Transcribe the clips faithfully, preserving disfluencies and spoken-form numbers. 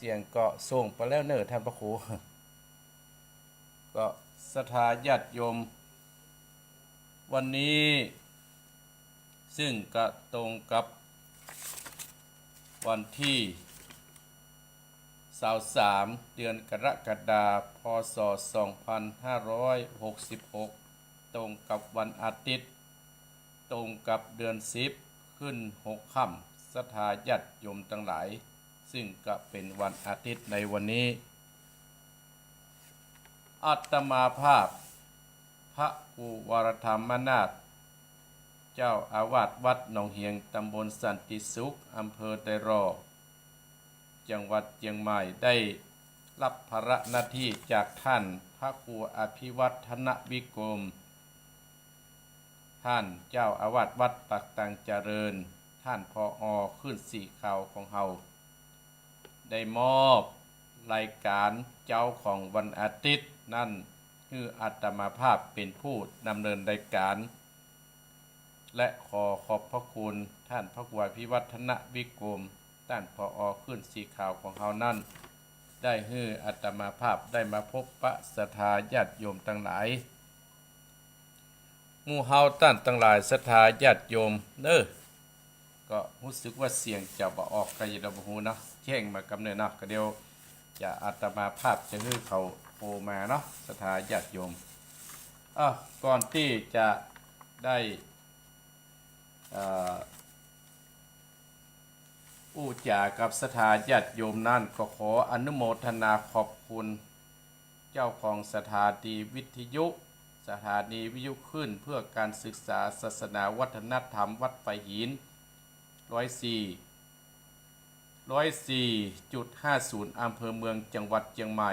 เสียงก็ส่งไปแล้วเน่อท่านพระครู ก็ศรัทธาญาติโยม วันนี้ ซึ่งก็ตรงกับวันที่ซาวสาม เดือนกรกฎาคม พ.ศ. สองพันห้าร้อยหกสิบหก ตรงกับวันอาทิตย์ ตรงกับเดือนสิบ ขึ้นหกค่ำ ศรัทธาญาติโยมตังหลาย ซึ่งก็เป๋นวันอาทิตย์ในวันนี้ อาตมาภาพ พระครูวรธรรมนาถ เจ้าอาวาสวัดหนองเหียง ตำบลสันติสุข อำเภอดอยหล่อ จังหวัดเจียงใหม่ ได้รับภาระหน้าที่จากท่านพระครูอภิวัฒนวิกรม ท่านเจ้าอาวาสวัดปากตังเจริญ ท่าน ผอ. คลื่นสีขาวของเฮา ได้มอบรายการเจ๊าของวันอาทิตย์นั้น หื้ออาตมาภาพเป๋นผู้ดำเนินรายการ และขอขอบพระคุณท่านพระครูอภิวัฒนวิกรม ท่าน ผอ. คลื่นสีขาวของเฮานั้น ได้หื้ออาตมาภาพได้มาพบปะศรัทธาญาติโยมตังหลาย หมู่เฮาต้านตังหลายศรัทธาญาติโยมเน่อ ก็ฮู้สึกว่าเสียงจะบ่ออก ก็อย่าได้บ่ฮู้เนาะ แจ้งมากำเนิดเนาะ ก็เดี๋ยวจะอาตมาภาพจะหื้อเขาโทรมาเนาะ ศรัทธาญาติโยม อ่ะ ก่อนตี้จะได้ เอ่อ อู้จ๋ากับศรัทธาญาติโยมนั้น ก็ขออนุโมทนาขอบคุณ เจ้าของสถานีวิทยุ สถานีวิทยุคลื่นเพื่อการศึกษาศาสนาวัฒนธรรมวัดฝายหิน ร้อยสี่ ร้อยสี่จุดห้าศูนย์ อำเภอเมือง จังหวัดเจียงใหม่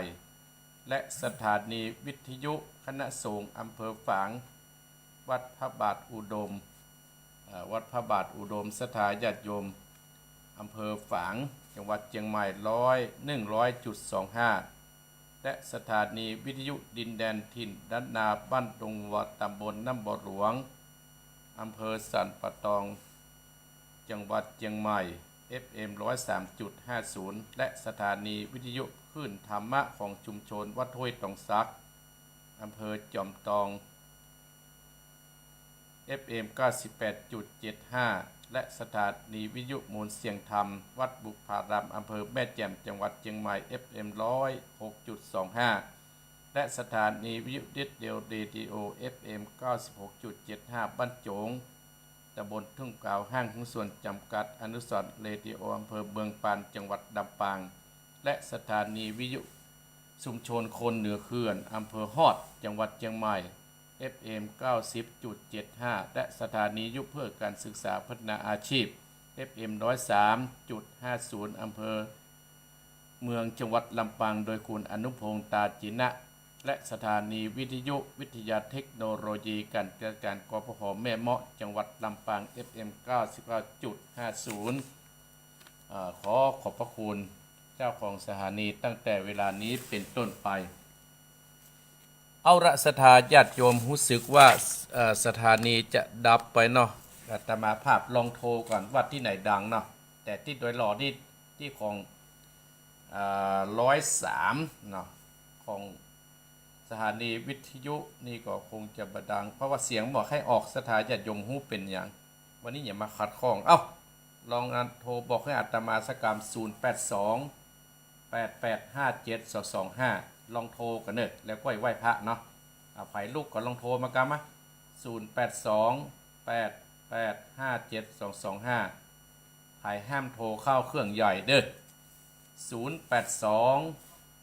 และสถานีวิทยุคณะสงฆ์อำเภอฝาง วัดพระบาทอุดม เอ่อ วัดพระบาทอุดม ศรัทธาญาติโยม อำเภอฝาง จังหวัดเจียงใหม่ ร้อย หนึ่งร้อยจุดสองห้า และสถานีวิทยุดินแดนถิ่นล้านนา บ้านดงวัว ตำบลน้ำบ่อหลวง อำเภอสันป่าตอง จังหวัดเจียงใหม่ เอฟเอ็ม ร้อยสามจุดห้าศูนย์ และสถานีวิทยุคลื่นธรรมะของชุมชนวัดห้วยตองสัก อำเภอจอมตอง เอฟเอ็ม เก้าสิบแปดจุดเจ็ดห้า และสถานีวิทยุมวลเสียงธรรม วัดบุพาราม อำเภอแม่แจ่ม จังหวัดเจียงใหม่ เอฟเอ็ม ร้อยหกจุดสองห้า และสถานีวิทยุดิจิทัลเรดิโอ เอฟเอ็ม เก้าสิบหกจุดเจ็ดห้า บ้านโจ๋ง ตำบลทุ่งกาว ห้างหุ้นส่วนจำกัดอนุสรณ์เรดิโอ อำเภอเมืองปาน จังหวัดลำปาง และสถานีวิทยุชุมชนคนเหนือเขื่อน อำเภอฮอด จังหวัดเจียงใหม่ เอฟเอ็ม เก้าสิบจุดเจ็ดห้า และสถานีวิทยุเพื่อการศึกษาพัฒนาอาชีพ เอฟเอ็ม ร้อยสามจุดห้าศูนย์ อำเภอเมือง จังหวัดลำปาง โดยคุณอนุพงษ์ ตาจินะ และสถานีวิทยุวิทยาเทคโนโลยีการจัดการ กปภ แม่เมาะ จังหวัดลำปาง เอฟเอ็ม เก้าสิบเก้าจุดห้าศูนย์ เอ่อ ขอขอบพระคุณเจ้าของสถานีตั้งแต่เวลานี้เป็นต้นไป เอาละ ศรัทธาญาติโยม ฮู้สึกว่า เอ่อ สถานีจะดับไปเนาะ อาตมาภาพลองโทรก่อนว่าตี้ไหนดังเนาะ แต่ตี้ดอยหล่อนี่ ตี้ของ เอ่อ ร้อยสามเนาะ ของสถานีวิทยุนี่ก็คงจะบ่ดัง เพราะว่าเสียงบ่ใค่ออก ศรัทธาญาติโยมฮู้เป๋นหยัง วันนี้อย่ามาขัดข้อง เอ้า ลองอันโทรบอกหื้ออาตมาสักกำ ศูนย์แปดสอง แปดแปดห้าเจ็ดสองสองห้า ลองโทรก่อนเน่อ แล้วก้อยไหว้พระเนาะ อ่า ใผลุกก็ลองโทรมากำมะ ศูนย์แปดสอง แปดแปดห้าเจ็ดสองสองห้า ใผห้ามโทรเข้าเครื่องใหญ่เด้อ ศูนย์แปดสอง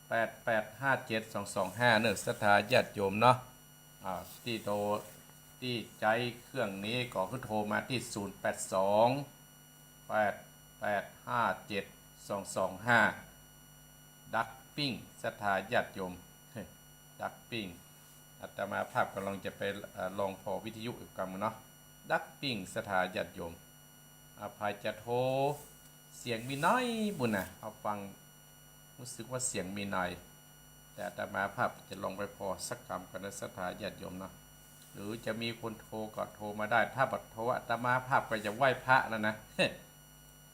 แปดแปดห้าเจ็ดสองสองห้า เน่อ ศรัทธาญาติโยมเนาะ อ่า ตี้โทร ตี้ใจ๊เครื่องนี้ก็คือโทรมาตี้ ศูนย์แปดสอง แปดแปดห้าเจ็ดสองสองห้า ดักปิ้ง ศรัทธาญาติโยม ดักปิ้ง อาตมาภาพก็ลองจะไป เอ่อ ลองผ่อวิทยุอีกกำเนาะ ดักปิ้ง ศรัทธาญาติโยม อ่า ใผจะโทร เสียงมีน้อยบุญนะ เอาฟัง ฮู้สึกว่าเสียงมีน้อย แต่อาตมาภาพจะลองไปผ่อสักกำก่อนเน่อ ศรัทธาญาติโยมเนาะ หรือจะมีคนโทรก็โทรมาได้ ถ้าบ่โทร อาตมาภาพก็จะไหว้พระแล้วนะ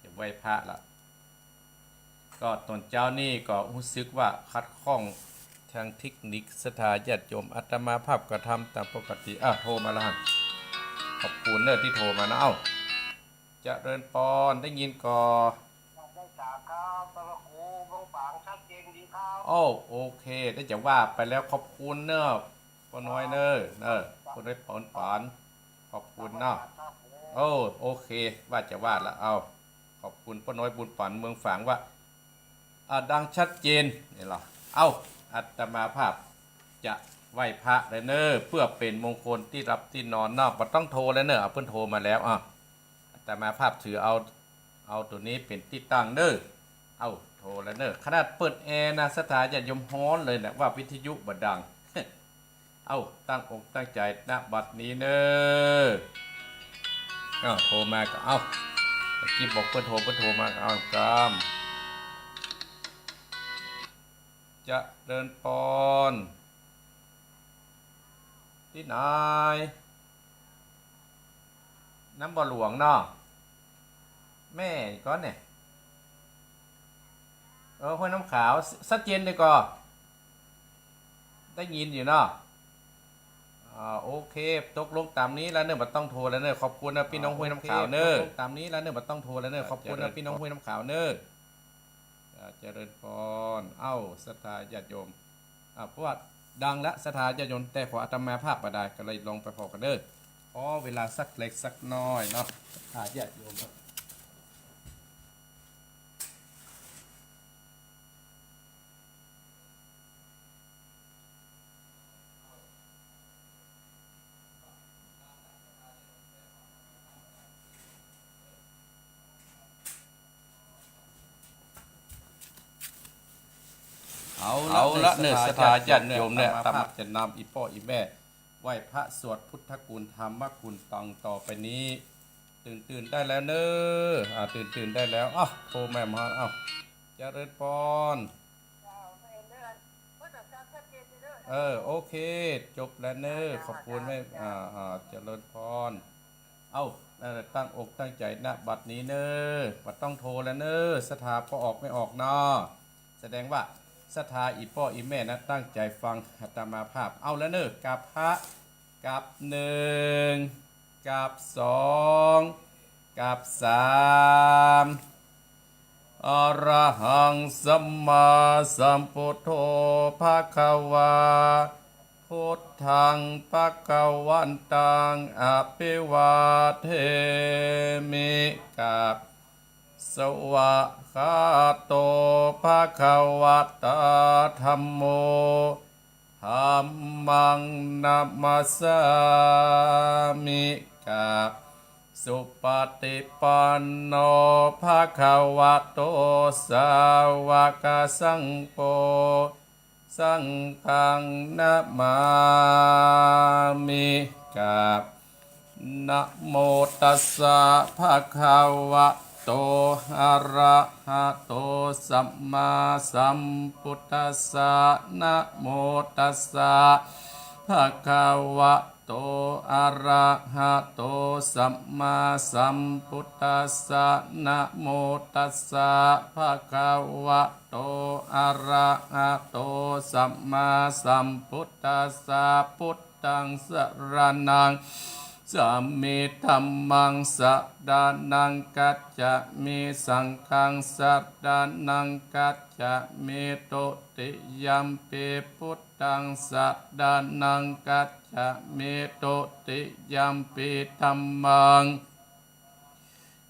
จะไหว้พระละ ก็ต๋อนเจ๊านี่ก็ฮู้สึกว่าขัดข้องตางเทคนิค ศรัทธาญาติโยม อาตมาภาพก็ทำต๋ามปกติ อ่ะ โทรมาแล้วหั่น ขอบคุณเน่อตี้โทรมานะ เอ้า เจริญปอน ได้ยินก่อ ได้สาครับ พระครูเมืองฝางชัดเจนดีครับ โอ้ โอเค ได้จะว่าไปแล้ว ขอบคุณเน่อ ป้อน้อยเน่อ เน่อ ป้อน้อยบุญปัน ขอบคุณเนาะ ครับผม โอ้ โอเค ว่าจะว่าละ เอา ขอบคุณป้อน้อยบุญปันเมืองฝางว่า อ่า ดังชัดเจน นี่เหรอ เอ้า อาตมาภาพจะไหว้พระแล้วเน่อ เพื่อเป๋นมงคลตี้หลับตี้นอนเนาะ บ่ต้องโทรแล้วเน่อ เอา เปิ้นโทรมาแล้ว อ่ะ อาตมาภาพถือเอา เอาตั๋วนี้เป๋นตี้ตั้งเน่อ เอ้า โทรแล้วเน่อ ขนาดเปิดแอร์นะ ศรัทธาญาติโยมฮ้อนเลยนะ ว่าวิทยุบ่ดัง เอ้า ตั้งอกตั้งใจ๋ ณ บัดนี้เน่อ เอ้า โทรมาก็ เอ้า เมื่อกี้บอกเปิ้นโทร เปิ้นโทรมาก็ เอ้า กำ เจริญปอน ตี้ไหน น้ำบ่อหลวงเนาะ แม่ก่อนเนี่ย เออ ห้วยน้ำขาว ชัดเจนดีก่อ ได้ยินอยู่เนาะ อ่า โอเค ตกลงต๋ามนี้แล้วเน่อ บ่ต้องโทรแล้วเน่อ ขอบคุณนะ พี่น้องห้วยน้ำขาวเน่อ ตกลงต๋ามนี้แล้วเน่อ บ่ต้องโทรแล้วเน่อ ขอบคุณนะ พี่น้องห้วยน้ำขาวเน่อ อ่า เจริญปอน เอ้า ศรัทธาญาติโยม อ่า เพราะว่าดังละ ศรัทธาญาติโยม แต่ของอาตมาภาพบ่ได้ ก็เลยลองไปผ่อกั๋นเน่อ ขอเวลาสักเล็กสักน้อยเนาะ ศรัทธาญาติโยม เอาละ เอาละเน่อ ศรัทธาญาติโยมเน่อ อาตมาภาพจะนำอี่ป้ออี่แม่ ไหว้พระสวดพุทธคุณธรรมคุณตางต่อไปนี้ ตื่น ตื่นได้แล้วเน่อ อ่า ตื่น ตื่นได้แล้ว อ้าว โทรแม่มา อ้าว เจริญปอน เออ โอเค จบแล้วเน่อ ขอบคุณแม่ อ่า อ่า เจริญปอน เอ้า เออ ตั้งอกตั้งใจ๋ ณ บัดนี้เน่อ บ่ต้องโทรแล้วเน่อ ศรัทธาป้อออกแม่ออกเนาะ แสดงว่าศรัทธาอี่ป้ออี่แม่นะ ตั้งใจ๋ฟังอาตมาภาพ เอาแล้วเน่อ กราบพระ กราบหนึ่ง กราบสอง กราบสาม อะระหังสัมมาสัมพุทโธ ภะคะวา พุทธัง ภะคะวันตัง อะภิวาเทมิ กราบ สวากขาโต ภะคะวะตา ธัมโม ธัมมัง นะมัสสามิ กราบ สุปฏิปันโน ภะคะวะโต สาวกสังโฆ สังฆัง นะมามิ กราบ นะโมตัสสะ ภะคะวะโต อะระหะโต สัมมาสัมพุทธัสสะ นะโมตัสสะ ภะคะวะโต อะระหะโต สัมมาสัมพุทธัสสะ นะโมตัสสะ ภะคะวะโต อะระหะโต สัมมาสัมพุทธัสสะ พุทธัง สะระณัง คัจฉามิ ธัมมัง สะระณัง คัจฉามิ สังฆัง สะระณัง คัจฉามิ ตุติยัมปิ พุทธัง สะระณัง คัจฉามิ ตุติยัมปิ ธัมมัง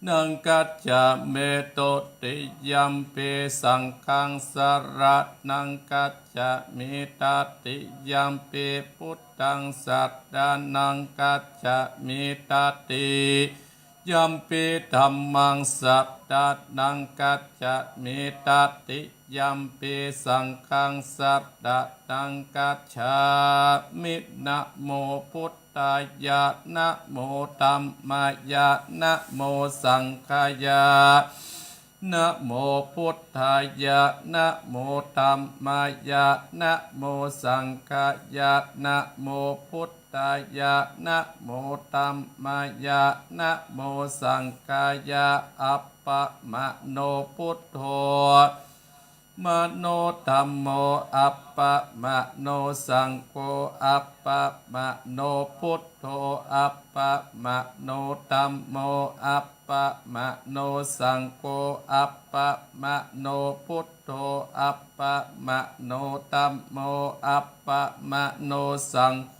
นัง คัจฉามิ ตุติยัมปิ สังฆัง สะระณัง คัจฉามิ ตติยัมปิ พุทธัง สะระณัง คัจฉามิ ตติยัมปิ ธัมมัง สะระณัง คัจฉามิ ตติยัมปิ สังฆัง สะระณัง คัจฉามิ นะโมพุทธายะ นะโมธัมมายะ นะโมสังฆายะ นะโมพุทธายะ นะโมธัมมายะ นะโมสังฆายะ นะโมพุทธายะ นะโมธัมมายะ นะโมสังฆายะ อัปปะมะโนพุทโธ โน ธัมโม อัปปะมะโน สังโฆ อัปปะมะโน พุทโธ อัปปะมะโน ธัมโม อัปปะมะโน สังโฆ อัปปะมะโน พุทโธ อัปปะมะโน ธัมโม อัปปะมะโน สังโฆ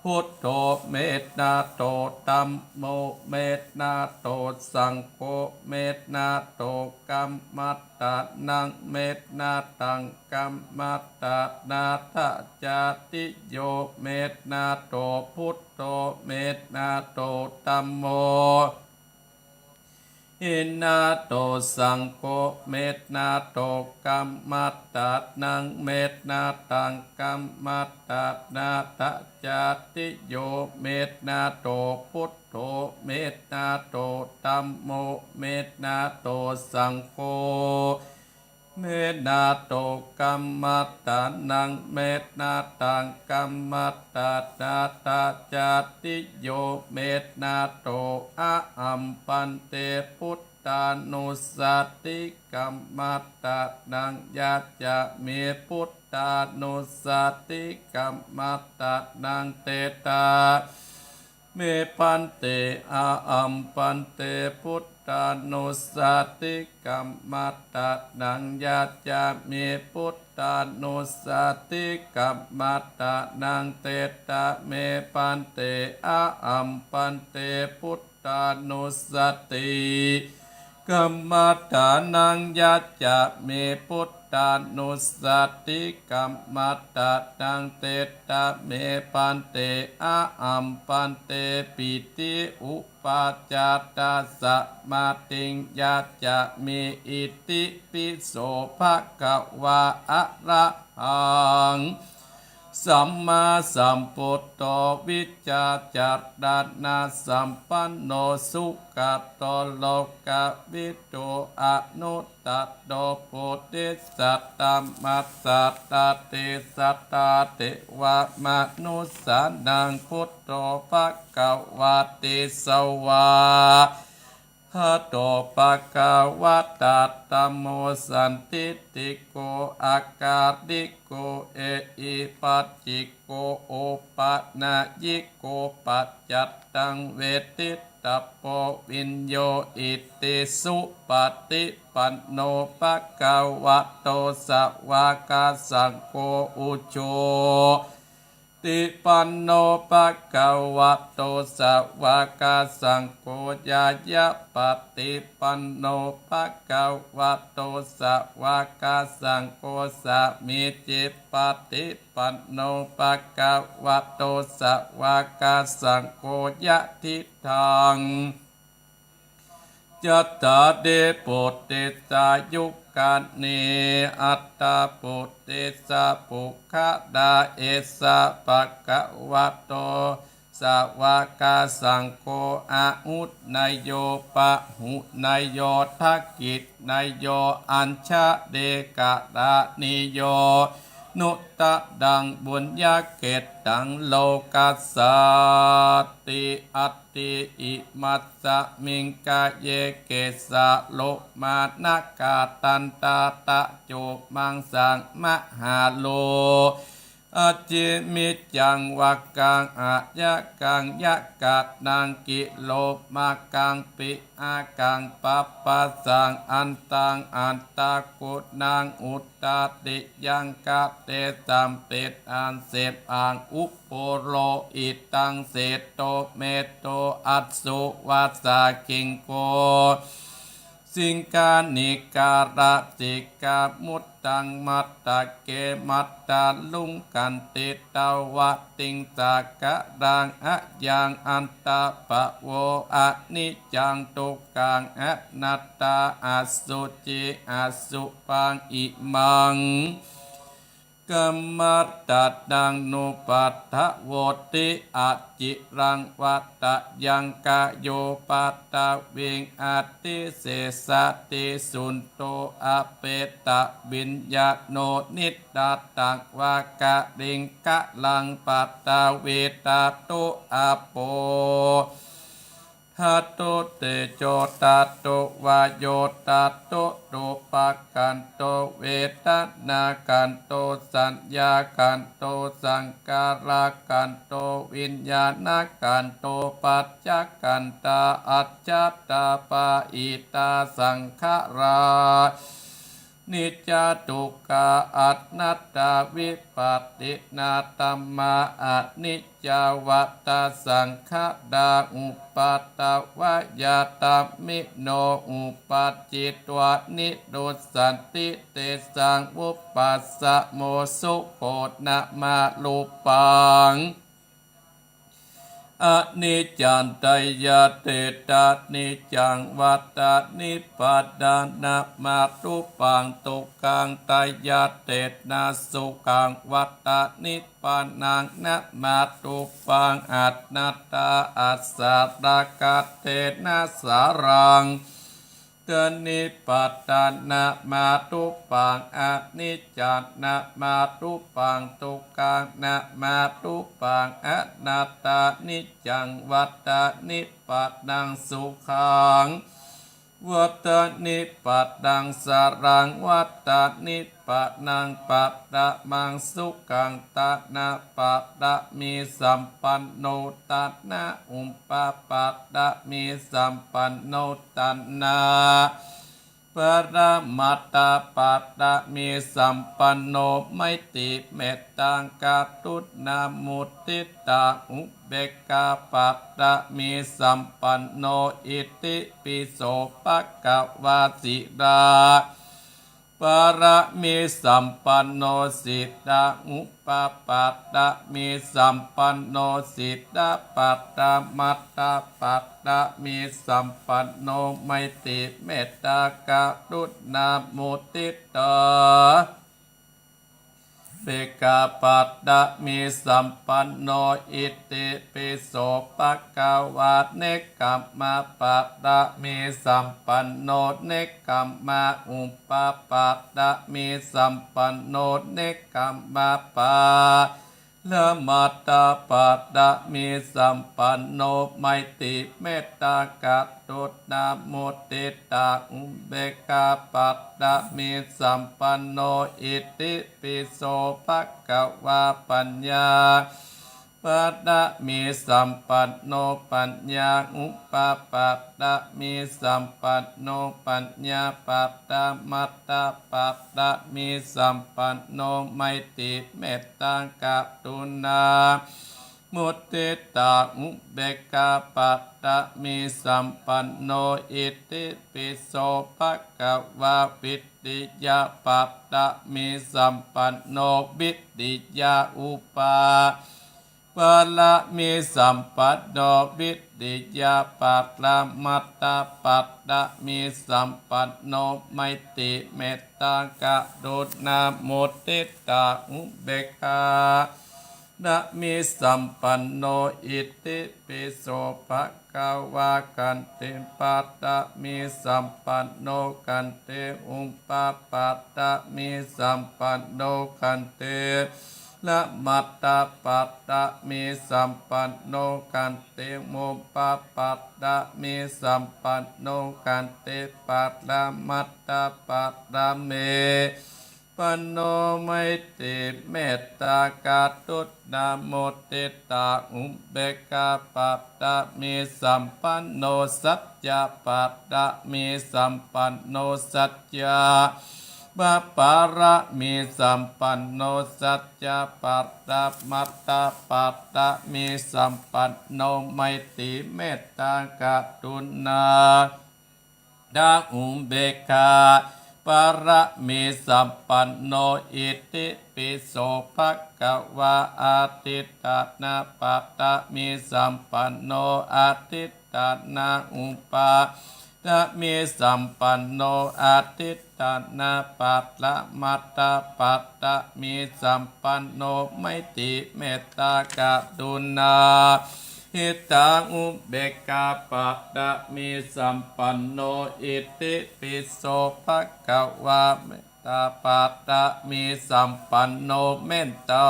พุทโธ เมตตาโต ธัมโม เมตตาโต สังโฆ เมตตาโต กัมมัตตานัง เมตตาตัง กัมมัตตานา ทะจาติโย เมตตาโต พุทโธ เมตตาโต ธัมโม หินาโต สังโฆ เมตตาโต กัมมัตตานัง เมตตาตัง กัมมัตตานา ทะจาติโย เมตตาโต พุทโธ เมตตาโต ธัมโม เมตตาโต สังโฆ เมตตาโต กัมมัตตานัง เมตตาตัง กัมมัตตานา ทะจาติโย เมตตาโต อะหัม ภันเต พุทธานุสสติ กัมมัตตานัง ยัจจามิ พุทธานุสสติ กัมมัตตานัง เตตา เม ภันเต อะหัม ภันเต พุทธานุสสติ กัมมัตตานัง ยัจจามิ พุทธานุสสติ กัมมัตตานัง เตตา เม ภันเต อะหัม ภันเต พุทธานุสสติ กัมมัตตานัง ยัจจามิ พุทธานุสสติ กัมมัตตานัง เตตา เม ภันเต อะหัม ภันเต ปิติ อุปปาจาตา สมาธิง ยัจจามิ อิติปิโส ภะคะวา อะระหัง สัมมาสัมพุทโธ วิชชาจารณะสัมปันโน สุขะโต โลกะวิทู อนุตตโร โพธิสัตตมสสา เตสะ เทวมนุสสานัง พุทโธ ภะคะวาติ สวา หะโต ภะคะวะตะ ธัมโม สันทิฏฐิโก อะกาลิโก เอหิปัสสิโก โอปะนะยิโก ปัจจัตตัง เวทิตตะโพ วิญโญ อิติ สุปะฏิปันโน ภะคะวะโต สะวากะสังโฆ อุจโฉ ติปันโน ภะคะวะโต สะวากะสังโฆ ญาญะปะฏิปันโน ภะคะวะโต สะวากะสังโฆ สามีจิปะฏิปันโน ภะคะวะโต สะวากะสังโฆ ยะทิฏฐัง จัตตาริ ปุริสายุคานิ อัตถะ ปุริสะปุคคละ เอสะ ภะคะวะโต สะวากะสังโฆ อาหุเนยโย ปะหุเนยโย ทักขิเนยโย อัญชลีกะระณีโย นุตตะรัง ปุญญะเขตตัง โลกัสสาติ อัต ติ อิมัสสะมิง กาเย เกสะ โลมา นะกา ตันตา ตะโจ มังสัง มะหาโล อะจิมิจจัง วะกัง อะยะกัง ยะกะนัง กิโลมากัง ปิอากัง ปัปปะสัง อันตัง อัตถะกุณัง อุตตะริยัง กะเตสัมปิ อันเสพอัง อุ โปโร อิตัง เสโต เมโต อัสสุ วัสสะ คิงโก สิงคานิการะ สิกขามุตตัง มัตตะเก มัตตาลุง ขันติตาวะติง สักกะรัง อะยัง อัตตะปะโว อะนิจจัง ทุกขัง อนัตตา อสุจิ อสุภัง อิมัง กัมมัตตานัง นุปัฏฐะโวติ อะจิรัง วัตตะยัง กายุปัตตะวิง อะติเสสะติ สุนโต อะเปตะวิญญาโน นิตตะตัง วะกะลิงคะลัง ปัตตะวีตะตุ อะโป Dhātu tejo dhātu vāyo dhātu, rūpakkhandho vedanākkhandho saññākkhandho saṅkhārakkhandho viññāṇakkhandho, pañcakkhandhā ajjhattā bahiddhā saṅkhārā, niccā dukkhā anattā, vipattitanā dhammā aniccā vata saṅkhārā, uppādavayadhammino, uppajjitvā nirujjhanti, tesaṃ vūpasamo sukho. Nāma rūpaṃ aniccaṃ, tayā teṭṭha niccaṃ vata nibbānaṃ. Nāma rūpaṃ dukkhaṃ, tayā teṭṭha sukhaṃ vata nibbānaṃ. Nāma rūpaṃ anattā, assarakkhaṃ, tenaṃ saraṃ tanibbānaṃ. Nāma rūpaṃ aniccaṃ, nāma rūpaṃ dukkhaṃ, nāma rūpaṃ anattā, niccaṃ vata nibbānaṃ, sukhaṃ vata nibbānaṃ, saraṃ vata nibbānaṃ. Paramaṃ sukhaṃ dānapārami sampanno, dāna upapārami sampanno, dāna paramattha pārami sampanno, maitrī mettā karuṇā muditā upekkhā pārami sampanno, itipi so bhagavā. Sīla pārami sampanno, sīla upapārami sampanno, sīla paramattha pārami sampanno, maitrī mettā karuṇā muditā upekkhā pārami sampanno, itipi so bhagavā. Nekkhamma pārami sampanno, nekkhamma upapārami sampanno, nekkhamma paramattha pārami sampanno, maitrī mettā karuṇā muditā upekkhā pārami sampanno, itipi so bhagavā. Paññā pārami sampanno, paññā upapārami sampanno, paññā paramattha pārami sampanno, maitrī mettā karuṇā muditā upekkhā pārami sampanno, itipi so bhagavā. Viriya pārami sampanno, viriya upapārami sampanno, viriya paramattha pārami sampanno, maitrī mettā karuṇā muditā upekkhā pārami sampanno, itipi so bhagavā. Khanti pārami sampanno, khanti upapārami sampanno, khanti paramattha pārami sampanno, khanti upapārami sampanno, khanti paramattha pārami sampanno, maitrī mettā karuṇā muditā upekkhā pārami sampanno, sacca pārami sampanno, sacca upapārami sampanno, sacca paramattha pārami sampanno, maitrī mettā karuṇā muditā upekkhā pārami sampanno, itipi so bhagavā. Adhiṭṭhāna pārami sampanno, adhiṭṭhāna upapārami sampanno, adhiṭṭhāna paramattha pārami sampanno, maitrī mettā karuṇā muditā upekkhā pārami sampanno, itipi so bhagavā. Mettā pārami sampanno, mettā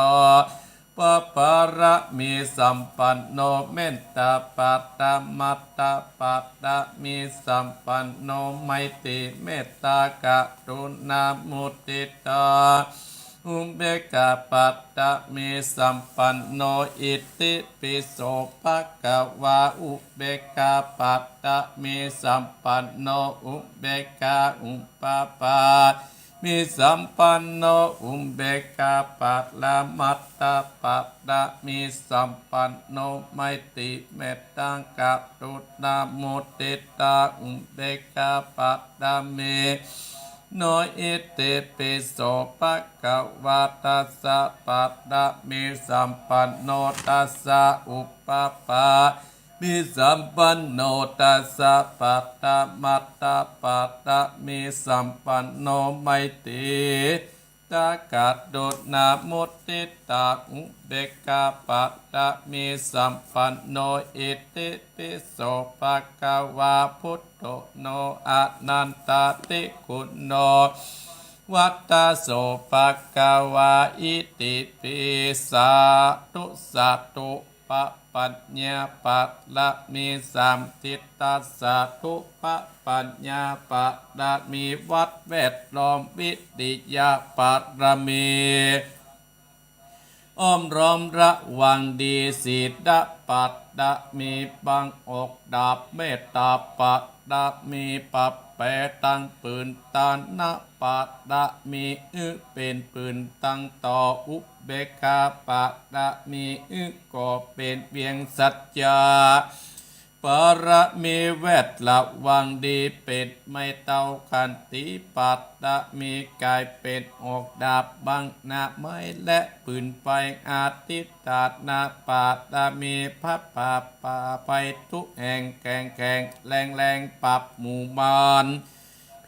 ปะปารมีสัมปันโน เมตตาปะระมัตตาปะระมีสัมปันโน ไมตรีเมตตากรุณามุทิตา อุเบกขาปะระมีสัมปันโน อิติปิโสภะคะวา อุเบกขาปะระมีสัมปันโน อุเบกขาอุปปา มีสัมปันโน อุเบกขาปะระมัตตาปะระมีสัมปันโน ไมตรีเมตตากรุณามุทิตา อุเบกขาปะระมีโน อิติปิโสภะคะวา ทัสสะปะระมีสัมปันโน ทัสสะอุปปา มีสัมปันโน ทัสสะปะระมัตตาปะระมีสัมปันโน ไมตรีตากรุณามุทิตา อุเบกขาปะระมีสัมปันโน อิติปิโสภะคะวา พุทโธ โน อะนันตาธิคุณโน วัตตะโสภะคะวา อิติปิ สาธุ สาธุ ปะปัญญาปะระมีสาม จิตตะสาธุ ปะปัญญาปะระมี วัดแวดล้อม วิริยะปะระมี อ้อมล้อมระวังดี ศีละปะระมี บังออกดาบ เมตตาปะระมี ปะแปตังปืน ตานะปะระมี อื้อเป๋นปืนตังต่อ อุเบกขาปะระมี อื้อก่อเป๋นเวียงสัจจะ ปะระมี แวดระวังดี เป๋นไม้เต้า ขันติปะระมี ก๋ายเป๋นออกดาบ บังหน้าไม้และปืนไฟ อธิฏฐานะปะระมี พัดพาปาภัยทุกแห่ง แข็งแข็งแรงแรง ปราบหมู่มาร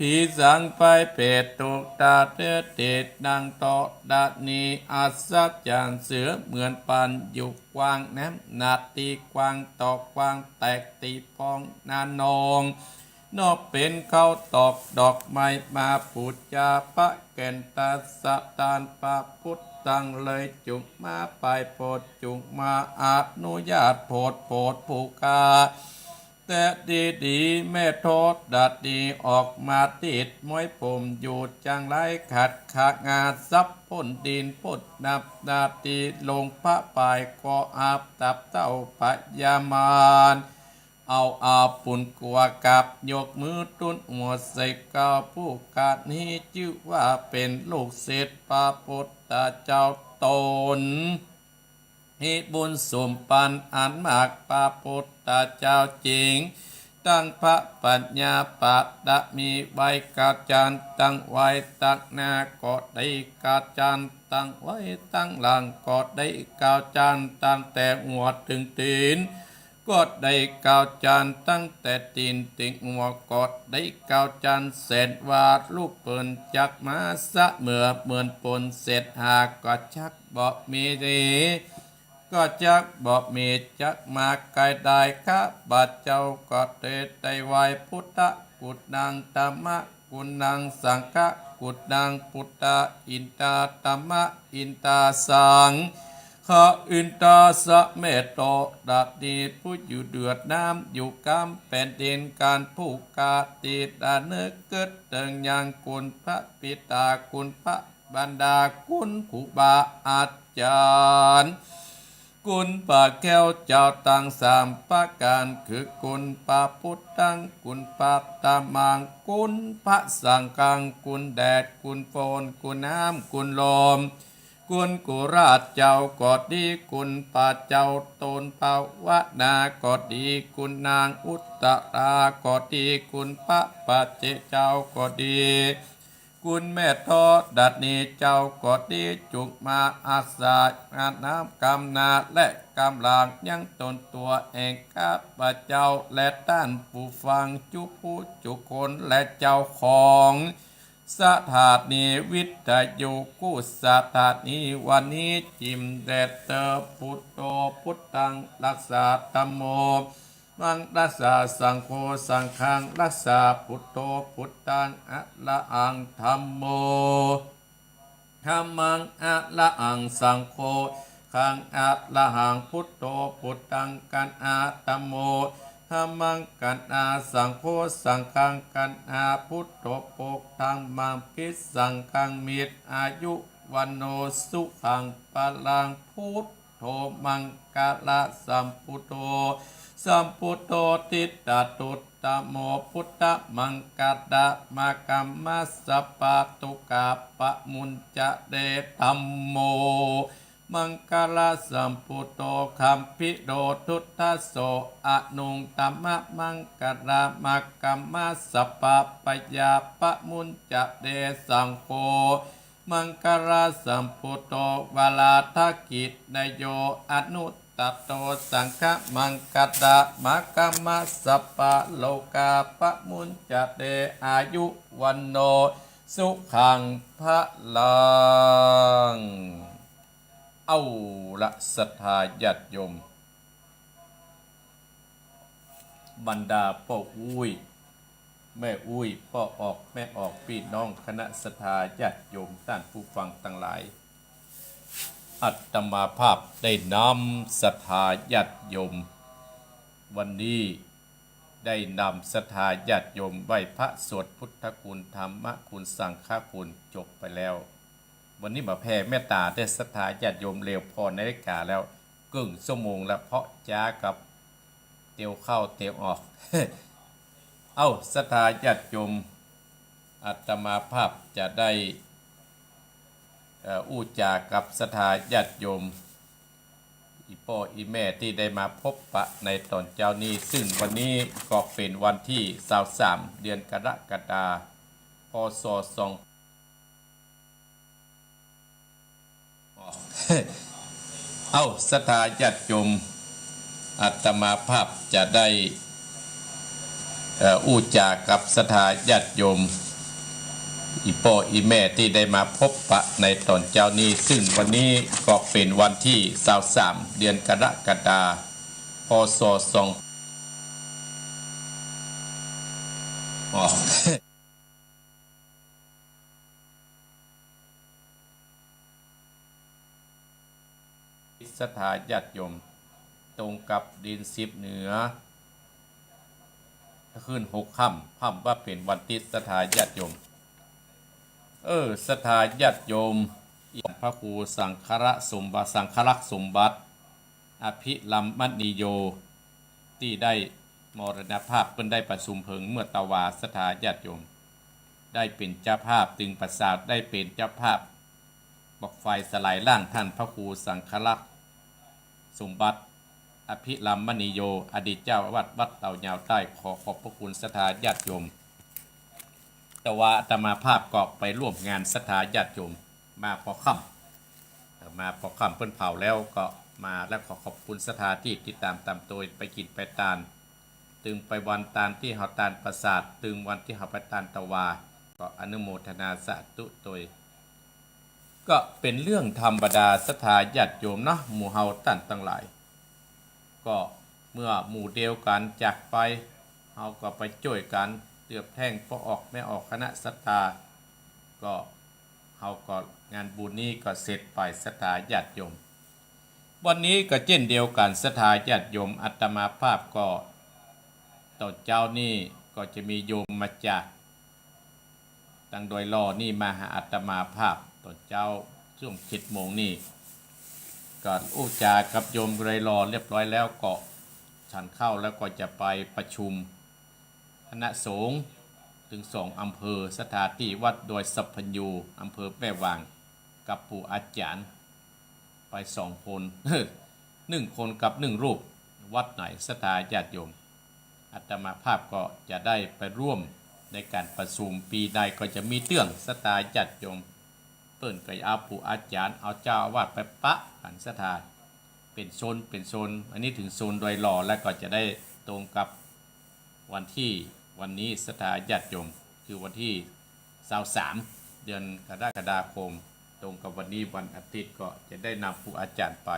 ผีสางไพร่เปรตทุกตาเทพเทพ ดังธรณีอัศจรรย์ เสือเหมือนปันอยู่กว้าง แหนมหนาตีกว้าง ต่อกว้างแตกตีพอง นาโนงนอกเป๋นข้าวตอก ดอกไม้มาปู๋จา พระแก่นตาสถาน พระพุทธังเลยจุ่งมา ไปโผดจุ่งมา อนุญาตโผดโผดผู้ข้า แต่ดีดี แม่ธรณีออกมาติดม้อยผมอยู่ จั่งไร้ขัดขะงา สับพ่นดินพ่นน้ำ นาทีลงพระปาย ก็อาบตับเต้าพญามาร เอาอาบุญกั๋วกับ ยกมือตุ๊นหัวใส่เกล้า ผู้ข้านี้จื้อว่าเป๋นลูกศิษย์พระพุทธเจ้า ตน มีบุญสมปันอันมาก พระพุทธเจ้าจริง ตั้งพระปัญญาปะระมีไว้ เกล้าจันทร์ตั้งไว้ตังหน้าก็ดี เกล้าจันทร์ตั้งไว้ตังหลังก็ดี เกล้าจันทร์ตั้งแต่หัวเถิงตี๋นก็ดี เกล้าจันทร์ตั้งแต่ตี๋นเถิงหัวก็ดี เกล้าจันทร์แสนว่าลูกเปิ้นจักมาเสมอ เหมือนปนเศษหาก็จักบ่มีดี ก็จักบ่มี จักมาใก้ได้ ข้าพเจ้าก็เตยได้ไหว้ พุทธะกุณัง ธัมมะกุณัง สังฆะกุณัง ปุตตะอินทา ธัมมะอินทา สังฆะอินทา สะ แม่ธรณีผู้อยู่เดือดน้ำอยู่กำแผ่นดิน ก๋านผู้ข้าตี้ได้นึกกึ๊ดเถิงยังคุณพระบิดา คุณพระ บรรดาคุณครูบาอาจารย์ คุณพระแก้วเจ้าตังสามประก๋าน คือคุณพระพุทธัง คุณพระธัมมัง คุณพระสังฆัง คุณแดด คุณฝน คุณน้ำ คุณลม คุณกุราชเจ้าก็ดี คุณพระเจ้าตนภาวนาก็ดี คุณนางอุตตราก็ดี คุณพระปัจเจกเจ้าก็ดี คุณแม่ธรณีเจ้าก็ดี จุ่งมาอาสาอาบน้ำกำหน้าและกำหลังยังตนตั๋วแห่งข้าพเจ้าและต้านผู้ฟังจุผู้จุคน และเจ้าของสถานีวิทยุกู้สถานีวันนี้จิ่มแดดเตอ พุทโธพุทธังรักษา ธัมโม มังรักษา สังโฆสังฆังรักษา พุทโธพุทธังอะระหัง ธัมโม ธัมมังอะระหัง สังโฆ ขัง อะระหัง พุทโธ ปุตตัง กัณหา ธัมโม ธัมมัง กัณหา สังโฆ สังฆัง กัณหา พุทโธ ปุตธัง มังคิสังฆัง มิตร อายุ วัณโณ สุขัง พลัง พุทโธ มังคละสัมพุทโธ สัมพุทโธ ทิฏฐตุตตโม พุทธมังคละ มะคะมัสสะปะ ทุกขาปะมุญจะเต ธัมโม มังคละสัมพุทโธ คัมภิโร ทุตถะโส อนุตตมะมังคละ มะคะมัสสะปะ พยาปะมุญจะเต สังโฆ มังคละสัมพุทโธ วาราธกิจจโย อนุตตโต สังฆมังคละ มะคะมัสสะปะ โลกาปะมุญจะเต อายุ วัณโณ สุขัง พลัง เอาละ ศรัทธาญาติโยม บรรดาป้ออุ๊ย แม่อุ๊ย ป้อออก แม่ออก ปี้น้อง คณะศรัทธาญาติโยม ต้านผู้ฟังตังหลาย อาตมาภาพได้นำศรัทธาญาติโยม วันนี้ได้นำศรัทธาญาติโยมไหว้พระ สวดพุทธคุณ ธรรมคุณ สังฆคุณ จบไปแล้ว วันนี้มาแผ่เมตตาแด่ศรัทธาญาติโยม เร็วผ่อนาฬิกาแล้ว เกิ่งชั่วโมงละ เพราะจ๊ากับเตียวเข้าเตียวออก เอ้า ศรัทธาญาติโยม อาตมาภาพจะได้ เอ่อ อู้จ๋ากับศรัทธาญาติโยม อี่ป้ออี่แม่ตี้ได้มาพบปะในต๋อนเจ๊านี้ ซึ่งวันนี้ก็เป๋นวันตี้ซาวสาม เดือนกรกฎาคม พ.ศ. สอง เอ้า ศรัทธาญาติโยม อาตมาภาพจะได้ เอ่อ อู้จ๋ากับศรัทธาญาติโยม อี่ป้ออี่แม่ตี้ได้มาพบปะในต๋อนเจ๊านี้ ซึ่งวันนี้ก็เป๋นวันตี้ซาวสาม เดือนกรกฎาคม พ.ศ. สอง ศรัทธาญาติโยม ตรงกับเดือนสิบเหนือ คืนหกค่ำ พร่ำว่าเป๋นวันอาทิตย์ ศรัทธาญาติโยม เออ ศรัทธาญาติโยม พระครูสังฆรักษ์สมบัติ สังฆรักษ์สมบัติ อภิรัมมณีโย ตี้ได้มรณภาพ เปิ้นได้ประชุมเพลิงเมื่อตะวา ศรัทธาญาติโยม ได้เป๋นเจ้าภาพ ตึงประสาท ได้เป๋นเจ้าภาพ บั้งไฟสลายร่างต้านพระครูสังฆรักษ์สมบัติ อภิรัมมณีโย อดีตเจ้าอาวาสวัดเตายาวใต้ ขอขอบพระคุณศรัทธาญาติโยม ตะวาอาตมาภาพก็ไปร่วมงานศรัทธาญาติโยม มาปอค่ำ เอ่อ มาปอค่ำเปิ้นเผาแล้วก็มา แล้วขอขอบคุณศรัทธาตี้ติดต๋ามต๋ามโตยไปกิ๋นไปตาน ตึงไปวันตานตี้เฮาตานประสาท ตึงวันตี้เฮาไปตานตะวา ก็อนุโมทนาสาธุโตย ก็เป๋นเรื่องธรรมดาศรัทธาญาติโยมเนาะ หมู่เฮาต้านตังหลาย ก็เมื่อหมู่เดียวกั๋นจากไป เฮาก็ไปจ้วยกั๋น เตื้อแท่งป้อออกแม่ออกคณะศรัทธา ก็เฮาก็งานบุญนี้ก็เสร็จไปศรัทธาญาติโยม วันนี้ก็เจ้นเดียวกั๋นศรัทธาญาติโยม อาตมาภาพก็ ต๋อนเจ๊านี้ก็จะมีโยมมาจาก ตังดอยหล่อนี่มาหาอาตมาภาพต๋อนเจ๊าช่วงเจ็ดโมงนี่ ก็อู้จ๋ากับโยมดอยหล่อเรียบร้อยแล้ว ก็ฉันข้าวแล้วก็จะไปประชุมคณะสงฆ์ตึงสองอำเภอ ศรัทธาตี้วัดดอยสัพพัญญู อำเภอแม่วาง กับปู่อาจ๋ารย์ ไปสองคน นึ่งคนกับนึ่งรูป วัดไหนศรัทธาญาติโยม อาตมาภาพก็จะได้ไปร่วมในก๋านประชุม ปี๋ใดก็จะมีเตื้องศรัทธาญาติโยม เปิ้นก็เอาปู่อาจ๋ารย์ เอาเจ้าอาวาสไปปะกั๋นศรัทธา เป๋นโซน เป๋นโซน อันนี้เถิงโซนดอยหล่อแล้วก็จะได้ตรงกับ วันตี้ วันนี้ศรัทธาญาติโยม คือวันตี้ซาวสาม เดือนกรกฎาคม ตรงกับวันนี้วันอาทิตย์ ก็จะได้นำปู่อาจ๋ารย์ไป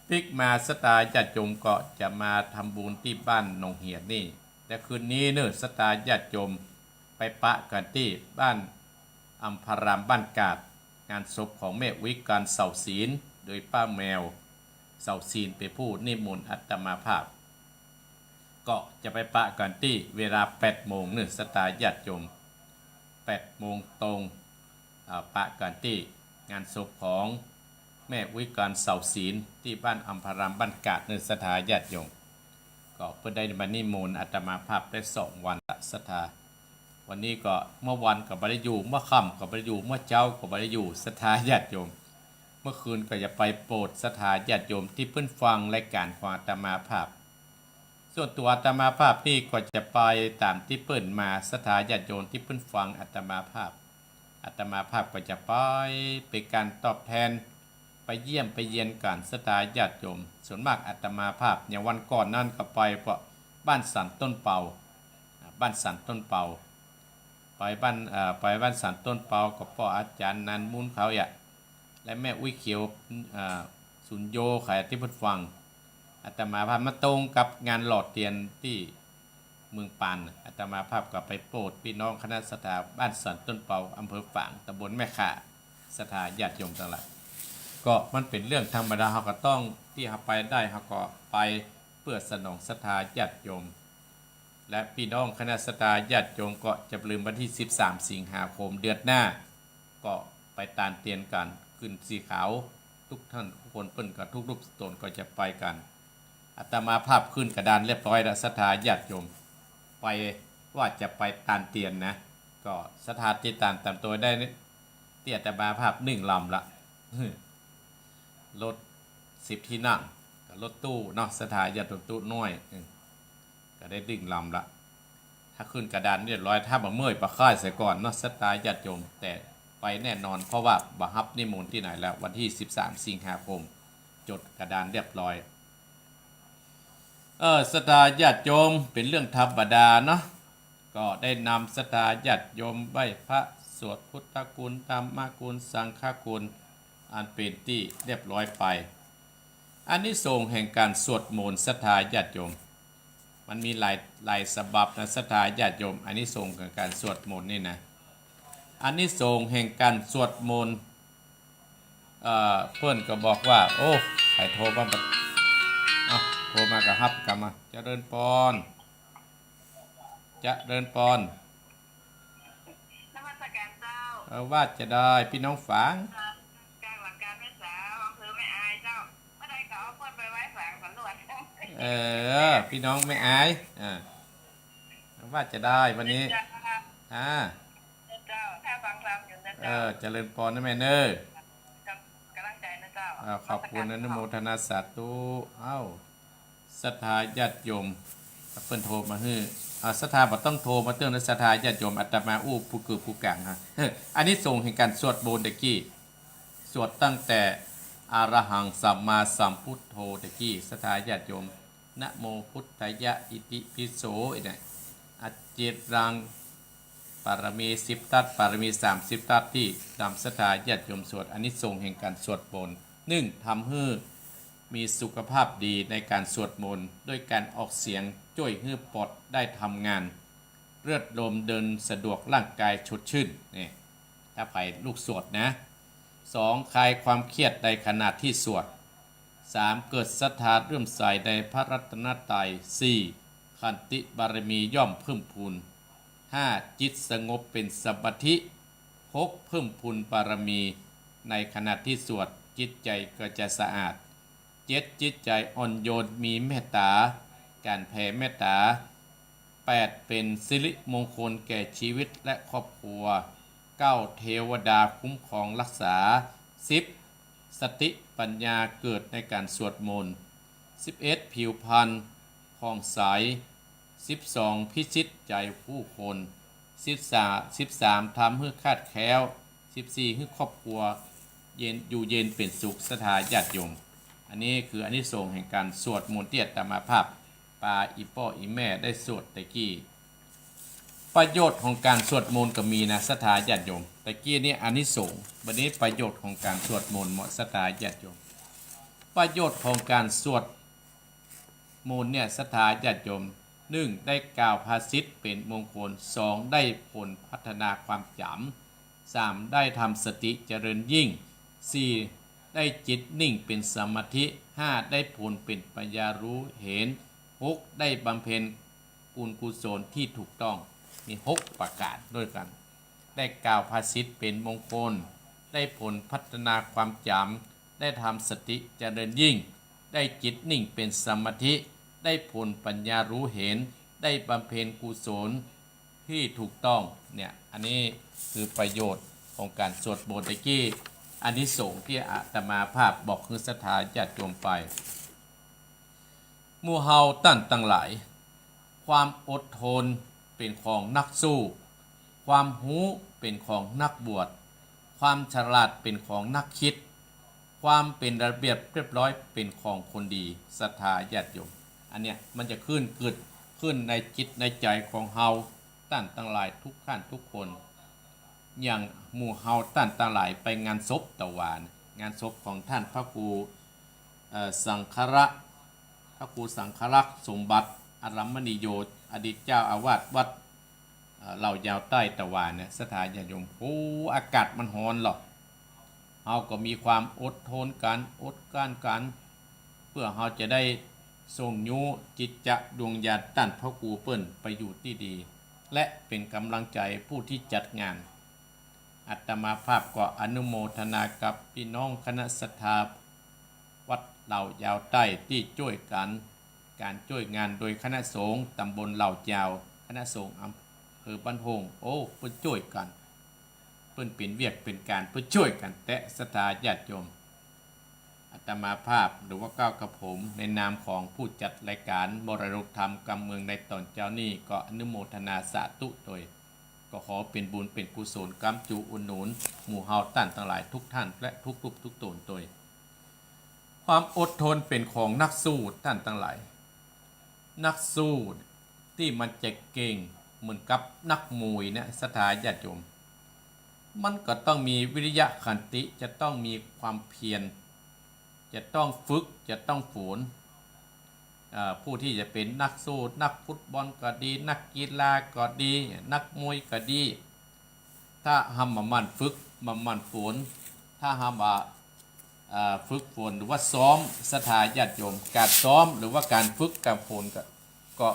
ปิ๊กมาศรัทธาญาติโยมก็จะมาทำบุญตี้บ้านหนองเหียนนี่ แต่คืนนี้เน่อศรัทธาญาติโยม ไปปะกั๋นตี้บ้านอำพารามบ้านกาด งานศพของแม่อุ๊ย การเสาศีล โดยป้าแมว เสาศีล เป๋นผู้นิมนต์อาตมาภาพ ก็จะไปปะกั๋นตี้เวลาแปดโมงเนาะ ศรัทธาญาติโยม แปดโมงตรง อ่า ปะกั๋นตี้งานศพของแม่อุ๊ยกร เสาศีล ตี้บ้านอำพาราม บ้านกาดเนาะ ศรัทธาญาติโยม ก็เปิ้นได้มานิมนต์อาตมาภาพได้สองวันละ ศรัทธา วันนี้ก็ เมื่อวานก็บ่ได้อยู่ เมื่อค่ำก็บ่ได้อยู่ เมื่อเจ๊าก็บ่ได้อยู่ ศรัทธาญาติโยม เมื่อคืนก็จะไปโปรดศรัทธาญาติโยมตี้เปิ้นฟังรายก๋านของอาตมาภาพ ส่วนตั๋วอาตมาภาพนี่ก็จะไปต๋ามตี้เปิ้นมา ศรัทธาญาติโยมตี้เปิ้นฟังอาตมาภาพ อาตมาภาพก็จะไปเป๋นก๋านตอบแทน ไปเยี่ยมไปเยียนกั๋น ศรัทธาญาติโยม ส่วนมากอาตมาภาพ อย่างวันก่อนนั้นก็ไปเป๋นบ้านสันต้นเปา อ่า บ้านสันต้นเปา ไปบ้าน เอ่อ ไปบ้านสันต้นเปาก็ป้ออาจ๋ารย์นันท์มูลเขาอะ และแม่อุ๊ยเขียว เอ่อ สุนโย ใผตี้เปิ้นฟัง อาตมาภาพมาตรงกับงานหล่อเตียนตี้เมืองปาน อาตมาภาพก็ไปโปรดปี้น้องคณะศรัทธาบ้านสันต้นเปา อำเภอฝาง ตำบลแม่ข่า ศรัทธาญาติโยมตังหลาย ก็มันเป๋นเรื่องธรรมดา เฮาก็ต้อง ตี้เฮาไปได้เฮาก็ไปเปื้อสนองศรัทธาญาติโยม และปี้น้องคณะศรัทธาญาติโยมก็จะบ่ลืมวันตี้สิบสามสิงหาคมเดือนหน้า ก็ไปตานเตียนกั๋น ขึ้นสีขาว กู้ต้านกู้คนเปิ้นก็กู้รูปตนก็จะไปกั๋น อาตมาภาพขึ้นกระดานเรียบร้อยแล้ว ศรัทธาญาติโยม ไปว่าจะไปตานเตียนนะ ก็ศรัทธาติดต๋ามต๋ามตั๋วได้นี่ ตี้อาตมาภาพนึ่งลำละ รถสิบตี้นั่ง กับรถตู้เนาะ ศรัทธาญาติโยม ตู้น้อย เออ ก็ได้นึ่งลำละ ถ้าขึ้นกระดานเรียบร้อย ถ้าบ่เมื่อยบ่คล้ายเสียก่อนเนาะ ศรัทธาญาติโยม แต่ไปแน่นอน เพราะว่าบ่ฮับนิมนต์ตี้ไหนแล้ว วันตี้สิบสามสิงหาคม จดกระดานเรียบร้อย เออ ศรัทธาญาติโยม เป๋นเรื่องธรรมดาเนาะ ก็ได้นำศรัทธาญาติโยมไหว้พระ สวดพุทธคุณ ธรรมคุณ สังฆคุณ อันเป๋นตี้เรียบร้อยไป อานิสงส์แห่งการสวดมนต์ ศรัทธาญาติโยม มันมีหลาย หลายฉบับนะ ศรัทธาญาติโยม อานิสงส์แห่งการสวดมนต์นี่นะ อานิสงส์แห่งการสวดมนต์ เอ่อ เปิ้นก็บอกว่า โอ้ ใผโทรมาบัด เอ้า โทรมาก็ฮับกำมา เจริญปอน เจริญปอน นมัสการเจ้า เออ ว่าจะได้ ปี้น้องฝาง กลางหลังการแม่สาว อำเภอแม่อายเจ้า เมื่อใดก็เอาเปิ้นไปไว้ฝางสำรวจ เออ ปี้น้องแม่อาย อ่า ว่าจะได้วันนี้ เจ้า อ่า เจ้า ถ้าฟังธรรมอยู่นะ เอ เจ้า อ เจริญปอนนะแม่เนอะ กำลังใจนะเจ้า อ่า ขอบคุณ นมัสการเจ้า อนุโมทนาสาธุ เอ้า ศรัทธาญาติโยม เปิ้นโทรมาหื้อ อ่า ศรัทธาบ่ต้องโทรมาเตื้องนะ ศรัทธาญาติโยม อาตมาอู้ผู้กึ่งผู้กลางฮะ อานิสงส์แห่งการสวดมนต์ตะกี้ สวดตั้งแต่อะระหังสัมมาสัมพุทโธตะกี้ ศรัทธาญาติโยม นะโมพุทธายะอิติปิโส อีกนะ อจิรัง ปารมีสิบทัศ ปารมีสามสิบทัศ ตี้นำศรัทธาญาติโยมสวด อานิสงส์แห่งการสวดมนต์ นึ่ง ทำหื้อมีสุขภาพดีในการสวดมนต์ ด้วยการออกเสียงจ้วยหื้อปอดได้ทำงาน เลือดลมเดินสะดวก ร่างกายสดชื่น นี่ ถ้าใผลูกสวดนะ สอง คลายความเครียดในขณะที่สวด สาม เกิดศรัทธาเลื่อมใสในพระรัตนตรัย สี่ ขันติบารมีย่อมเพิ่มพูน ห้า จิตสงบเป็นสมาธิ หก เพิ่มพูนบารมี ในขณะที่สวด จิตใจก็จะสะอาด เจ็ด จิตใจอ่อนโยน มีเมตตา การแผ่เมตตา แปด เป็นสิริมงคลแก่ชีวิตและครอบครัว เก้า เทวดาคุ้มครองรักษา สิบ สติปัญญาเกิดในการสวดมนต์ สิบเอ็ด ผิวพรรณผ่องใส สิบสอง พิชิตใจผู้คน สิบสาม สิบสาม ทำหื้อคลาดแคล้ว สิบสี่ หื้อครอบครัวเย็น อยู่เย็นเป็นสุข ศรัทธาญาติโยม อันนี้คืออานิสงส์แห่งการสวดมนต์ตี้อาตมาภาพปาอี่ป้ออี่แม่ได้สวดตะกี้ ประโยชน์ของการสวดมนต์ก็มีนะ ศรัทธาญาติโยม ตะกี้นี่อานิสงส์ บัดนี้ประโยชน์ของการสวดมนต์เนาะ ศรัทธาญาติโยม ประโยชน์ของการสวดมนต์เนี่ย ศรัทธาญาติโยม นึ่ง ได้กล่าวภาษิตเป็นมงคล สอง ได้ผลพัฒนาความจ๋ำ สาม ได้ทำสติเจริญยิ่ง สี่ ได้จิตนิ่งเป๋นสมาธิ ห้า ได้ผลเป๋นปัญญาฮู้หัน หก ได้บำเพ็ญบุญกุศลตี้ถูกต้อง มีหกประก๋านตวยกั๋น ได้กล่าวภาษิตเป๋นมงคล ได้ผลพัฒนาความจ๋ำ ได้ทำสติเจริญยิ่ง ได้จิตนิ่งเป๋นสมาธิ ได้ผลปัญญาฮู้หัน ได้บำเพ็ญกุศลตี้ถูกต้อง เนี่ย อันนี้คือประโยชน์ของก๋านสวดมนต์ตะกี้ อานิสงส์ตี้อาตมาภาพบอกหื้อศรัทธาญาติโยมไป หมู่เฮาต้านตังหลาย ความอดทนเป๋นของนักสู้ ความฮู้เป๋นของนักบวช ความฉลาดเป๋นของนักกึ๊ด ความเป๋นระเบียบเรียบร้อยเป๋นของคนดี ศรัทธาญาติโยม อันเนี้ยมันจะขึ้นเกิดขึ้นในจิตในใจ๋ของเฮาต้านตังหลายทุกท่านทุกคน อย่างหมู่เฮาต้านตังหลายไปงานศพตะวา งานศพของต้านพระครู เอ่อ สังฆรักษ์ พระครูสังฆรักษ์สมบัติ อารัมมณีโย อดีตเจ้าอาวาสวัด เอ่อ เหล่ายาวใต้ตะวาเนี่ย ศรัทธาญาติโยม โอ้ อากาศมันฮ้อนหรอก เฮาก็มีความอดทนกั๋น อดกลั้นกั๋น เปื้อเฮาจะได้ส่งยู้จิตจะดวงญาณต้านพระครูเปิ้นไปอยู่ตี้ดี และเป๋นก๋ำลังใจ๋ผู้ตี้จัดงาน อาตมาภาพก็อนุโมทนากับปี้น้องคณะศรัทธาวัดเหล่ายาวใต้ตี้จ้วยกั๋น ก๋านจ้วยงานโดยคณะสงฆ์ตำบลเหล่ายาว คณะสงฆ์อำเภอบ้านโฮ่ง โอ้ เปิ้นจ้วยกั๋น เปิ้นเป๋นเวียกเป๋นก๋าน เปิ้นจ้วยกั๋นแต๊ ศรัทธาญาติโยม อาตมาภาพหรือว่าก้าวกระผมในนามของผู้จัดรายการมรดกธรรมกำเมืองในต๋อนเจ๊านี้ก็อนุโมทนาสาธุตวย ก็ขอเป๋นบุญเป๋นกุศลก๋ำจูอุดหนุนหมู่เฮาต้านตังหลายทุกท่านและทุกรูปทุกต๋นตวย ความอดทนเป๋นของนักสู้ต้านตังหลาย นักสู้ตี้มันจะเก่งเหมือนกับนักมวยเนี่ย ศรัทธาญาติโยม มันก็ต้องมีวิริยะขันติ จะต้องมีความเพียร จะต้องฝึก จะต้องฝน เอ่อ ผู้ตี้จะเป๋นนักสู้ นักฟุตบอลก็ดี นักกีฬาก็ดี นักมวยก็ดี ถ้าเฮาบ่หมั่นฝึก บ่หมั่นฝน ถ้าเฮาบ่ เอ่อ ฝึกฝนหรือว่าซ้อม ศรัทธาญาติโยม ก๋านซ้อมหรือว่าก๋านฝึกก๋านฝนก็ ก็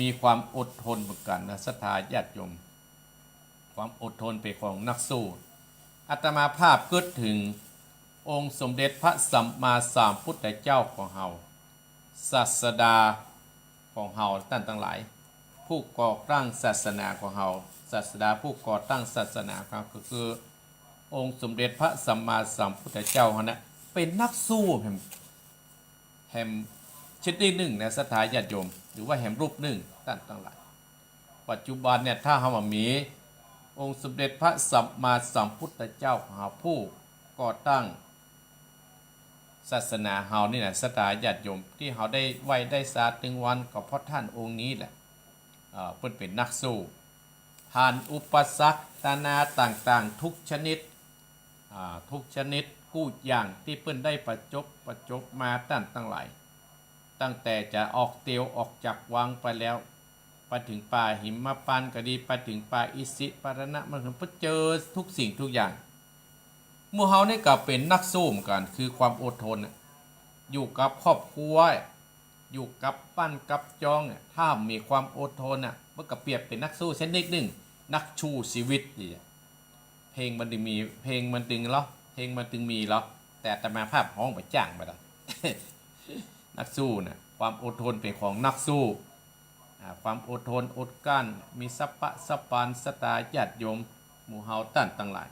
มีความอดทนเหมือนกั๋นนะ ศรัทธาญาติโยม ความอดทนเป๋นของนักสู้ อาตมาภาพกึ๊ดเถิงองค์สมเด็จพระสัมมาสัมพุทธเจ้าของเฮา ศาสดาของเฮาต้านตังหลาย ผู้ก่อตั้งศาสนาของเฮา ศาสดาผู้ก่อตั้งศาสนาของเฮาก็คือองค์สมเด็จพระสัมมาสัมพุทธเจ้าหั้นนะ เป๋นนักสู้แหม แหมชนิดนึ่งนะ ศรัทธาญาติโยม หรือว่าแหมรูปนึ่งต้านตังหลาย ปัจจุบันเนี่ย ถ้าเฮาบ่มีองค์สมเด็จพระสัมมาสัมพุทธเจ้าของเฮา ผู้ก่อตั้งศาสนาเฮานี่นะ ศรัทธาญาติโยม ตี้เฮาได้ไหว้ได้สาตึงวันก็เพราะต้านองค์นี้แหละ เอ่อ เปิ้นเป๋นนักสู้ ผ่านอุปสรรคนานาต่างๆ ทุกชนิด อ่า ทุกชนิดกู้อย่างตี้เปิ้นได้ประจบ ประจบมาต้านตังหลาย ตั้งแต่จะออกเตียวออกจากวังไปแล้ว ไปเถิงป่าหิมพานต์ก็ดี ไปเถิงป่าอิสิปตนะ มันเปิ้นเจอทุกสิ่งทุกอย่าง หมู่เฮานี่ก็เป๋นนักสู้เหมือนกั๋น คือความอดทนน่ะ อยู่กับครอบครัว อยู่กับบ้านกับจองเนี่ย ถ้ามีความอดทนน่ะ มันก็เปรียบเป๋นนักสู้ชนิดนึ่ง นักสู้ชีวิตนี่ เพลงมันจึงมี เพลงมันจึงเหรอ เพลงมันจึงมีเหรอ แต่อาตมาภาพฮ้องบ่จ้างบ่ได้ นักสู้น่ะ ความอดทนเป๋นของนักสู้ อ่า ความอดทนอดกลั้น มีสัพพะสัพพัญ ศรัทธาญาติโยม หมู่เฮาต้านตังหลาย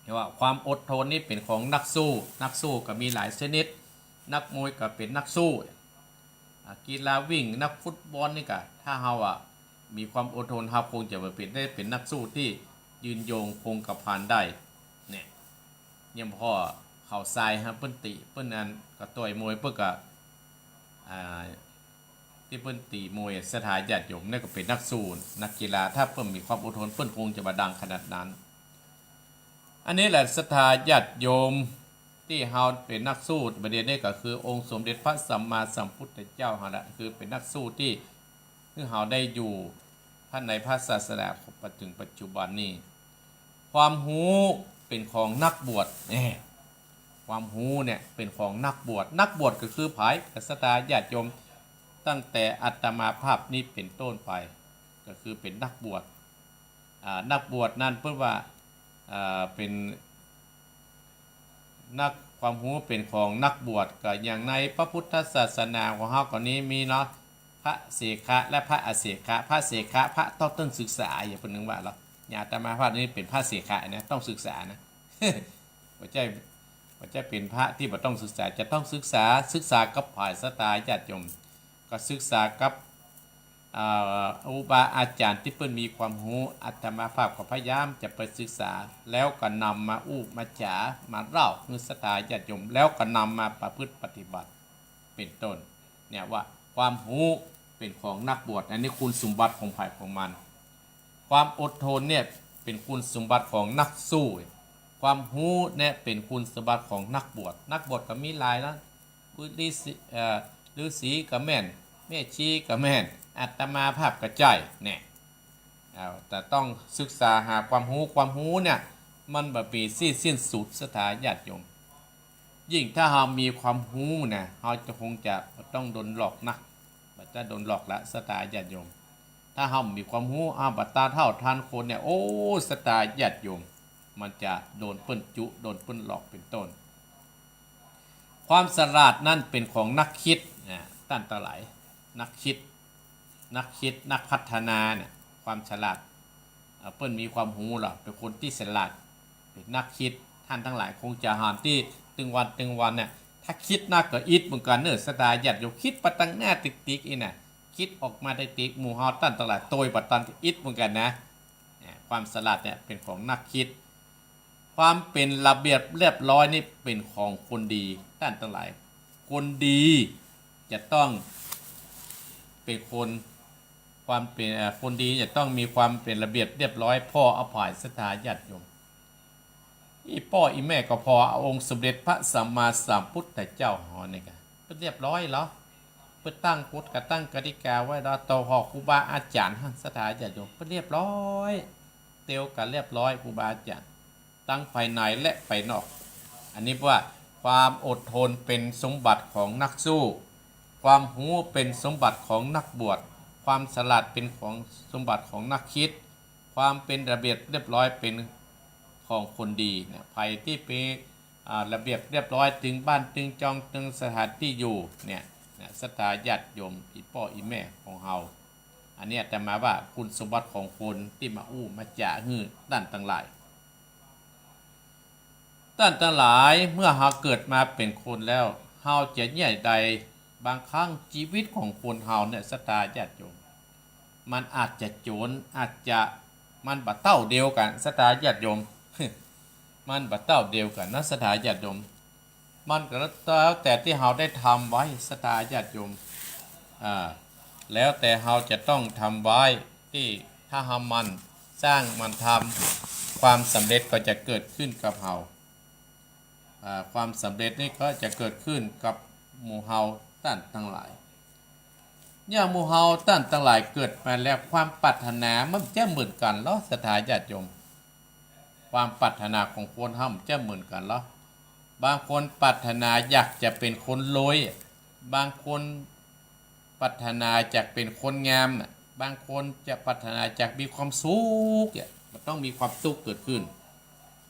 เรียกว่าความอดทนนี่เป๋นของนักสู้ นักสู้ก็มีหลายชนิด นักมวยก็เป๋นนักสู้ อ่า กีฬาวิ่ง นักฟุตบอลนี่ก็ ถ้าเฮาอะมีความอดทน เฮาคงจะบ่เป๋น ได้เป๋นนักสู้ตี้ยืนยงคงกระพันได้ เนี่ย เยี่ยมพ่อเขาทรายฮะ เปิ้นตี๋ เปิ้นอันก็ต่อยมวย เปิ้นก็ อ่า ตี้เปิ้นตี๋มวย ศรัทธาญาติโยม นั่นก็เป๋นนักสู้ นักกีฬา ถ้าเปิ้นมีความอดทน เปิ้นคงจะบ่ดังขนาดนั้น อันนี้แหละ ศรัทธาญาติโยม ตี้เฮาเป๋นนักสู้ ประเด็นนี้ก็คือองค์สมเด็จพระสัมมาสัมพุทธเจ้าหั้นแหละ คือเป๋นนักสู้ตี้ คือเฮาได้อยู่ภายในพระศาสนามาเถิงปัจจุบันนี้ ความฮู้เป๋นของนักบวช แน่ ความฮู้เนี่ยเป๋นของนักบวช นักบวชก็คือใผ ศรัทธาญาติโยม ตั้งแต่อาตมาภาพนี้เป๋นต้นไป ก็คือเป๋นนักบวช อ่า นักบวชนั้นเปิ้นว่า อ่า เป๋น นัก ความฮู้เป๋นของนักบวช ก็อย่างในพระพุทธศาสนาของเฮาก็นี้มีเนาะ พระเสขะและพระอเสขะ พระเสขะ พระต้อง ต้องศึกษา อย่างเปิ้นนึกว่าเหรอ อย่างอาตมาภาพนี้เป๋นพระเสขะนะ ต้องศึกษานะ บ่ใจ้ บ่ใจ้เป๋นพระตี้บ่ต้องศึกษา จะต้องศึกษา ศึกษากับใผ ศรัทธาญาติโยม ก็ศึกษากับ อ่า ครูบาอาจ๋ารย์ตี้เปิ้นมีความฮู้ อาตมาภาพก็พยายามจะไปศึกษา แล้วก็นำมาอู้มาจ๋า มาเล่าหื้อศรัทธาญาติโยม แล้วก็นำมาประพฤติปฏิบัติ เป๋นต้น เนี่ยว่าความฮู้เป๋นของนักบวช อันนี้คุณสมบัติของใผของมัน ความอดทนเนี่ยเป๋นคุณสมบัติของนักสู้ ความฮู้เนี่ยเป๋นคุณสมบัติของนักบวช นักบวชก็มีหลายนะ ฤๅษี เอ่อ ฤๅษีก็แม่น แม่ชีก็แม่น อาตมาภาพก็ใจ้ เนี่ย เอา แต่ต้องศึกษาหาความฮู้ ความฮู้เนี่ย มันบ่มีตี้สิ้นสุด ศรัทธาญาติโยม ยิ่งถ้าเฮามีความฮู้นะ เฮาจะคงจะบ่ต้องโดนหลอกนะ บ่จะโดนหลอกละ ศรัทธาญาติโยม ถ้าเฮามีความฮู้ เฮาบ่ตาเฒ่าทันคนเนี่ย โอ้ ศรัทธาญาติโยม มันจะโดนเปิ้นจุ โดนเปิ้นหลอกเป๋นต้น ความฉลาดนั้นเป๋นของนักคิดนะ ต้านตังหลาย นักคิด นักคิด นักพัฒนาเนี่ย ความฉลาด เอ่อ เปิ้นมีความฮู้เหรอ เป๋นคนตี้ฉลาด เป๋นนักคิด ต้านตังหลายคงจะหันตี้ตึงวันตึงวันเนี่ย ถ้าคิดนักก็อิดเหมือนกั๋นเน่อ ศรัทธาญาติโยม คิดไปตังหน้าติ๊กๆ อี้นะ คิดออกมาติ๊กๆ หมู่เฮาต้านตังหลายตวยบ่ตันก็อิดเหมือนกั๋นนะ เนี่ย ความฉลาดเนี่ยเป๋นของนักคิด ความเป๋นระเบียบเรียบร้อยนี่เป๋นของคนดี ต้านตังหลาย คนดีจะต้องเป๋นคน ความเป๋น เอ่อ คนดีจะต้องมีความเป๋นระเบียบเรียบร้อย ผ่อเอาผาย ศรัทธาญาติโยม อี่ป้ออี่แม่ก็ผ่อเอาองค์สมเด็จพระสัมมาสัมพุทธเจ้าเฮานี่กะ เปิ้นเรียบร้อยเหรอ เปิ้นตั้งกฎกะตั้งกติกาไว้แล้ว ต่อผ่อครูบาอาจ๋ารย์หั้น ศรัทธาญาติโยม เปิ้นเรียบร้อย เตียวกั๋นเรียบร้อย ครูบาอาจ๋ารย์ ตังภายในและภายนอก อันนี้ว่าความอดทนเป๋นสมบัติของนักสู้ ความฮู้เป๋นสมบัติของนักบวช ความฉลาดเป๋นของสมบัติของนักคิด ความเป๋นระเบียบเรียบร้อยเป๋นของคนดีเนี่ย ใผตี้เป๋น อ่า ระเบียบเรียบร้อย ตึงบ้านตึงจองตึงสถานตี้อยู่เนี่ย เนี่ย ศรัทธาญาติโยม อี่ป้ออี่แม่ของเฮา อันนี้อาตมาว่าคุณสมบัติของคนตี้มาอู้มาจ๋าหื้อต้านตังหลาย ต้านตังหลาย เมื่อเฮาเกิดมาเป๋นคนแล้ว เฮาจะเยียะใด บางครั้งจีวิตของคนเฮาเนี่ย ศรัทธาญาติโยม มันอาจจะโจ๋น อาจจะ มันบ่เต้าเดียวกั๋น ศรัทธาญาติโยม มันบ่เต้าเดียวกั๋นนะ ศรัทธาญาติโยม มันก็แล้วแต่ตี้เฮาได้ทำไว้ ศรัทธาญาติโยม อ่า แล้วแต่เฮาจะต้องทำไว้ ตี้ถ้าเฮาหมั่นสร้างหมั่นทำ ความสำเร็จก็จะเกิดขึ้นกับเฮา อ่า ความสำเร็จนี่ก็จะเกิดขึ้นกับหมู่เฮาต้านตังหลาย เนี่ยหมู่เฮาต้านตังหลายเกิดมาแล้ว ความปรารถนามันจะเหมือนกั๋นเหรอ ศรัทธาญาติโยม ความปรารถนาของคนเฮามันจะเหมือนกั๋นเหรอ บางคนปรารถนาอยากจะเป๋นคนรวย บางคนปรารถนาอยากเป๋นคนงามน่ะ บางคนจะปรารถนาอยากมีความสุขเนี่ย มันต้องมีความสุขเกิดขึ้น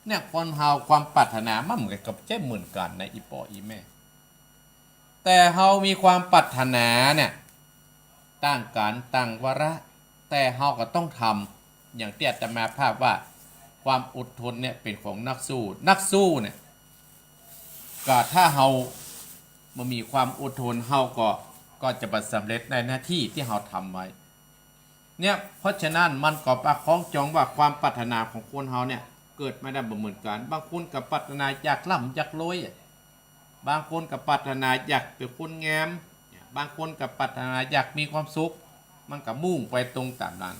เนี่ยคนเฮาความปรารถนามันก็จะเหมือนกั๋นนะ อี่ป้ออี่แม่ แต่เฮามีความปรารถนาเนี่ย ต่างก๋านต่างวาระ แต่เฮาก็ต้องทำ อย่างตี้อาตมาภาพว่า ความอดทนเนี่ยเป๋นของนักสู้ นักสู้เนี่ย ก็ถ้าเฮาบ่มีความอดทน เฮาก็ ก็จะบ่สำเร็จในหน้าตี้ตี้เฮาทำไว้ เนี่ย เพราะฉะนั้นมันก็ปะคล้องจองว่าความปรารถนาของคนเฮาเนี่ย เกิดมาได้บ่เหมือนกั๋น บางคนก็ปรารถนาอยากร่ำอยากรวย บางคนก็ปรารถนาอยากเป๋นคนงาม บางคนก็ปรารถนาอยากมีความสุข มันก็มุ่งไปตรงต๋ามนั้น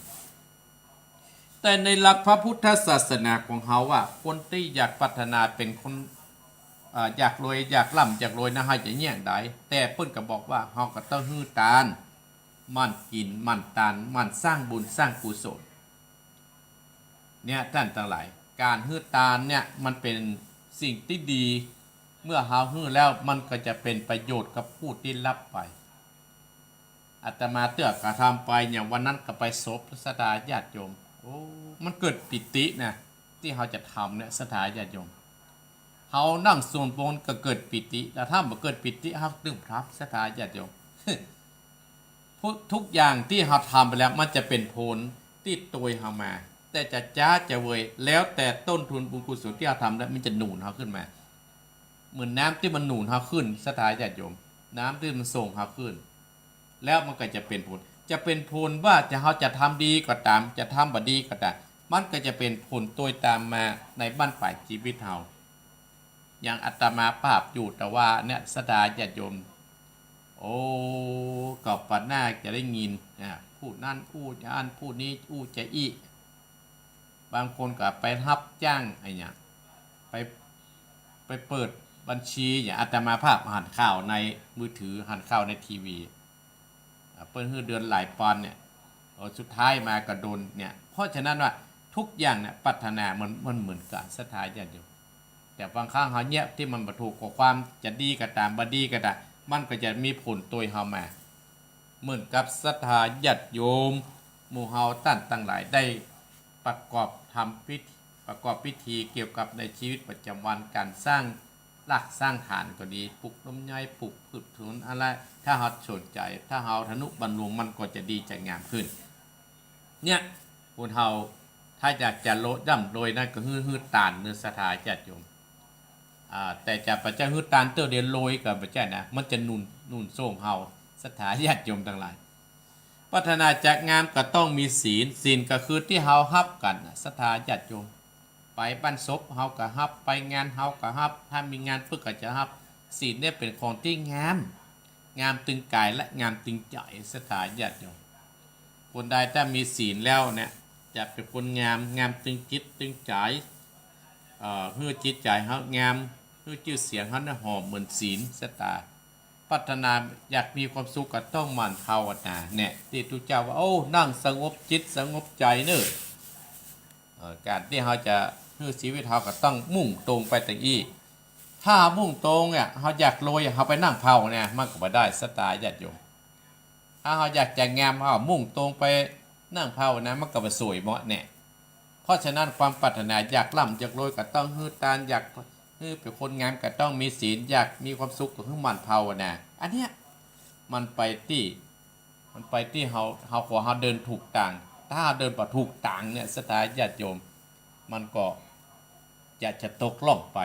แต่ในหลักพระพุทธศาสนาของเฮาอะ คนตี้อยากปรารถนาเป๋นคน อ่า อยากรวย อยากร่ำอยากรวยนะ เฮาจะเยียะใด แต่เปิ้นก็บอกว่าเฮาก็ต้องหื้อตาน หมั่นกิ๋น หมั่นตาน หมั่นสร้างบุญสร้างกุศล เนี่ยต้านตังหลาย ก๋านหื้อตานเนี่ยมันเป๋นสิ่งตี้ดี เมื่อเฮาหื้อแล้วมันก็จะเป๋นประโยชน์กับผู้ตี้ฮับไป อาตมาเตื้อก็ทำไปเนี่ย วันนั้นก็ไปศพ ศรัทธาญาติโยม โอ้ มันเกิดปีตินะ ตี้เฮาจะทำเนี่ย ศรัทธาญาติโยม เฮานั่งสวดมนต์ก็เกิดปีติ แล้วถ้าบ่เกิดปีติ เฮาตึงทำ ศรัทธาญาติโยม ทุก ทุกอย่างตี้เฮาทำไปแล้ว มันจะเป๋นผลตี้ตวยเฮามา แต่จะจ๊าจะเวย แล้วแต่ต้นทุนบุญกุศลตี้เฮาทำแล้ว มันจะหนุนเฮาขึ้นมา เหมือนน้ำตี้มันหนุนเฮาขึ้น ศรัทธาญาติโยม น้ำตี้มันส่งเฮาขึ้น แล้วมันก็จะเป๋นผล จะเป๋นผลว่าจะ เฮาจะทำดีก็ต๋าม จะทำบ่ดีก็ต๋าม มันก็จะเป๋นผลตวยต๋ามมาในบั้นปลายจีวิตเฮา อย่างอาตมาภาพอยู่ตะวาเนี่ย ศรัทธาญาติโยม โอ้ ก็ปะหน้าจะได้ยิน อ่ะ ผู้นั้นอู้จะอั้น ผู้นี้อู้จะอี้ บางคนก็ไปฮับจ้างไอ้เนี่ย ไป ไปเปิดบัญชีเนี่ย อาตมาภาพหันข่าวในมือถือ หันข่าวในทีวี อ่ะ เปิ้นหื้อเดือนหลายปอนด์เนี่ย เออ สุดท้ายมาก็โดนเนี่ย เพราะฉะนั้นว่าทุกอย่างเนี่ย ปรารถนามัน มันเหมือนกั๋น ศรัทธาญาติโยม แต่บางครั้งเฮาเยียะตี้มันบ่ถูก ข้อความจะดีก็ต๋าม บ่ดีก็ต๋าม มันก็จะมีผลตวยเฮามา เหมือนกับศรัทธาญาติโยม หมู่เฮาต้านตังหลายได้ประกอบทำพิธี ประกอบพิธีเกี่ยวกับในชีวิตประจำวัน ก๋านสร้างรากสร้างฐานก็ดี ปลูกต้นไม้ ปลูกพืชสวนอะไร ถ้าเฮาสนใจ๋ ถ้าเฮาทะนุบำรุง มันก็จะดีจะงามขึ้น เนี่ย คนเฮาถ้าอยากจะโล ร่ำรวยนะ ก็หื้อ หื้อตานเนาะ ศรัทธาญาติโยม อ่า แต่จะบ่ใจ้หื้อตานเตื้อเดียวรวยก็บ่ใจ้นะ มันจะหนุน หนุนส่งเฮา ศรัทธาญาติโยมตังหลาย ปรารถนาจะงามก็ต้องมีศีล ศีลก็คือตี้เฮาฮับกั๋นน่ะ ศรัทธาญาติโยม ไปบั้นศพเฮาก็ฮับ ไปงานเฮาก็ฮับ ถ้ามีงานเปิ้นก็จะฮับ ศีลเนี่ยเป๋นของตี้งาม งามตึงก๋ายและงามตึงใจ๋ ศรัทธาญาติโยม คนใดถ้ามีศีลแล้วเนี่ย จะเป๋นคนงาม งามตึงจิตตึงใจ๋ เอ่อ หื้อจิตใจ๋เฮางาม หื้อจื้อเสียงเฮาเนี่ยหอมเหมือนศีล ศรัทธา ปรารถนาอยากมีความสุขก็ต้องหมั่นภาวนา เนี่ย ตี้ตุ๊เจ้าว่า โอ้ นั่งสงบจิตสงบใจ๋เน่อ เอ่อ ก๋านตี้เฮาจะหื้อชีวิตเฮาก็ต้องมุ่งตรงไปตางอี้ ถ้ามุ่งตรงเนี่ย เฮาอยากรวย เฮาไปนั่งภาวนา มันก็บ่ได้ ศรัทธาญาติโยม ถ้าเฮาอยากจะงาม เฮามุ่งตรงไปนั่งภาวนา มันก็บ่สวยเหมาะแน่ เพราะฉะนั้นความปรารถนาอยากร่ำอยากรวยก็ต้องหื้อตาน อยากหื้อเป๋นคนงามก็ต้องมีศีล อยากมีความสุขก็หื้อหมั่นภาวนา อันเนี้ยมันไปตี้ มันไปตี้เฮา เฮา ขอเฮาเดินถูกตาง ถ้าเฮาเดินบ่ถูกตางเนี่ย ศรัทธาญาติโยม มันก็จะ จะตกล่องไป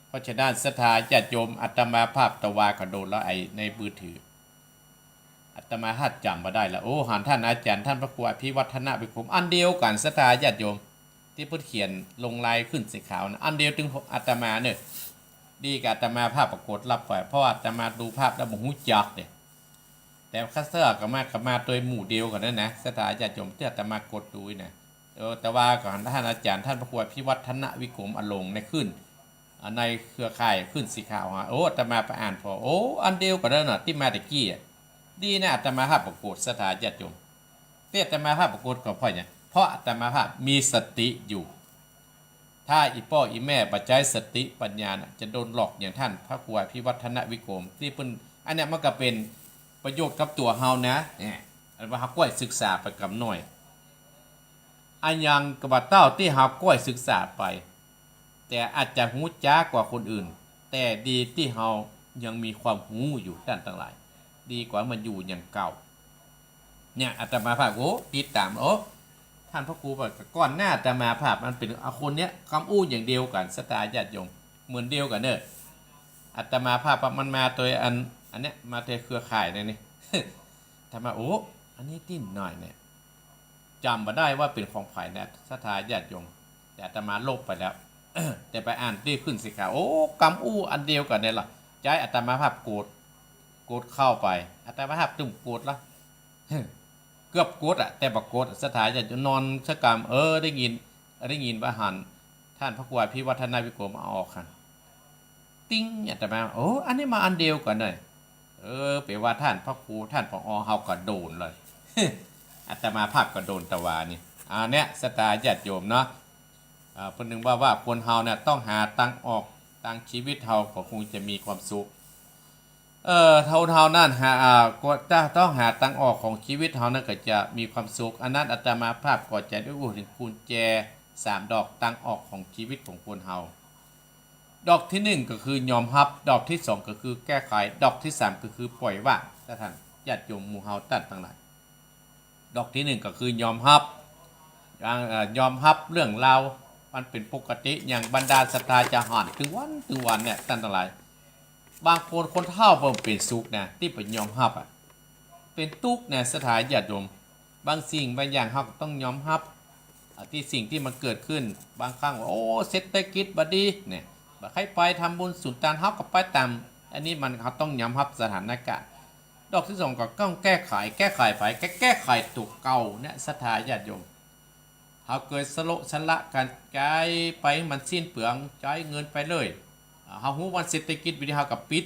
เพราะฉะนั้นศรัทธาญาติโยม อาตมาภาพตะวาก็โดนแล้ว ไอ้ในมือถือ อาตมาภาพจ๋ำบ่ได้แล้ว โอ้ หันต้านอาจ๋ารย์ ต้านพระครูอภิวัฒนวิกรม อันเดียวกั๋น ศรัทธาญาติโยม ตี้เปิ้นเขียนลงลายขึ้นสีขาวนะ อันเดียวตึงอาตมาเน่อ ดีกับอาตมาภาพปรากฏฮับไป เพราะอาตมาดูภาพแล้วบ่ฮู้จักเนี่ย แต่ข้าเสื้อก็มา ก็มาโตยหมู่เดียวกั๋นนั่นนะ ศรัทธาญาติโยม ตี้อาตมากดดูนะ เออ แต่ว่าก็หันต้านอาจ๋ารย์ ต้านพระครูอภิวัฒนวิกรม เอาลงในขึ้น อ่า ในเครือข่ายขึ้นสีขาวฮะ โอ้ อาตมาไปอ่านผ่อ โอ้ อันเดียวกั๋นนั่นน่ะ ตี้มาตะกี้อะ ดีนะ อาตมาภาพปรากฏ ศรัทธาญาติโยม ตี้อาตมาภาพปรากฏก็เพราะหยัง เพราะอาตมาภาพมีสติอยู่ ถ้าอี่ป้ออี่แม่บ่ใจ๊สติปัญญาน่ะ จะโดนหลอกอย่างต้านพระครูอภิวัฒนวิกรมตี้เปิ้น อันเนี้ยมันก็เป๋นประโยชน์กับตั๋วเฮานะ เนี่ย อันว่าเฮาก้อยศึกษาไปกำน้อย อะหยังก็บ่าเต้าตี้เฮาก้อยศึกษาไป แต่อาจจะฮู้จ๊ากว่าคนอื่น แต่ดีตี้เฮายังมีความฮู้อยู่ ต้านตังหลาย ดีกว่ามันอยู่อย่างเก่า เนี่ย อาตมาภาพ โอ้ ติดต๋าม โอ้ ต้านพระครูบอก ก่อนหน้าอาตมาภาพมันเป๋น อ่ะ คนเนี้ย กำอู้อย่างเดียวกั๋น ศรัทธาญาติโยม เหมือนเดียวกั๋นเน่อ อาตมาภาพมันมาโตยอัน อันเนี้ย มาโตยเครือข่ายเนี่ยนี่ อาตมา โอ้ อันนี้ตี้หน่อยเนี่ย จ๋ำบ่ได้ว่าเป๋นของใผนะ ศรัทธาญาติโยม แต่อาตมาลบไปแล้ว แต่ไปอ่านตี้ขึ้นสีขาว โอ้ กำอู้อันเดียวกั๋นเนี่ยล่ะ ใจ๊อาตมาภาพโกรธ โกรธเข้าไป อาตมาภาพตึงโกรธละ เกือบโกรธอะ แต่บ่โกรธ ศรัทธาญาติโยม นอนสักกำ เออ ได้ยิน ได้ยินว่าหัน ต้านพระครูอภิวัฒนวิกรมเอาออกหัน ติ๊ง อาตมา โอ้ อันนี้มาอันเดียวกั๋นเน่อ เออ แปลว่าต้านพระครู ต้านผอ.เฮาก็โดนเลย อาตมาภาพก็โดนตะวานี่ อ่า เนี่ย ศรัทธาญาติโยมเนาะ อ่า เปิ้นนึ่งว่า ว่าคนเฮาเนี่ยต้องหาตางออก ตังชีวิตเฮาก็คงจะมีความสุข เอ่อ เท่าๆ นั้นหา อ่า ก็จะต้องหาตางออกของชีวิตเฮานั้นก็จะมีความสุข อันนั้นอาตมาภาพก็จะได้อู้เถิงกุญแจสามดอกตางออกของชีวิตของคนเฮา ดอกตี้นึ่งก็คือยอมฮับ ดอกตี้สองก็คือแก้ไข ดอกตี้สามก็คือปล่อยวาง ถ้าต้านญาติโยมหมู่เฮาต้านตังหลาย ดอกตี้นึ่งก็คือยอมฮับ อย่าง เอ่อ ยอมฮับเรื่องราว มันเป๋นปกติ อย่างบรรดาศรัทธาจะหันตึงวันตึงวันเนี่ย ต้านตังหลาย บางคนคนเฒ่าบ่เป๋นสุขนะ ตี้บ่ยอมฮับอะ เป๋นตุ๊กข์นะ ศรัทธาญาติโยม บางสิ่งบางอย่างเฮาก็ต้องยอมฮับ อ่า ตี้สิ่งตี้มันเกิดขึ้น บางครั้งว่า โอ้ เศรษฐกิจบ่ดีเนี่ย บ่ใค่ไปทำบุญสุนตาน เฮาก็ไปต๋าม อันนี้มัน เฮาต้องยอมฮับสถานการณ์ ดอกตี้สองก็ต้องแก้ไข แก้ไขไป แก้ แก้ไขตั๋วเก่าเนี่ย ศรัทธาญาติโยม เฮาเกยสละสละกั๋นใจ๊ไปมันสิ้นเปลือง ใจ๊เงินไปเลย อ่า เฮาฮู้ว่าเศรษฐกิจบ่ดี เฮาก็ปิด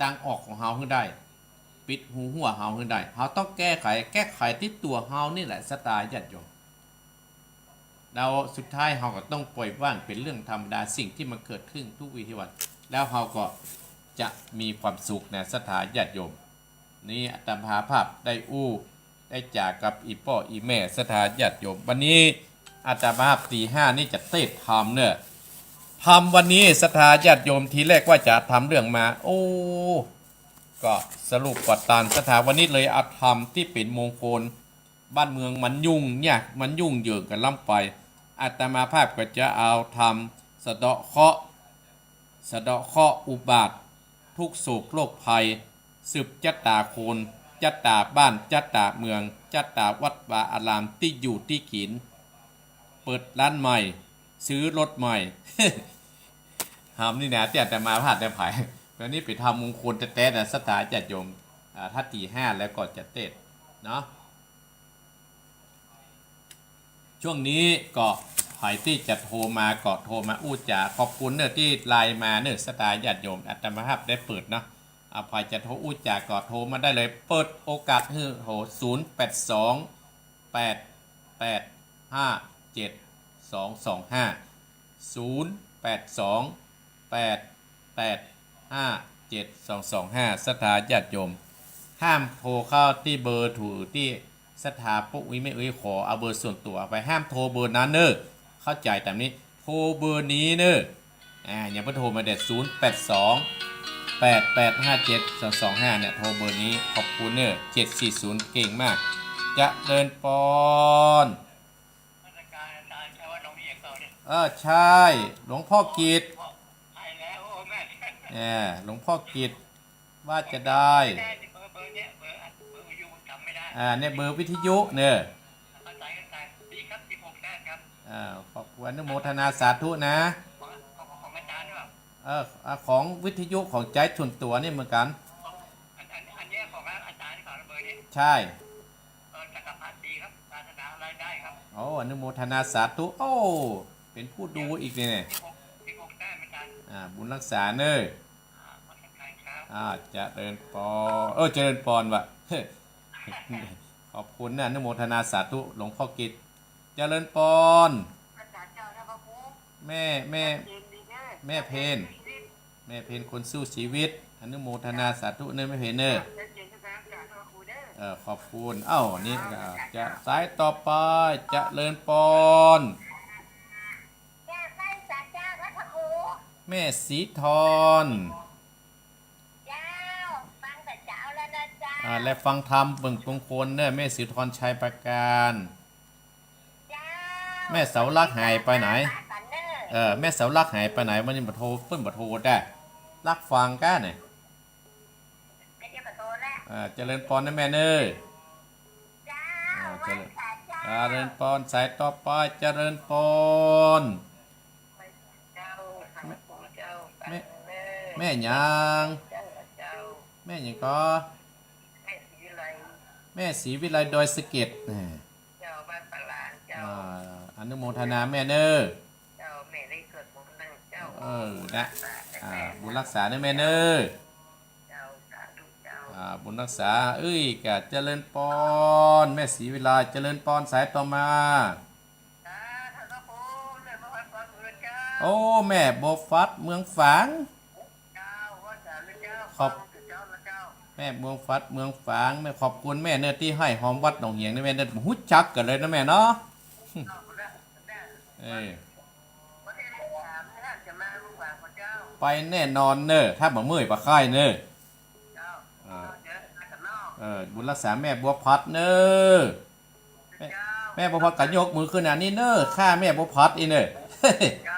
ตางออกของเฮาหื้อได้ ปิดฮูหัว่เฮาหื้อได้ เฮาต้องแก้ไข แก้ไขตี้ตั๋วเฮานี่แหละ ศรัทธาญาติโยม แล้วสุดท้ายเฮาก็ต้องปล่อยวาง เป๋นเรื่องธรรมดา สิ่งตี้มันเกิดขึ้นทุกวีทุกวัน แล้วเฮาก็จะมีความสุขนะ ศรัทธาญาติโยม นี่อาตมาภาพได้อู้ได้จ๋ากับอี่ป้ออี่แม่ศรัทธาญาติโยม วันนี้อาตมาภาพตีห้านี่จะเตสน์ธรรมเน่อ ธรรมวันนี้ศรัทธาญาติโยม ทีแรกว่าจะทำเรื่องมา โอ้ ก็สรุปกว่าตานศรัทธา วันนี้เลยเอาธรรมตี้เป๋นมงคล บ้านเมืองมันยุ่งเนี่ย มันยุ่งเหยิงกั๋นล้ำไป อาตมาภาพก็จะเอาธรรมสะเดาะเคราะห์ สะเดาะเคราะห์อุบาท ทุกข์โศกโรคภัย สืบจะต๋าคน จะต๋าบ้าน จะต๋าเมือง จะต๋าวัดวาอาราม ตี้อยู่ตี้กิ๋น เปิดร้านใหม่ ซื้อรถใหม่ ธรรมนี่นะ ตี้อาตมาภาพได้ผาย วันนี้ไปทำมงคลแต๊ๆ นะ ศรัทธาญาติโยม อ่า ถ้าตีห้าแล้วก็จะเตสน์เนาะ ช่วงนี้ก็ใผตี้จะโทรมาก็โทรมาอู้จ๋า ขอบคุณเน่อตี้ไลน์มาเน่อ ศรัทธาญาติโยม อาตมาภาพได้เปิดเนาะ อ่า ใผจะโทรอู้จ๋าก็โทรมาได้เลย เปิดโอกาสหื้อ โห ศูนย์แปดสอง แปดแปดห้าเจ็ดสองสองห้า ศูนย์แปดสอง แปดแปดห้าเจ็ดสองสองห้า ศรัทธาญาติโยม ห้ามโทรเข้าตี้เบอร์ถูกตี้ศรัทธาป้ออุ๊ยแม่อุ๊ยขอเอาเบอร์ส่วนตั๋วไป ห้ามโทรเบอร์นั้นเน่อ เข้าใจ๋ต๋ามนี้ โทรเบอร์นี้เน่อ อ่า ยังบ่โทรมาเด็ด ศูนย์แปดสอง แปดแปดห้าเจ็ดสองสองห้า เนี่ย โทรเบอร์นี้ ขอบคุณเน่อ เจ็ดสี่ศูนย์ เก่งมาก เจริญปอน นมัสการอาจารย์ ใช่วัดหนองเอียงเปล่าเนี่ย เออ ใช่ หลวงพ่อกิตติ์ ใช่แล้ว โอ้ แม่ เออ หลวงพ่อกิตติ์ ว่าจะได้ ไม่ได้ เบอร์ เบอร์เนี่ย เบอร์ เบอร์วิทยุจำไม่ได้ อ่า เนี่ย เบอร์วิทยุเนี่ย อาจารย์ อาจารย์ ดีครับ สิบหก แต้มครับ อ่า ขอบคุณ อนุโมทนาสาธุนะ ของ ของ ของอาจารย์หรือเปล่า เออ อ่า ของวิทยุของใจ๊ส่วนตั๋วนี่เหมือนกั๋น ของ อัน อัน อันเนี้ยของอาจารย์หรือเปล่า เบอร์นี้ ใช่ เออ จักรพรรดิครับ ศาสนาอะไรได้ครับ โอ้ อนุโมทนาสาธุ โอ้ เป๋นผู้ดูอีกเนี่ย สิบหก สิบหก แต้มอาจารย์ อ่า บุญรักษาเน่อ อ่า นมัสการครับ อ่า เจริญปอน เออ เจริญปอนว่ะ ขอบคุณนะ อนุโมทนาสาธุ หลวงพ่อกิตติ์ เจริญปอน อาจารย์เจ้านะพระครู แม่ แม่ เย็นดีเด้อ แม่เพน แม่เพนคนสู้ชีวิต อนุโมทนาสาธุเน่อแม่เพนเน่อ เย็นๆ นะครับอาจารย์พระครูเด้อ เออ ขอบคุณ เอ้า นี่ก็จะสายต่อไป เจริญปอน เจ้าใกล้สัตว์เจ้าพระครู แม่ศรีธร เจ้า ฟังแต่เช้าแล้วนะเจ้า อ่า และฟังธรรมเบิ่งมงคลเน่อ แม่ศรีธร ชัยประการ เจ้า แม่เสาหลักหายไปไหน มากันเน่อ เออ แม่เสาหลักหายไปไหน วันนี้บ่โทร เปิ้นบ่โทรได้ หลักฟังก้าเนี่ย เดี๋ยวก็โทรแล้ว อ่า เจริญปอนนะแม่เน่อ เจ้า อ่า เจริญ ไหว้สาเจ้า เจริญปอน สายต่อไป เจริญปอน เจ้า แม่ เจ้า แม่ แม่หยัง เจ้า เจ้า แม่หยังก็ แม่ศรีวิไล แม่ศรีวิไลดอยสะเก็ด แหม เจ้า บ้านปะลาง เจ้า อ่า อนุโมทนาแม่เน่อ เจ้า แม่ได้สวดมนต์เน่อ เจ้า เออ นะ อ่า บุญรักษาเน่อแม่เน่อ เจ้า สาธุ เจ้า อ่า บุญรักษา เอ้ย กะเจริญปอน แม่ศรีวิไล เจริญปอน สายต่อมา สาธุ พระครู เจริญพร พร เจ้า โอ้ แม่บัวผัดเมืองฝาง เจ้า ว่าจ๋าเลยเจ้า ขอบ ฟังเจ้านะเจ้า แม่บัวผัดเมืองฝาง แม่ขอบคุณแม่เน่อตี้ฮ้อยหอมวัดหนองเหียงนี่ แม่เน่อบ่ฮู้จักกั๋นเลยเนาะแม่เนาะ เจ้า เออ ประเทศสามนี่น่าจะมาเมืองฝางก่อเจ้า ไปแน่นอนเน่อ ถ้าบ่เมื่อยบ่ไข้เน่อ เจ้า อ่า เดี๋ยวมากันเนาะ เออ บุญรักษาแม่บัวผัดเน่อ แม่ เจ้า แม่บัวผัดก็ยกมือขึ้นอันนี้เน่อ ข้าแม่บัวผัดอีเน่อ เจ้า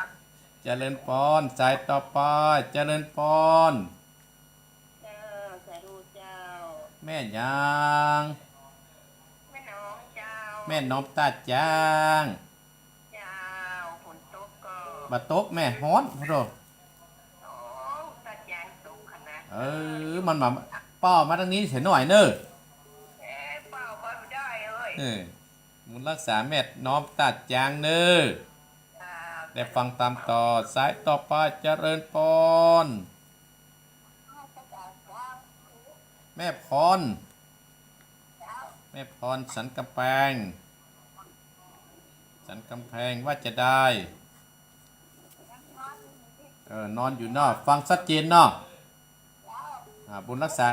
เจริญปอน สายต่อไป เจริญปอน เจ้า สาธุเจ้า แม่หยัง แม่น้อมเจ้า แม่น้อมต้าจ๊าง เจ้า ฝนตกก่อ บ่ตกแม่ ฮ้อน โอ้โธ่ โอ้ ต้าจ๊างตกขนาด เออ มันมา เป้ามาตางนี้เสียหน่อยเน่อ เอ้ย เป้าบ่ได้เอ้ย เออ บุญรักษาแม่น้อมต้าจ๊างเน่อ เจ้า ได้ฟังต๋ามต่อ สายต่อไป เจริญปอน แม่พร แม่พร สันกำแพง สันกำแพง ว่าจะได้ เออ นอนอยู่เนาะ ฟังชัดเจนเนาะ อ่า บุญรักษา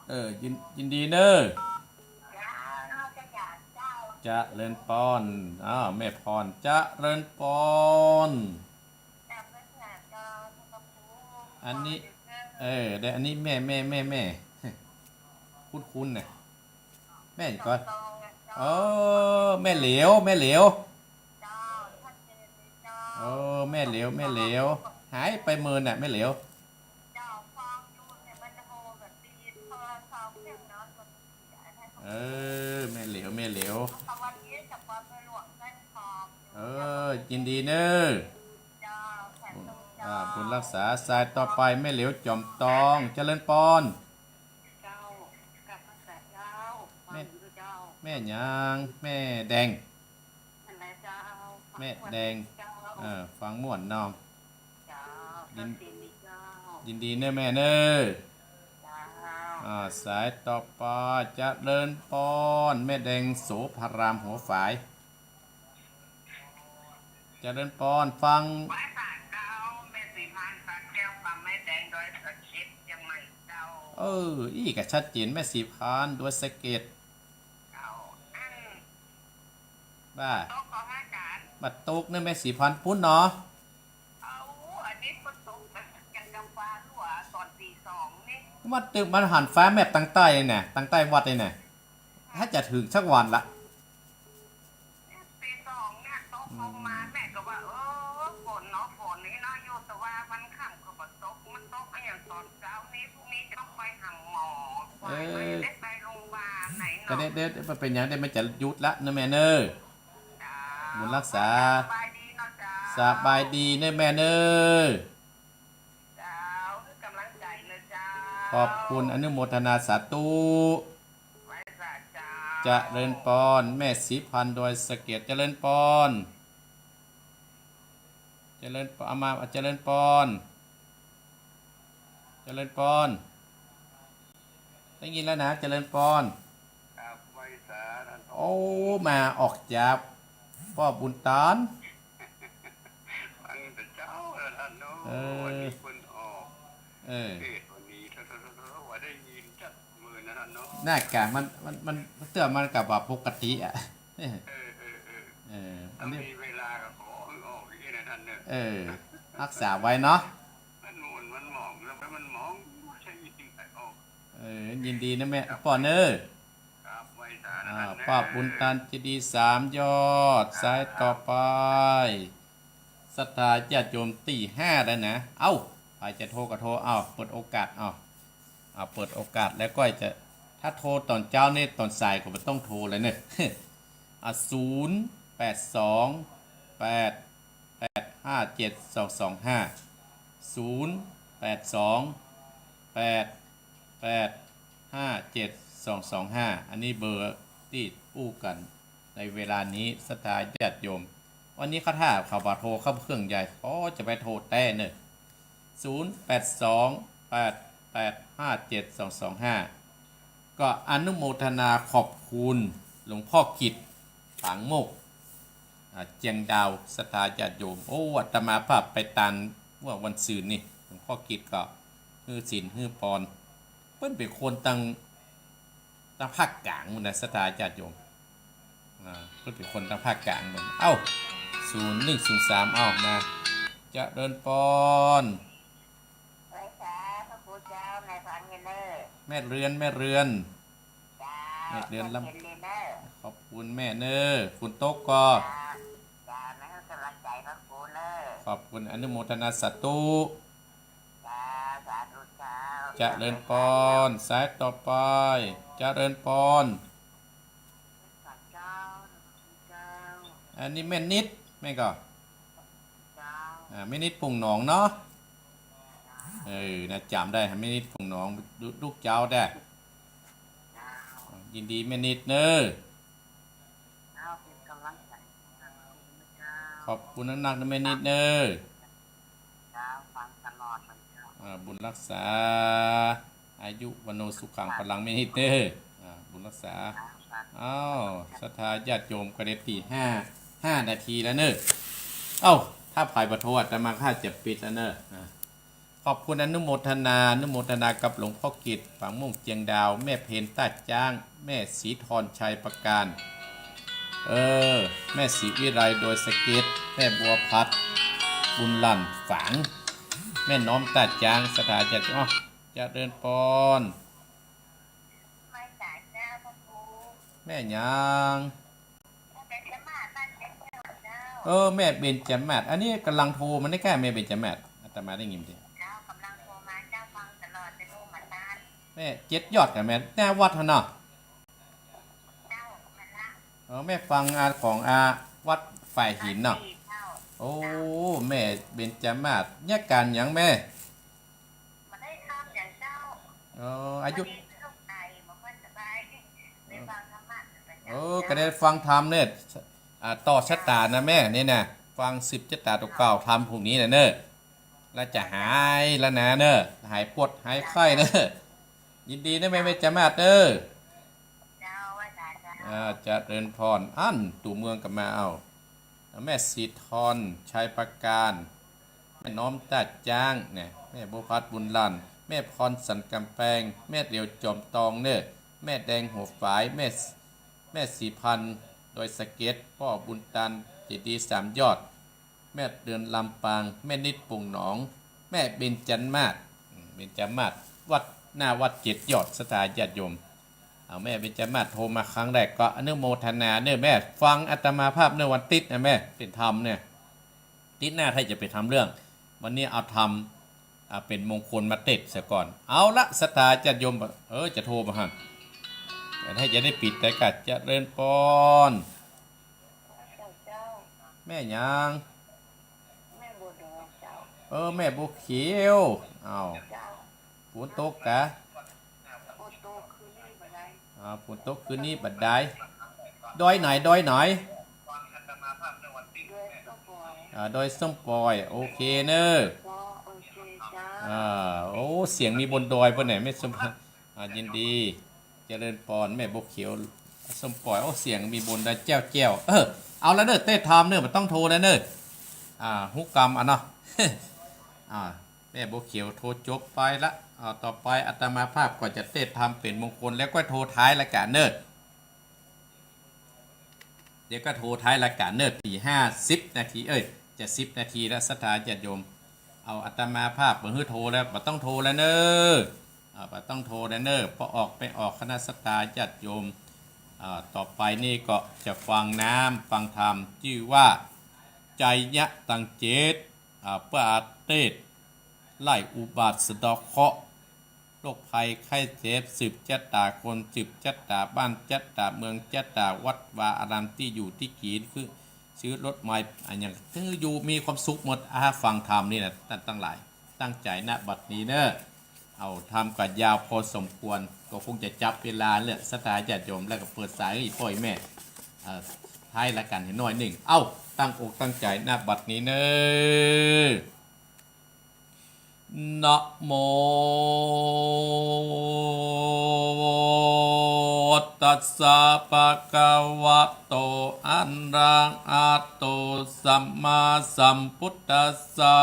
เออ ยิน ยินดีเน่อ เจริญปอน อ้าว แม่พร เจริญปอน อันนี้ เออ ได้ อันนี้แม่ แม่ แม่ แม่ คุ้นๆ เนี่ย แม่ก่อน เออ แม่เหลว แม่เหลว เออ แม่เหลว แม่เหลว หายไปเมินน่ะ แม่เหลว เออ แม่เหลว แม่เหลว เออ ยินดีเน่อ อ่า บุญรักษา สายต่อไป แม่เหลว จอมตอง เจริญปอน เจ้า กลับมาเจ้า แม่ เจ้า แม่หยัง แม่แดง นั่นแหละเจ้า แม่แดง เจ้า เออ ฟังม่วนเนาะ เจ้า ยิน เจ้า ยินดีเน่อแม่เน่อ เจ้า อ่า สายต่อไป เจริญปอน แม่แดง โสภาราม หัวฝาย เจริญปอน ฟัง ไหว้สาเจ้า แม่ศรีพาน สระแก้ว กับแม่แดง ดอยสะเก็ด เจียงใหม่เจ้า เออ อี้ก็ชัดเจน แม่ศรีพาน ดอยสะเก็ด เจ้า อัน บ่า ตกของอาจารย์ บ่ตกเน่อ แม่ศรีพาน ปุ้นเนาะ เอา อันนี้ก็ตกกันกับฟ้ารั่วตอนตีสองนี่ มันตึก มันหันฟ้าแมบตางใต้น่ะ ตางใต้วัดนี่น่ะ ถ้าจะเถิงสักวันละ ตีสองเนี่ยตกลงมา แม่ก็ว่า เออ ฝนเนาะ ฝนนี่เนาะ อยู่แต่ว่ามันค่ำก็บ่ตก มันตกอะหยังตอนเจ๊านี้ พรุ่งนี้จะต้องไปหาหมอ เออ ไป ได้ไปโรงพยาบาลไหนเนาะ ก็ได้ ได้ มันเป๋นหยังได้ มันจะหยุดละเน่อแม่เน่อ เจ้า บุญรักษา สบายดีเนาะเจ้า สบายดีเน่อแม่เน่อ เจ้า คือกำลังใจ๋เน่อเจ้า ขอบคุณ อนุโมทนาสาธุ ไหว้สาเจ้า เจริญปอน แม่ศรีพาน ดอยสะเก็ด เจริญปอน เจริญปอน เอามา เจริญปอน เจริญปอน ได้ยินแล้วนะ เจริญปอน ครับ ไหว้สาท่าน โอ้ มาออกจากป้อบุญตาน ฟังแต่เจ๊าแล้วท่านเนาะ เออ วันนี้เปิ้นออก เออ เทศน์วันนี้ ถ้า ถ้า ถ้า ถ้าว่าได้ยินจักมื้อนะท่านเนาะ น่ากะ มัน มัน มัน เตื้อมันกะว่าปกติอะ เออ เออ เออ เออ อันนี้ ถ้ามีเวลาก็ขอให้ออกอีกนะท่านเนาะ เออ ฮักษาไว้เนาะ มันม่วน มันหมอง แล้วมันหมอง บ่ใช่ยินแต่ออก เออ ยินดีเน่อแม่ ครับ ปอนเน่อ ครับ ไหว้สา อ่า ท่านเน่อ ป้อบุญตานเจดีย์สามยอด ครับ สายต่อไป ศรัทธาญาติโยมตี้ห้าแล้วนะ เอ้า ใผจะโทรก็โทร เอ้า เปิดโอกาส เอ้า เอ้า เปิดโอกาสแล้วก็จะ ถ้าโทรตอนเจ๊านี่ ตอนสายก็บ่ต้องโทรเลยเน่อ อ่ะ ศูนย์แปดสองแปดแปดห้าเจ็ดสองสองห้า ศูนย์แปดสองแปดแปดห้าเจ็ดสองสองห้า อันนี้เบอร์ตี้อู้กั๋นในเวลานี้ ศรัทธาญาติโยม วันนี้ข้าถ้าเขาบ่โทรเข้าเครื่องใหญ่ ก็จะไปโทรแต๊เน่อ ศูนย์แปดสองแปดแปดห้าเจ็ดสองสองห้า ก็อนุโมทนาขอบคุณหลวงพ่อกิจ ปางโมกข์ อ่า เจียงดาว ศรัทธาญาติโยม โอ้ อาตมาภาพไปตานเมื่อวันซืนนี่ หลวงพ่อกิตติ์ก็หื้อศีลหื้อพร เปิ้นเป๋นคนตาง ตางภาคกลางปู้นนะ ศรัทธาญาติโยม อ่า เปิ้นเป๋นคนตางภาคกลางปู้น เอ้า ศูนย์หนึ่งศูนย์สาม เอ้า มา เจริญพร ไหว้สาพระครูเจ้า แม่ฟังอยู่เน่อ แม่เรือน แม่เรือน เจ้า แม่เรือนลำ เย็นดีเน่อ ขอบคุณแม่เน่อ ฝนตกก่อ เจ้า เจ้า มาหื้อกำลังใจ๋พระครูเน่อ ขอบคุณ อนุโมทนาสาธุ เจ้า สาธุเจ้า เจริญพร สายต่อไป เจริญพร เจ้า อันนี้แม่นิด แม่ก่อ เจ้า อ่า แม่นิดปุ่งหนองเนาะ เออ นะ จ๋ำได้ แม่นิดปุ่งหนอง ลูก ลูกเจ้าได้ เจ้า ยินดีแม่นิดเน่อ เจ้า เป๋นกำลังใจ๋ ขอบคุณนักๆ นะแม่นิดเน่อ เจ้า ฟังตลอดเลยเจ้า อ่า บุญรักษา อายุ วัณโณ สุขัง พลัง แม่นิดเน่อ อ่า บุญรักษา เจ้า อ้าว ศรัทธาญาติโยมก็ได้ตี้ห้า ห้านาทีแล้วเน่อ เอ้า ถ้าใผบ่โทรอาตมาข้าจะปิดแล้วเน่อ อ่า ขอบคุณอนุโมทนา อนุโมทนากับหลวงพ่อกิตติ์ ฝางม่วงเจียงดาว แม่เพ็ญต้าจ๊าง แม่ศรีทรชัยประการ เออ แม่ศรีวิไลดอยสะเก็ด แม่บัวพัด บุญหลั่นฝาง แม่น้อมต้าจ๊าง ศรัทธาญาติ อ้อ เจริญพร ไหว้สาเจ้าพระครู แม่หยัง แม่เบญจมาศ บ้านเจ๊เจ้า เออ แม่เบญจมาศ อันนี้กำลังโทรมานี่ก้า แม่เบญจมาศ อาตมาได้ยินติ เจ้า กำลังโทรมาเจ้า ฟังตลอด จะโทรมานาน แม่เจ็ดยอดก่อแม่ หน้าวัดหั้นเนาะ เจ้า มันละ เออ แม่ฟังอา ของอา วัดฝ่ายหินเนาะ วัดฝ่ายหินเจ้า โอ้ เจ้า แม่เบญจมาศ เยียะก๋านหยังแม่ บ่ได้ทำหยังเจ้า เออ อายุ พอดีลูกไอ บ่ค่อยสบาย ได้ฟังธรรมะ เออ ก็ได้ฟังธรรมเนี่ย อ่า ต่อชะตานะแม่ นี่นะ ฟังสืบชะตาตกเก้าธรรมพวกนี้นะเน่อ แล้วจะหายแล้วนะเน่อ หายปวดหายไข้เน่อ ยินดีนะแม่เบญจมาศเน่อ เจ้า ไหว้สาเจ้า อ่า เจริญพร อั้น ตั๋วเมืองก็มา เอ้า แม่ศรีทรชัยประการ แม่น้อมต้าจ๊างเนี่ย แม่บัวพัดบุญหลั่น แม่พรสันกำแปง แม่เหลียวจอมตองเน่อ แม่แดงหัวฝาย แม่ แม่ศรีพันธ์ดอยสะเก็ด ป้อบุญตัน เจดีย์สามยอด แม่เดือนลำปาง แม่นิดปุ่งหนอง แม่เบญจมาศ อืม เบญจมาศ วัด หน้าวัดเจ็ดยอด ศรัทธาญาติโยม เอา แม่เบญจมาศโทรมาครั้งแรกก็อนุโมทนาเน่อแม่ ฟังอาตมาภาพเน่อ วันติ๊ดนะแม่ เป๋นธรรมเนี่ย ติ๊ดหน้าถ้าจะไปทำเรื่อง วันนี้เอาธรรม อ่า เป๋นมงคลมาเตสน์เสียก่อน เอาละ ศรัทธาญาติโยม เออ จะโทรมาหั่น แต่ถ้าจะได้ปิดแต่ก็เจริญพร เจ้า เจ้า แม่หยัง แม่บัวดอยเจ้า เออ แม่บัวเขียว อ้าว เจ้า ฝนตกกะ ฝนตกคืนนี้บ่ได้ อ่า ฝนตกคืนนี้บ่ได้ ดอยไหน ดอยไหน ดอยส้มปอย อ่า ดอยส้มปอย โอเคเน่อ ก็โอเคเจ้า อ่า โอ้ เสียงมีบนดอยปะเนี่ย แม่ส้ม อ่า ยินดี เจริญพร แม่บัวเขียว ส้มปอย โอ้ เสียงมีบนดอยแจ้วแจ้ว เออ เอาละเน่อ เตสน์ธรรมเน่อ บ่ต้องโทรแล้วเน่อ อ่า ฮู้กำอะเนาะ อ่า แม่บัวเขียวโทรจบไปละ เอา ต่อไปอาตมาภาพก็จะเตสน์ธรรมเป๋นมงคล แล้วก็โทรท้ายรายก๋านเน่อ เดี๋ยวก็โทรท้ายรายก๋านเน่อ ตีห้า สิบนาที เอ้ย จะสิบนาทีแล้ว ศรัทธาญาติโยม เอา อาตมาภาพบ่หื้อโทรแล้ว บ่ต้องโทรแล้วเน่อ อ่า บ่ต้องโทรแล้วเน่อ ปอออกไปออกคณะ ศรัทธาญาติโยม อ่า ต่อไปนี่ก็จะฟังน้ำฟังธรรม จื้อว่า ไชยะตังเจต อ่า เปื้ออาเตสน์ ไล่อุบาทสะเดาะเคราะห์ โรคภัยไข้เจ็บ สืบจะต๋าคน สืบจะต๋าบ้าน จะต๋าเมือง จะต๋าวัดวาอาราม ตี้อยู่ตี้กิ๋น คือซื้อรถใหม่ อะหยัง คืออยู่มีความสุขหมด อ่า ฟังธรรมนี่นะ ต้านตังหลาย ตั้งใจ๋ ณ บัดนี้เน่อ เอา ธรรมก็ยาวพอสมควร ก็คงจะจับเวลาเน่อ ศรัทธาญาติโยม แล้วก็เปิดสายหื้ออี่ป้ออี่แม่ เอ่อ ท้ายรายก๋านหื้อหน้อยนึ่ง เอ้า ตั้งอกตั้งใจ๋ ณ บัดนี้เน่อ นะโม ตัสสะ ภะคะวะโต อะระหะโต สัมมาสัมพุทธัสสะ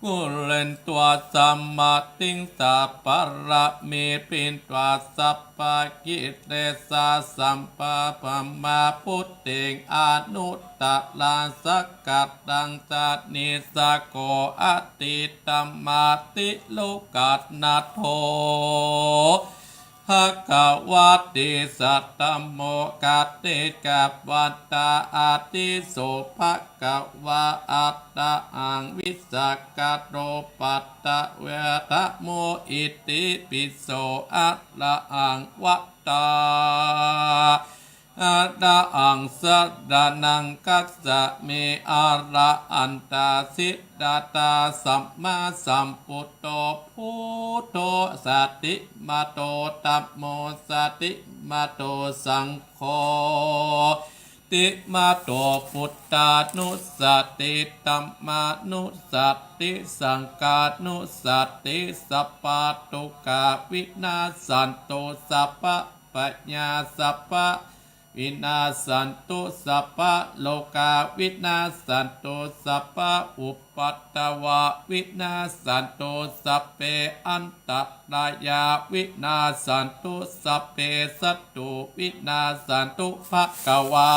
กุเรนตวา สะมะติง สะปะระเม ปินตวา สัพพะกิเลสา สัมปะปะมา ปุตติง อนุตตะรัง สักกะตัง สะนิสสะโก อะติตะมาติ โลกัสสะโธ ภะคะวะติ สัตตะโม กะติกะวันตา อะติโส ภะคะวา อะระหัง วิสสะคะโต ปัตตะเวทะโม อิติปิโส อะระหัง วัตตา อะระหัง สะระณัง คัจฉามิ อะระหันตา สิทธัตถะ สัมมาสัมพุทโธ พุทโธ สะติมะโต ธัมโม สะติมะโต สังโฆ ติมะโต พุทธานุสสะติ ธัมมานุสสะติ สังฆานุสสะติ สัพพะทุกขา วินาสสันตุ สัพพะพยา สัพพะ วินาสสันตุ สัพพะโรคา วินาสสันตุ สัพพะอุปัทวา วินาสสันตุ สัพเพ อันตรายา วินาสสันตุ สัพเพ สัตตุ วินาสสันตุ ภะคะวา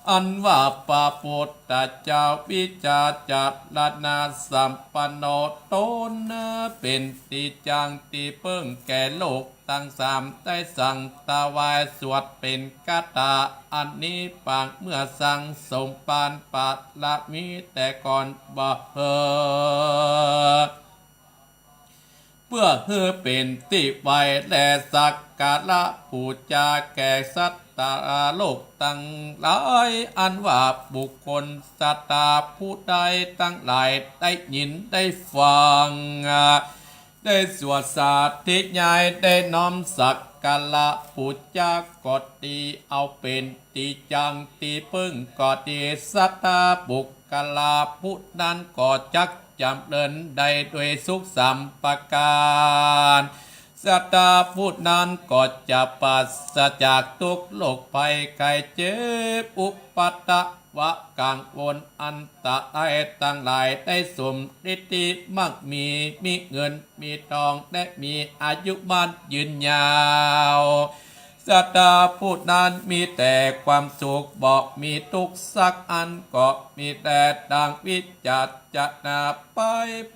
อันว่าพระพุทธเจ้า วิชาจรณะสัมปันโน ต๋นเป๋นตี้จั้งตี้เปิ้งแก่โลกตังสาม ได้สั่งถวายสวดเป๋นคาถาอันนี้ปางเมื่อสั่งสมปานปารมีแต่ก่อนบ่าเฮอ เปื้อหื้อเป๋นตี้ไหว้และสักการะปู๋จาแก่สัตตาโลกตังหลาย อันว่าบุคคลสัตตาผู้ใดตังหลายได้ยินได้ฟัง ได้สวดสาธยาย ได้น้อมสักการะปู๋จาก็ดี เอาเป๋นตี้จั้งตี้เปิ้งก็ดี สัตตาบุคคลาผู้นั้นก็จักจ๋ำเริญได้โดยสุขสามประก๋าน สัตตาผู้นั้นก็จะปราศจากทุกข์โรคภัยไข้เจ็บ อุปัทวะกังวลอันตรายตังหลาย ได้สมฤทธิมั่งมี มีเงินมีตอง และมีอายุมั่นยืนยาว สัตตาผู้นั้นมีแต่ความสุข บ่มีทุกข์สักอัน ก็มีแต๊ดังวิจัชนา ไป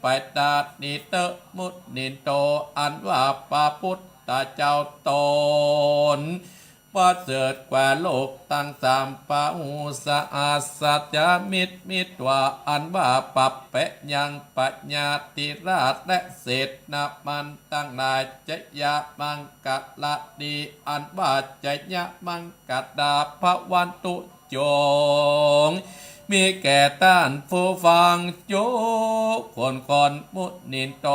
ไปตานี้เต๊อะ มุนินโต อันว่าพระพุทธเจ้าต๋นประเสริฐกว่าโลกตังสาม พหูสหัสสะจามิตร มีตว่าอันว่าปะแปะยัง พญาธิราชและเสนามันตังหลาย ชยมังคลาดี อันว่าชยมังคลา ภวันตุ จงมีแก่ต้านผู้ฟัง จุคนคน มุนินโต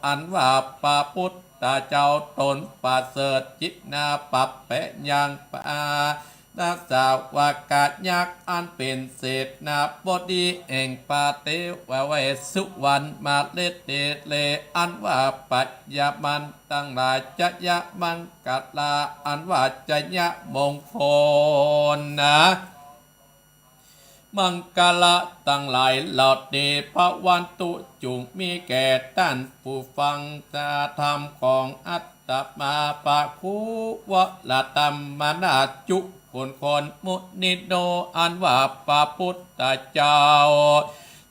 อันว่าพระพุทธเจ้าต๋นประเสริฐ จินาปะแปะยัง ปา นาสาวกะยักษ์ อันเป๋นเสนาบดีแห่งพระเทวะเวสสุวรรณมาเลเตเล อันว่าพญามันตังหลาย ชยมังคลา อันว่าชยมงคลนะ มังคละตังหลายเหล่านี้ ภวันตุ จุ่งมีแก่ต้านผู้ฟังธรรมของอาตมาภาพ ครูวรธรรมนา จุคนคน มุนินโต อันว่าพระพุทธเจ้า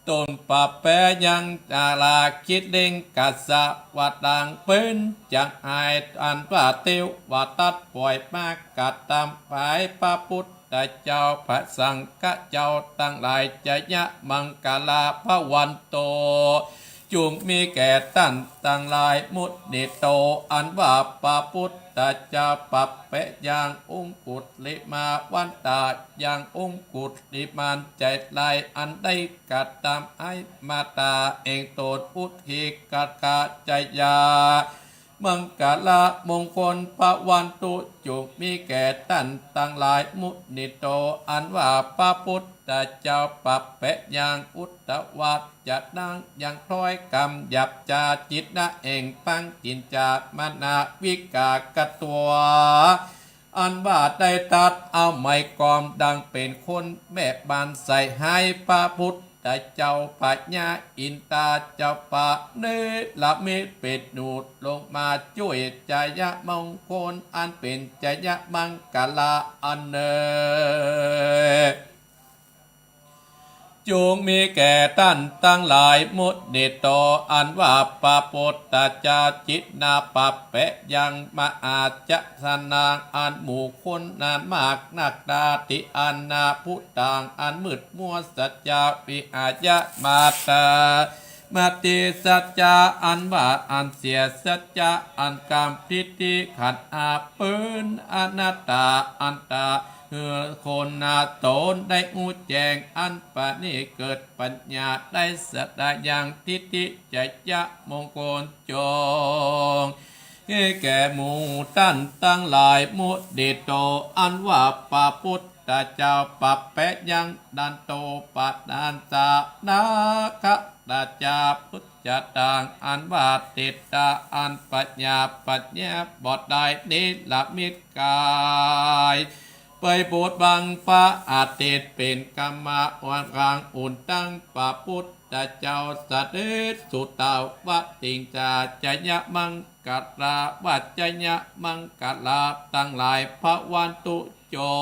ต๋นปะแปะยัง นาลาคิลิงกัสสะวะดัง เป๋นจักอาย อันว่าเตวทัตปล่อยมากระทำหาย พระพุทธเจ้าพระสังฆเจ้าตังหลาย ชยมังคลา ภวันโต จุ่งมีแก่ต้านตังหลาย มุนินโต อันว่าพระพุทธเจ้าปะแปะยัง อุงคุลิมาวันตา ยังอุงคุลิมาน จาใดอันได้กระทำหายมาตาแห่งต๋น อุทธิกะกะชยา มังคละมงคล ภะวันตุ จุ่งมีแก่ต้านตังหลาย มุนิโต อันว่าพระพุทธเจ้า ปัปปะยัง อุทวาจนะ ยังถ้อยกำหยาบจ๊า จิตนะ แอ่งปัง กิญจามนาวิกา กะตวา อันว่าได้ตรัสเอาไมกลองดังเป๋นคนแม่บ้านใส่ หื้อพระพุทธเจ้า พญาอินทราเจ้า ปะเนรมิตเป๋นหนูลงมาจ้วยชยมงคล อันเป๋นชยมังคละอันเนอ จุ่งมีแก่ต้านตังหลาย มุนิโต อันว่าพระพุทธเจ้า จิตนะ ปัปปะยัง มหาชนนัง อันหมู่คนนั้นมากนักหนา ติอานาพุตัง อันมืดมัวสัจจะ วิหายะ มาตา มติสัจจะ อันว่าอันเสียสัจจะ อันกำทิฏฐิขันธ์ห้า เป๋นอนัตตา อัตตา หื้อคนนาต๋นได้ฮู้แจ้ง อันปานนี้เกิดปัญญา ได้สะดายัง ทิฏฐิชยมงคล จุ่ง หื้อแก่หมู่ต้านตังหลาย มุนิโต อันว่าพระพุทธเจ้า ปัปปะยัง ดันโต ปะนัญจะ นาคะ ตาจา พุจจาตัง อันว่าเศรษฐา อันปัญญาปัญญาบ่ได้ เนรมิตก๋าย ไปโผดบังพระอาทิตย์ เป๋นกามะ วันกลางอุ่น ตังพระพุทธเจ้า เสด็จสุตาวติงสา ชยมังคละ ว่าชยมังคละตังหลาย ภะวันตุ จุ่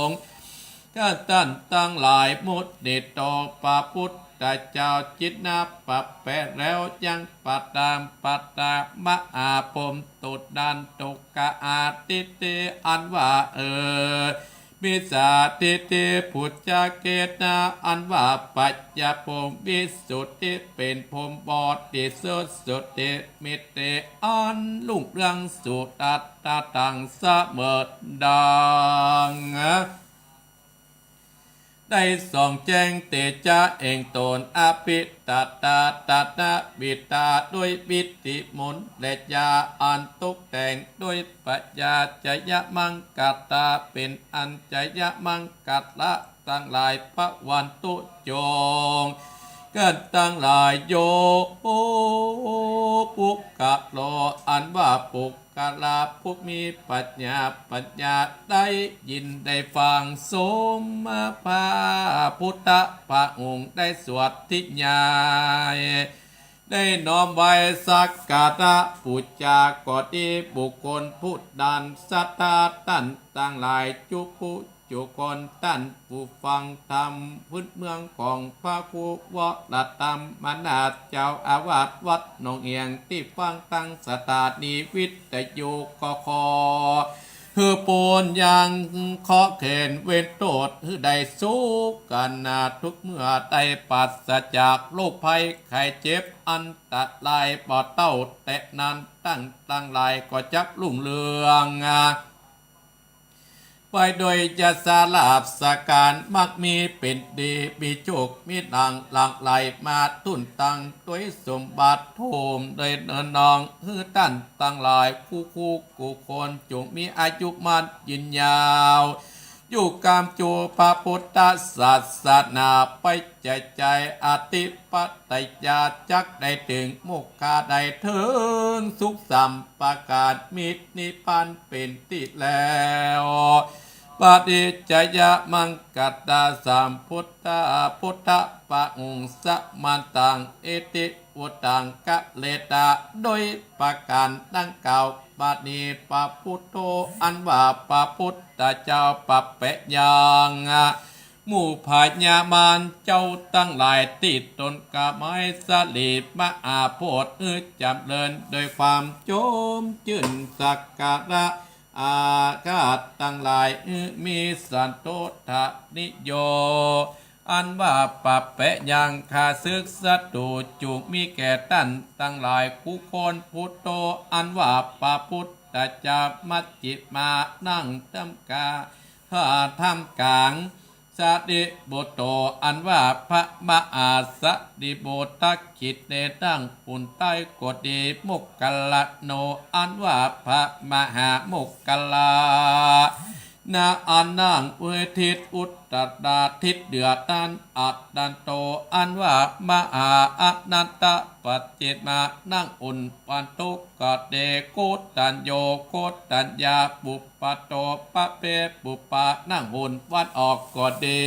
ง แก่ต้านตังหลาย มุนิโต พระพุทธเจ้า จิตนะ ปัปปะแล้วยัง ปะตาม ปะตามหาพรหม ตุดันตุกะอาทิฏฐิ อันว่า เออ มิจฉาทิฏฐิ ปุจจาเกณะ อันว่าปัจจพรหมวิสุทธิ เป๋นพรหมบริสุทธิ์ สุทธิ มิติ อันรุ่งเรืองสุดอัตตะ ตังเสมอ ดัง ได้ส่องแจ้งเตจาแห่งต๋น อภิตตา ตถาวิตา ด้วยวิทธิมนต์และยา อันตกแต่งด้วยปัญญา ชยมังคละ เป๋นอันชยมังคละตังหลาย ภะวันตุ จุ่ง แก่ตังหลาย โย ปุคคโล อันว่าปุคคละผู้มีปัญญา ปัญญาได้ยินได้ฟัง สมมาพระพุทธพระองค์ได้สวดธยาย ได้น้อมไหว้สักการะปู๋จา ก็ดี บุคคลผู้นั้นศรัทธา ต้านตังหลาย จุผู้จุคน ต้านผู้ฟังธรรมพื้นเมืองของพระครูวรธรรมนาถ เจ้าอาวาสวัดหนองเอียง ตี้ฟังตางสถานีวิทยุ ก็ขอหื้อปูนยังเคราะห์แค้นเวรโต้ษ หื้อได้สุขกันนาทุกเมื่อ ได้ปราศจากโรคภัยไข้เจ็บอันตราย บ่เต้าแต่นั้น ต้านตังหลายก็จักรุ่งเรือง ไปโดยยศลาภสักการ มั่งมีเป๋นดี มีโชคมีลาภหลั่งไหลมาตุ้นตัง โดยสมบัติโถมโดยเนินนอง หื้อต้านตังหลาย กู้คู่กู้คน จงมีอายุมั่นยืนยาว อยู่กำจูพระพุทธศาสนา ไปใจ๋ใจ๋ อธิปัตตยา จักได้เถิงโมกขะ ได้เถิงสุขสัมปะกาศ มีนิพพานเป๋นตี้แล้ว ปฏิจจยมังคลา สามพุทธะ พุทธพระองค์ สมาตัง อิติ วุตตัง กะเลตา โดยประก๋านดังกล่าว บัดนี้พระพุทโธ อันว่าพระพุทธเจ้า ปัปปะยัง หมู่พญามารเจ้าตังหลาย ตี้ตนกระหมายสลีมหาโพธิ์ หื้อจ๋ำเริญโดยความจมจื้นสักการะ อาฆาตตังหลาย หื้อมีสันโทษนิโย อันว่าปัปปะยัง ข้าศึกศัตรู๋ จุ่งมีแก่ต้านตังหลาย กู้คน พุทโธ อันว่าพระพุทธเจ้า มัชฌิมา นั่งต้ำก๋า ต้ำก๋าง ส สารีปุตโต อันว่าพระมหาสารีปุตตกิตติ นั่งหนใต้ก็ดี โมคคัลลาโน อันว่าพระมหาโมคคัลลานะ อันนั่งอุทิศอุตตราทิศเหนือนั้น อานันโต อันว่ามหาอานันทปัจฉิมา นั่งหนวันตกก็ดี โคณทัญโญ โคณทัญญา ปุพพโต พระเปปุพพา นั่งหนวันออกก็ดี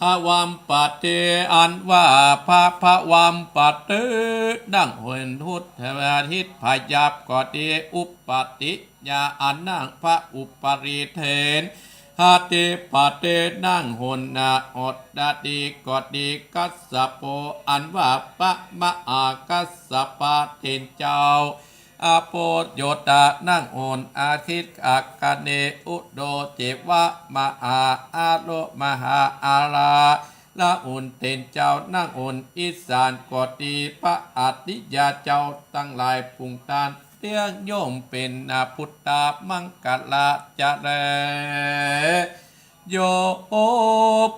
พวัมปติ อันว่าพระพวัมปติ นั่งหนพุทธาทิศพยัพก็ดี อุปติยา อันนั่งพระอุปริเทน หาติปติ นั่งหนนาหดดีก็ดี คัสสโป อันว่าพระมหาคัสสปะเถรเจ้า อโปโยตา นั่งหนอาทิตย์ อัคคเน อุโดเจวะ มหาอาโล มหาอารา ละหนเถรเจ้า นั่งหนอีสานก็ดี พระอริยะเจ้าตังหลายผู้นั้น เตี้ยงย่อมเป๋นนาพุทธามังคลาจาเร โย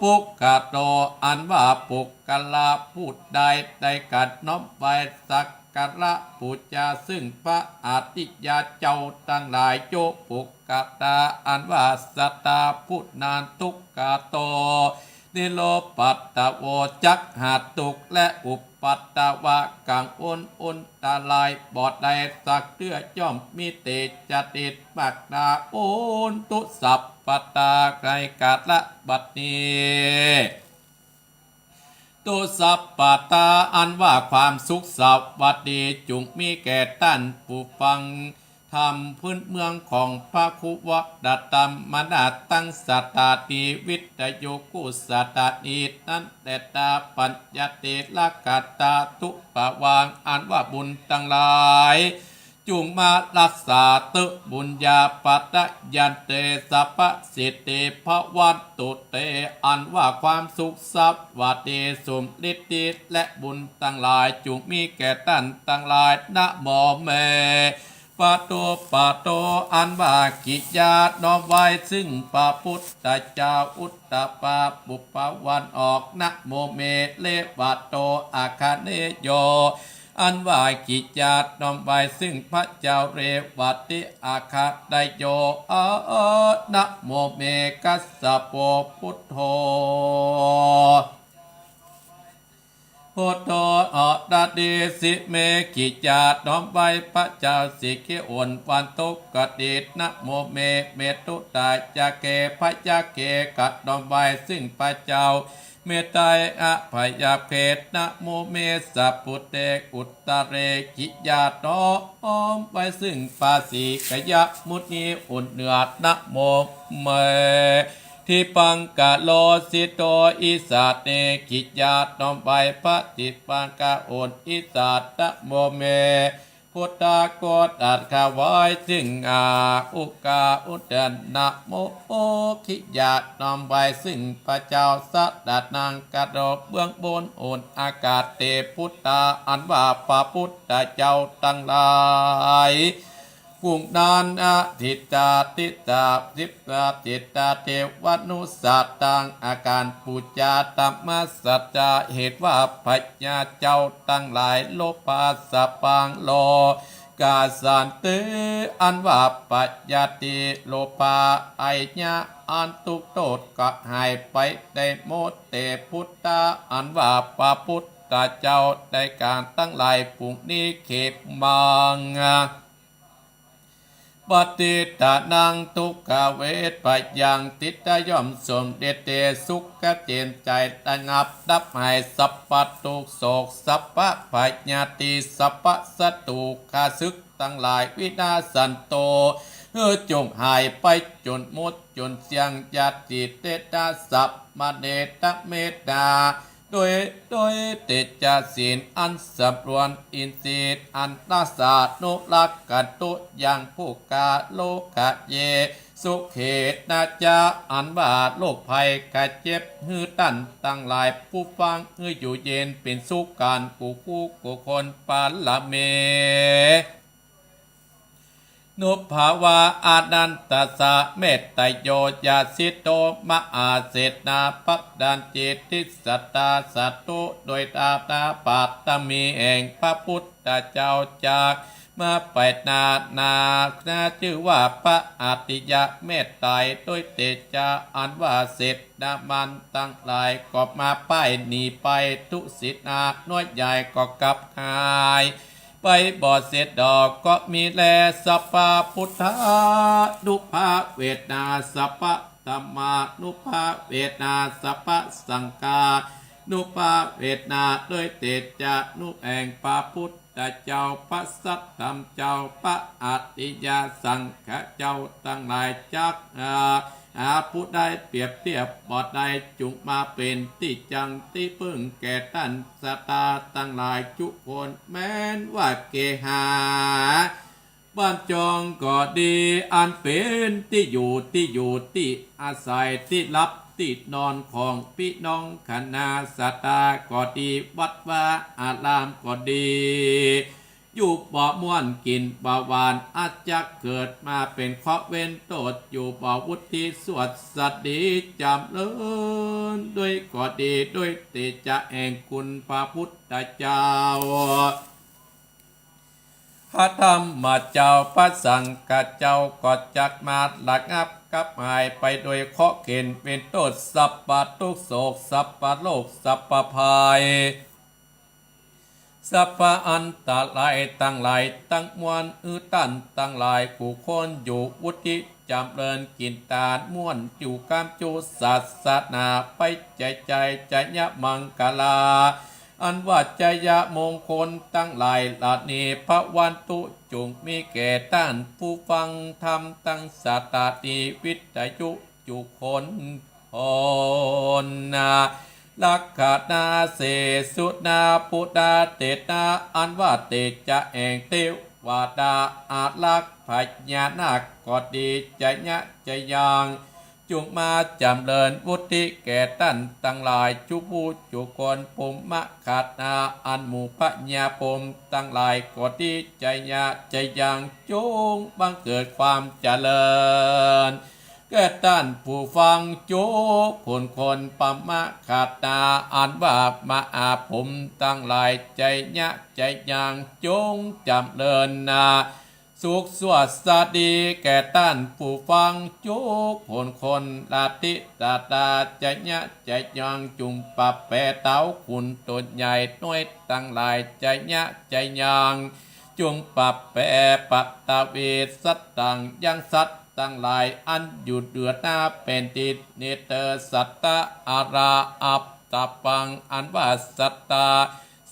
ปุคคโต อันว่าปุคคละผู้ใด ได้กระน้อมไหว้สักการะปู๋จาซึ่งพระอริยะเจ้าตังหลาย โย ปุคคตา อันว่าสัตตาผู้นั้น ทุคคโต นิโรปัตตโว จักหาดทุกข์และอุปัตตวะกังวลอันตรายบ่ได้สักเตื้อ ย่อมมิได้จะติดมากนา โหนตุสัพพตา ในกาละบัดนี้ ตุสัพพตา อันว่าความสุขสวัสดี จุ่งมีแก่ต้านผู้ฟังธรรมพื้นเมืองของพระครูวัดธรรมนาถ ตังสถานีวิทยุกู้สถานีนั้นแล ตาปัญญาเตระกตาตุปวัง อันว่าบุญตังหลาย จุ่งมารักษาเต๊อะ ปุญญาปะทะยันเต สัพพะสิทธิภะวันตุเต อันว่าความสุขสวัสดีสมฤทธิและบุญตังหลาย จุ่งมีแก่ต้านตังหลาย นะโมเม ปะโต ปะโต อันว่ากิริยาน้อมไหว้ซึ่งพระพุทธเจ้า อุตตมะปุพพวันออก นะโมเม เรวะโต อัคคเนโย อันว่ากิริยาน้อมไหว้ซึ่งพระเจ้าเรวติ อัคคเนโย อะ นะโมเม คัสสโป พุทโธ พุทโธ อะระเดสิเม กิริยาน้อมไหว้พระเจ้าสิทธิโหนวันตกก็ดี นะโมเม เมตตุตายาเก พระยาเก กระน้อมไหว้ซึ่งพระเจ้า เมตตายะพยาเก นะโมเม สัพพุเต อุตตะเร กิริยาน้อมไหว้ซึ่งพระสีกยะมุนีหนเหนือ นะโมเม ทิพังกะโร สิโต อิสาเน กิริยาน้อมไหว้พระทิพังกะหนอิสา นะโมเม พุทธาโกฏอัดถวายซึ่งอาอุกาอุตตะ นะโม กิริยาน้อมไหว้ซึ่งพระเจ้าสะดัดนังกะโดเบื้องบนหนอากาศเต พุทธา อันว่าพระพุทธเจ้าตังหลาย ผู้นั้น อธิตาติตา สิบาติตา เทวานุสสาตัง อาการปู๋จา ธรรมสัจจะ เหตุว่าพญาเจ้าตังหลาย โลภาสะปัง โลกาสันติ อันว่าพยาธิ โลภะ ไอยะ อันทุกข์โทษก็หายไปได้หมดเต พุทธา อันว่าพระพุทธเจ้า ได้การตังหลายผู้นี้ เขมัง ปฏิทานัง ทุกขเวท พยัง ติดย่อมสมเด็จเต สุขเจนใจระงับดับหาย สัพพทุกข์โศก สัพพพยาธิ สัพพศัตรูข้าศึกตังหลาย วินาสสันโต เออ จงหายไปจนหมดจนเสี้ยง ญาติเตนะ สัพพะเนตเมตตา โดย โดยเตจะศีลอันสำรวม อินทรีย์อันรักษา นุรักขันตุ ยังผู้ข้า โรคะเย สุเขนะจะ อันว่าโรคภัยไข้เจ็บ หื้อต้านตังหลายผู้ฟัง หื้ออยู่เย็นเป๋นสุขกั๋นกู้คู่กู้คน ปะระเม เท นุภาวา อนันตสสะ เมตโต ยาสิโต มหาเสนา ปัตตัญจิติสตา สัตตุ โดยตาตาปาตมีแห่งพระพุทธเจ้าจักมาไปนานา จื้อว่าพระอัตติยะเมตไตร โดยเตจาอันว่าเสนามันตังหลายก็มาป้ายหนีไป ทุสินาน้อยใหญ่ก็กลับหาย ไปบ่เสียดอก ก็มีแล สัพพะพุทธานุภาเวทนา สัพพะธัมมานุภาเวทนา สัพพะสังฆานุภาเวทนา โดยเตจานุแห่งพระพุทธเจ้า พระสัตธรรมเจ้า พระอัตติยะสังฆะเจ้าตังหลายจัก อา หาผู้ใดเปรียบเทียบบ่ได้ จุ่งมาเป๋นตี้จั่งตี้เปิ้งแก่ต้านสัตตาตังหลายจุคน แม้นว่าเกหาบ้านจองก็ดี อันเป๋นตี้อยู่ ตี้อยู่ตี้อาศัย ตี้หลับตี้นอนของปี้น้องคณะสัตตาก็ดี วัดวาอารามก็ดี อยู่บ่ม่วนกิ๋นบ่หวาน อาจจะเกิดมาเป๋นเคราะห์เวรโต้ษ อยู่บ่วุฒิสวัสดีจ๋ำเริญ โดยก็ดี โดยเตจาแห่งคุณพระพุทธเจ้า พระธรรมเจ้า พระสังฆะเจ้า ก็จักมาระงับกับหายไปโดยเคราะห์เข็ญเวรโต้ษ สัพพะทุกข์โศก สัพพะโรค สัพพะภัย สัพพะอันตรายตังหลายตังมวล หื้อต้านตังหลายกู้คนอยู่ วุฒิจ๋ำเริญกิ๋นตานม่วน อยู่ก้ามจุศาสนาไป ใจ๋ใจ๋ จยะมังคลา อันว่าจยะมงคลตังหลายเหล่านี้ ภะวันตุ จุ่งมีแก่ต้านผู้ฟังธรรมตังสถานีวิทยุจุคน โหนนา ลักขณาเสสุนา พุทธาเตนะ อันว่าเตจะแห่งเทวดาอารักษ์พญานาคก็ดี จยะจยัง จุ่งมาจ๋ำเริญวุฒิแก่ต้านตังหลายจุผู้จุคน พรหมคณา อันหมู่พญาพรหมตังหลายก็ดี จยะจยัง จุ่งบังเกิดความเจริญ แก่ต้านผู้ฟังจุคนคน พรหมคณา อันว่ามหาพรหมตังหลาย จยะจยัง จุ่งจ๋ำเริญนา สุขสวัสดีแก่ต้านผู้ฟังจุคนคน ลาธิตาตา จยะจยัง จุ่งปะแป๋เต๋าขุนตนใหญ่น้อยตังหลาย จยะจยัง จุ่งปะแป๋ปัตตวีสัตตัง ยังสัตว์ตังหลายอันอยู่เหนือหน้าแผ่นดินนี้เตอ สัตตะอาราอัตตะปัง อันว่าสัตตา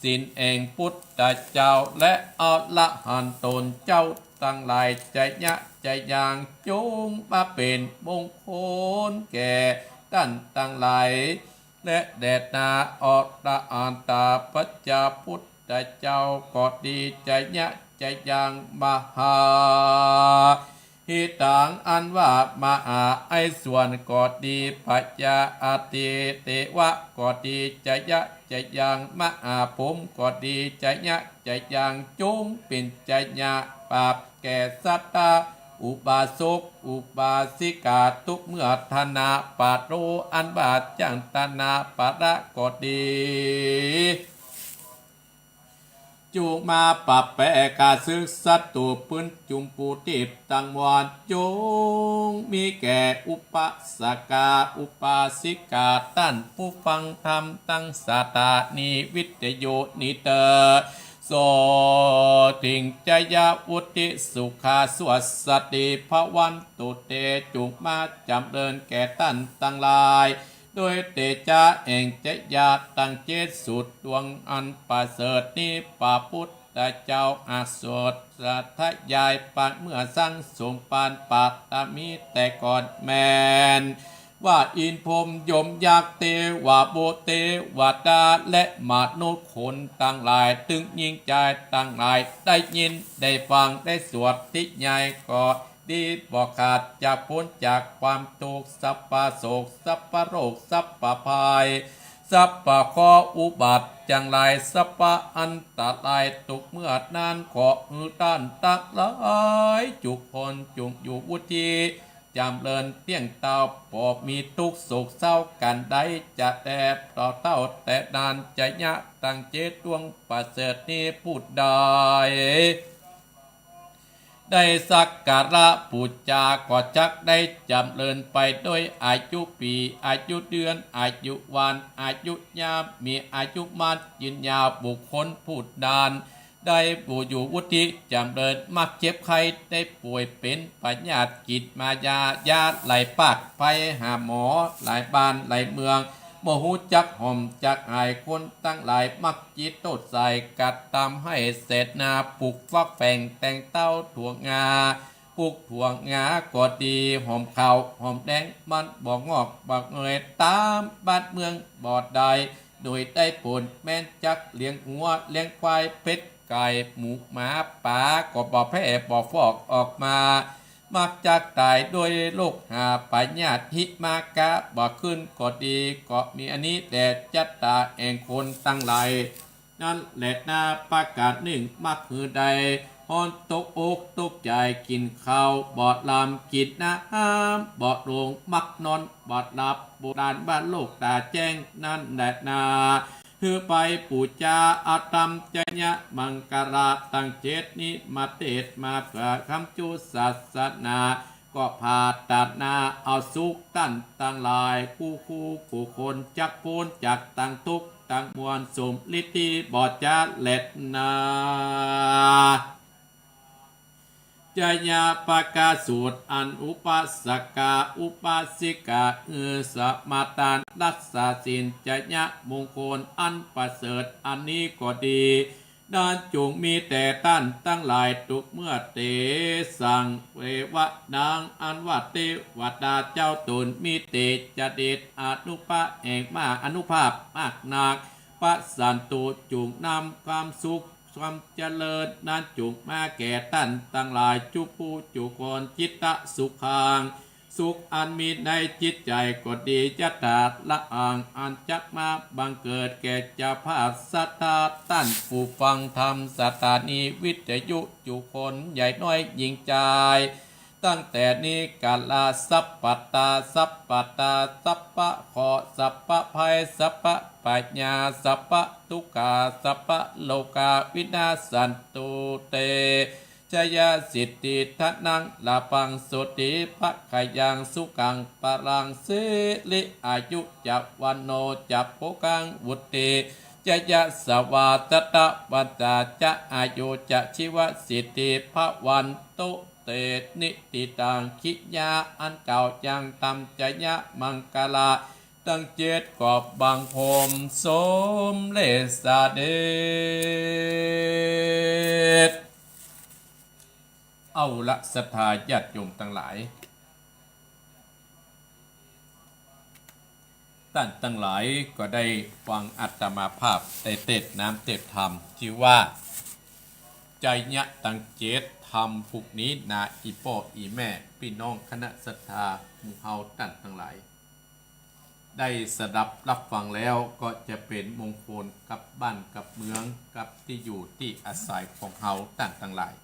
ศีลแห่งพุทธเจ้าและอรหันตนเจ้าตังหลาย จยะจยัง จุ่งมาเป๋นมงคลแก่ต้านตังหลาย และแด่นาอรหันตาปัจจาพุทธเจ้าก็ดี จยะจยัง มหา หิตัง อันว่ามหาไอ้ส่วนก็ดี พญาอาทิเตวะก็ดี จยะจยัง มหาพรหมก็ดี จยะจยัง จุ่งเป๋นจยะปาบแก่สัตตา อุบาสกอุบาสิกา ทุกเมื่อทนาปาโร อันว่าจ้างทนาปาระก็ดี จุ่งมาปะแป๋ข้าศึกศัตรูปืนจุ่มปูทิพย์ตังมวล จุ่งมีแก่อุปาสกาอุปาสิกา ต้านผู้ฟังธรรมตังสถานีวิทยุนี้เตอ โสติง จยะวุฒิสุขาสวัสดีภะวันตุเต จุ่งมาจ๋ำเริญแก่ต้านตังหลาย โดยเตจาแห่งจยะตังเจ็ดสูตรดวงอันประเสริฐนี้ พระพุทธเจ้าอักษรสาธยายปางเมื่อสังสมปานปาตมีแต่ก่อนแม่น ว่าอินทร์พรหมยมยักษ์เตวะบุตรเตวดาและมนุษย์คนตังหลาย ตึงญิงจายตังหลาย ได้ยินได้ฟังได้สวดทิยายก็ดี บ่ขาดจากป๊นจากความตุ๊กข์ สัพพะโศก สัพพะโรค สัพพะภัย สัพพะเคราะห์อุบัติจังไร สัพพะอันตราย ทุกเมื่อนั้น ขอหื้อต้านตังหลายจุคน จุ่งอยู่วุฒิ จ๋ำเริญเตี้ยงเต้า บ่มีตุ๊กข์โศกเศร้ากั๋นใด จะแลต่อเต้าแต่นาน จะยะตังเจตดวงประเสริฐนี้ผู้ใด ได้สักการะปู๋จา ก็จักได้จ๋ำเริญไปโดยอายุปี๋ อายุเดือน อายุวัน อายุยาม มีอายุมั่นยืนยาว บุคคลผู้นั้น ได้บูอยู่วุฒิจ๋ำเริญ มักเจ็บไข้ได้ป่วยเป๋นพยาธิ กิ๋นมายายาหลายปาก ไปหาหมอหลายบ้านหลายเมือง บ่ฮู้จักหอมจักหาย คนตังหลายมักจิตโต้ษใส่ กระทำให้เสนา ปลูกฟักแฝงแต่งเต้าถั่วงา ปลูกถั่วงาก็ดี หอมขาวหอมแดง มันบ่งอกบ่เงย ต๋ามบ้านเมืองบ่ได้ โดยได้ผลแม้นจักเลี้ยงงัวเลี้ยงควาย เป็ดไก่หมูหมาป๋า ก็บ่แผ่บ่ฟอกออกมา มักจักต๋ายโดยโรคหาพยาธิ หิมากะบ่ขึ้นก็ดี ก็มีอันนี้แล จะต๋าแห่งคนตังหลาย นั้นแลนา ประก๋านนึ่ง มักหื้อได้ฮ้อนตกอกตกใจ๋ กิ๋นข้าวบ่ลำ กิ๋นน้ำบ่ลง มักนอนบ่หลับ โบราณว่าโรคต๋าแจ้ง นั้นแลนา หื้อไปปู๋จา เอาธรรมจยมังคละตังเจ็ดนี้ มาเตศน์มาเปื้อค้ำจุศาสนา ก็ผาตานาเอาสุข ต้านตังหลาย กู้คู่กู้คน จักป๊นจากตังตุ๊กข์ตังมวล สมฤทธิบ่จะแลนา จยปกาสูตร อันอุปาสกาอุปาสิกา หื้อสมาทานรักษาศีล จยมงคลอันประเสริฐ อันนี้ก็ดี นั้นจุ่งมีแด่ต้านตังหลาย ทุกเมื่อเตสัง เทวะ ดังอันว่าเทวดาเจ้าต๋น มีเตจเดชอานุภาพแห่งมหาอานุภาพมากนัก ปะสันตุ จุ่งนำความสุข ความเจริญนั้นจุ่งมาแก่ต้านตังหลาย จุผู้จุคน จิตตสุขัง สุขอันมีในจิตใจ๋ก็ดี ยะถาระหัง อันจักมาบังเกิดแก่เจ้าภาพศรัทธา ต้านผู้ฟังธรรมสถานีวิทยุจุคน ใหญ่น้อยหญิงจาย ตั้งแต่นี้กาลา สัพพะตา สัพพะตา สัพพะเคราะห์ สัพพะภัย สัพพะพยา สัพพะทุกขา สัพพะโรคา วินาสสันตุ เต ชยสิทธิ ธนัง ลาภัง โสติ ภะคะยัง สุขัง พลัง สิริ อายุ จะ วันโณ จะ โภคัง วุฒิ จะ ยะสะวา สัตตะ วัสสา จะ อายุ จะ ชีวสิทธิ ภะวันตุ เต นิติตัง กิริยาอันกล่าวยังธรรมจยมังคละตังเจ็ดก็บังคมสมเร็จเสด็จ เอาละศรัทธาญาติโยมตังหลาย ต้านตังหลายก็ได้ฟังอาตมาภาพได้เตศน์น้ำเตศน์ธรรม จื้อว่า จยะตังเจ็ด ธรรมปุกนี้นา อี่ป้ออี่แม่ ปี้น้องคณะศรัทธาหมู่เฮาต้านตังหลาย ได้สดับรับฟังแล้วก็จะเป๋นมงคลกับบ้านกับเมือง กับตี้อยู่ตี้อาศัยของเฮาต้านตังหลาย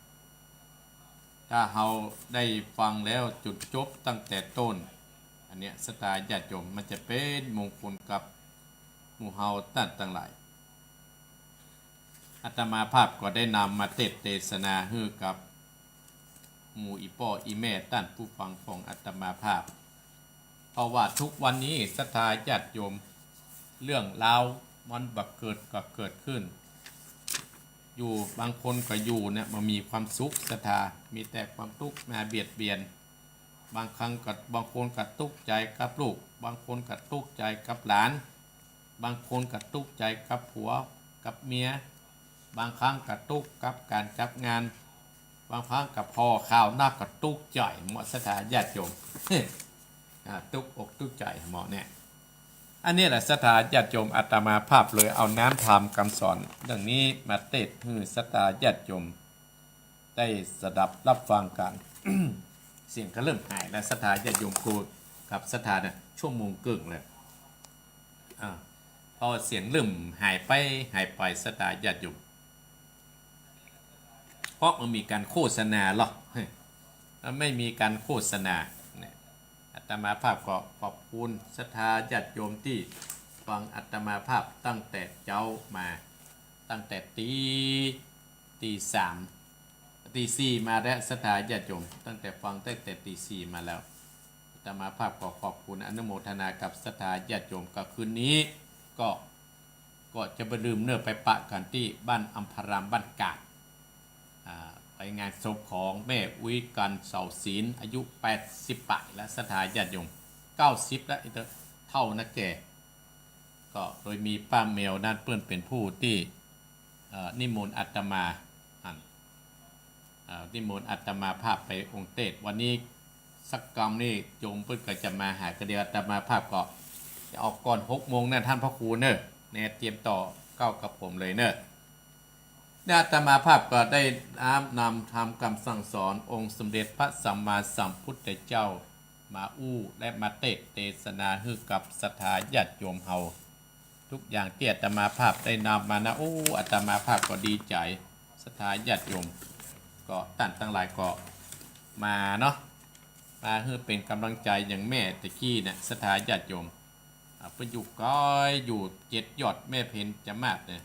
ถ้าเฮาได้ฟังแล้วจุดจบตั้งแต่ต้น อันเนี้ยศรัทธาญาติโยม มันจะเป๋นมงคลกับหมู่เฮาต้านตังหลาย อาตมาภาพก็ได้นำมาเตศน์เตสนาหื้อกับหมู่อี่ป้ออี่แม่ต้านผู้ฟังของอาตมาภาพ เพราะว่าทุกวันนี้ศรัทธาญาติโยม เรื่องราวมันบ่เกิดก็เกิดขึ้น อยู่บางคนก็อยู่เนี่ยมันมีความสุขศรัทธา มีแต่ความตุ๊กข์มาเบียดเบียน บางครั้งก็ บางคนก็ตุ๊กข์ใจ๋กับลูก บางคนก็ตุ๊กข์ใจ๋กับหลาน บางคนก็ตุ๊กข์ใจ๋กับผัวกับเมีย บางครั้งก็ตุ๊กข์กับก๋านจับงาน บางครั้งก็ผ่อข่าวนักก็ตุ๊กข์ใจ๋หมดศรัทธาญาติโยม อ่า ตุ๊กข์อกตุ๊กข์ใจ๋หมดเนี่ย อันนี้แหละศรัทธาญาติโยม อาตมาภาพเลยเอาน้ำธรรมกำสอนเรื่องนี้มาเตศน์หื้อศรัทธาญาติโยม ได้สดับรับฟังกั๋น เสียงก็เริ่มหายแล้ว ศรัทธาญาติโยม กูกับศรัทธาเนี่ยชั่วโมงเกิ่งเลย อ่า อเสียงเริ่มหายไป หายไป ศรัทธาญาติโยม เพราะมันมีการโฆษณาเหรอ มันไม่มีการโฆษณาเนี่ย อาตมาภาพก็ขอบคุณศรัทธาญาติโยมตี้ฟังอาตมาภาพตั้งแต่เจ๊ามา ตั้งแต่ตี ตีสาม ตีสี่มาแล้ว ศรัทธาญาติโยม ตั้งแต่ฟังตั้งแต่ตีสี่มาแล้ว อาตมาภาพก็ขอบคุณอนุโมทนากับศรัทธาญาติโยม ก็คืนนี้ก็ ก็จะบ่ลืมเน่อ ไปปะกั๋นตี้บ้านอำพารามบ้านกาด อ่า ไปงานศพของแม่อุ๊ย กัลเสาศีล อายุแปดสิบป๋ายแล้ว ศรัทธาญาติโยม เก้าสิบแล้ว ไอ้เต้า เฒ่านักแก่ ก็โดยมีป้าแมวนั้นเปิ้นเป๋นผู้ตี้ เอ่อ นิมนต์อาตมา อัน เอ่อ นิมนต์อาตมาภาพไปองค์เตสน์ วันนี้สักกำนี่โยมเปิ้นก็จะมาหา ก็เดี๋ยวอาตมาภาพก็จะออกก่อนหกโมงนะ ท่านพระครูเน่อ แนะเตรียมต่อเก๊ากับผมเลยเน่อ เนี่ยอาตมาภาพก็ได้น้อมนำธรรมกำสั่งสอนองค์สมเด็จพระสัมมาสัมพุทธเจ้ามาอู้และมาเตสน์เตสนาหื้อกับศรัทธาญาติโยมเฮา ทุกอย่างตี้อาตมาภาพได้นำมานะ โอ้ อาตมาภาพก็ดีใจ๋ ศรัทธาญาติโยม ก็ต้านตังหลายก็มาเนาะ มาหื้อเป๋นก๋ำลังใจ๋อย่างแม่ตะกี้เนี่ย ศรัทธาญาติโยม อ่า เปิ้นอยู่ไก๋ อยู่เจ็ดยอด แม่เพ็ญจมาศเนี่ย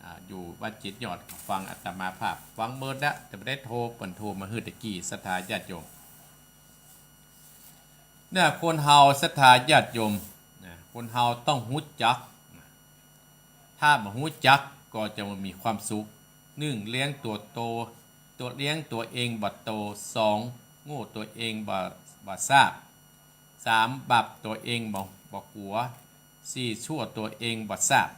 อ่า อยู่วัดเจ็ดยอด ฟังอาตมาภาพ ฟังเมิดแล้ว แต่บ่ได้โทร เปิ้นโทรมาหื้อตะกี้ ศรัทธาญาติโยม เนี่ย คนเฮาศรัทธาญาติโยม นะ คนเฮาต้องฮู้จัก นะ ถ้าบ่ฮู้จักก็จะบ่มีความสุข นึ่ง เลี้ยงตั๋วโต ตั๋ว เลี้ยงตั๋วเองบ่โต สอง โง่ตั๋วเองบ่ บ่ทราบ สาม บาปตั๋วเองบ่ บ่กั๋ว สี่ ชั่วตั๋วเองบ่ทราบ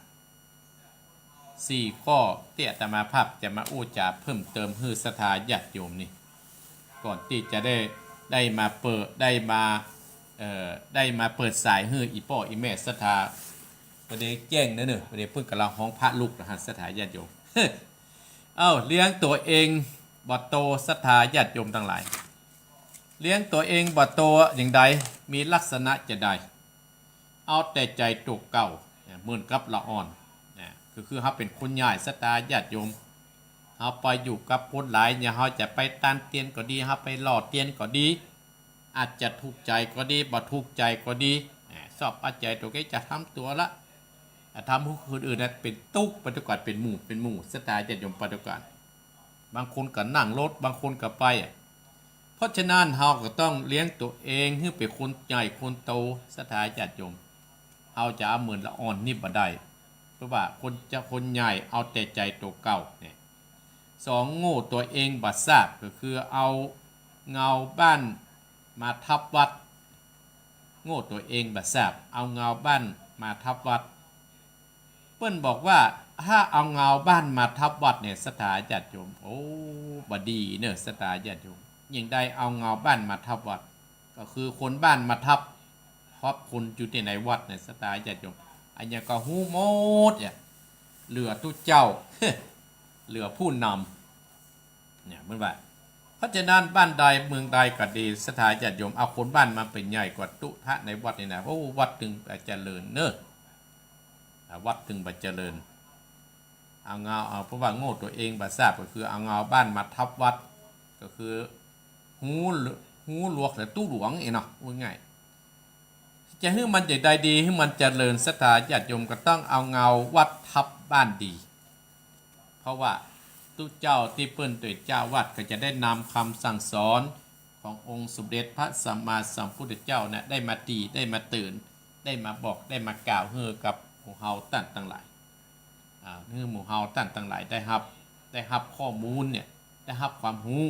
สี่ ข้อตี้อาตมาภาพจะมาอู้จ๋าเพิ่มเติมหื้อศรัทธาญาติโยมนี่ ก่อนตี้จะได้ ได้มาเปิด ได้มา เอ่อ ได้มาเปิดสายหื้ออี่ป้ออี่แม่ศรัทธา ประเดี๋ยวแจ้งนะเน่อ ประเดี๋ยวเปิ้นก่ำลังฮ้องพระลุกนะฮะ ศรัทธาญาติโยม เอ้า เลี้ยงตั๋วเองบ่โต ศรัทธาญาติโยมตังหลาย เลี้ยงตั๋วเองบ่โตอย่างใด มีลักษณะจะใด เอาแต่ใจ๋ตั๋วเก่า เนี่ย เหมือนกับละอ่อน เนี่ย ก็คือเฮาเป๋นคนใหญ่ ศรัทธาญาติโยม เฮาไปอยู่กับคนหลายเนี่ย เฮาจะไปตานเตียนก็ดี เฮาไปหล่อเตียนก็ดี อาจจะถูกใจ๋ก็ดี บ่ถูกใจ๋ก็ดี เนี่ย สอบเอาใจ๋ตั๋วเก่า จะทำตั๋วละ อ่ะ ทำหื้อคนอื่นนะเป๋นตุ๊กข์ไปตวยกั๋น เป๋นหมู่ เป๋นหมู่ ศรัทธาญาติโยม ไปตวยกั๋น บางคนก็นั่งรถ บางคนก็ไปอะ เพราะฉะนั้นเฮาก็ต้องเลี้ยงตั๋วเองหื้อเป๋นคนใหญ่คนโต ศรัทธาญาติโยม เฮาจะเอาเหมือนละอ่อนนี่บ่ได้ เพราะว่าคนจะ คนใหญ่เอาแต่ใจ๋ตั๋วเก่าเนี่ย สอง โง่ตั๋วเองบ่ทราบ ก็คือเอาเงาบ้านมาทับวัด โง่ตั๋วเองบ่ทราบ เอาเงาบ้านมาทับวัด เปิ้นบอกว่าถ้าเอาเงาบ้านมาทับวัดเนี่ย ศรัทธาญาติโยม โอ้ บ่ดีเน่อ ศรัทธาญาติโยม อย่างใดเอาเงาบ้านมาทับวัด ก็คือคนบ้านมาทับ ทับคนอยู่ตี้ในวัดเนี่ย ศรัทธาญาติโยม อันเนี้ยก็ฮู้หมดเนี่ย เหลือตุ๊เจ้า เหลือผู้นำ เนี่ย เปิ้นว่า เพราะฉะนั้นบ้านใดเมืองใดก็ดี ศรัทธาญาติโยม เอาคนบ้านมาเป๋นใหญ่กว่าตุ๊พระในวัดนี่นะ โอ้ วัดตึงบ่เจริญเน่อ อ่า วัดตึงบ่เจริญ เอาเงา เอา เพราะว่าโง่ตั๋วเองบ่ทราบ ก็คือเอาเงาบ้านมาทับวัด ก็คือฮู ฮูหลวกแต่ตู้หลวงเองเนาะ ว่าง่าย จะหื้อมันจะได้ดี หื้อมันเจริญ ศรัทธาญาติโยม ก็ต้องเอาเงาวัดทับบ้านดี เพราะว่าตุ๊เจ้าตี้เปิ้นเป๋นเจ้าวัดก็จะได้นำกำสั่งสอนขององค์สมเด็จพระสัมมาสัมพุทธเจ้านะ ได้มาตี ได้มาเตือน ได้มาบอก ได้มากล่าวหื้อกับหมู่เฮาต้านตังหลาย อ่า หื้อหมู่เฮาต้านตังหลายได้ฮับ ได้ฮับข้อมูลเนี่ย ได้ฮับความฮู้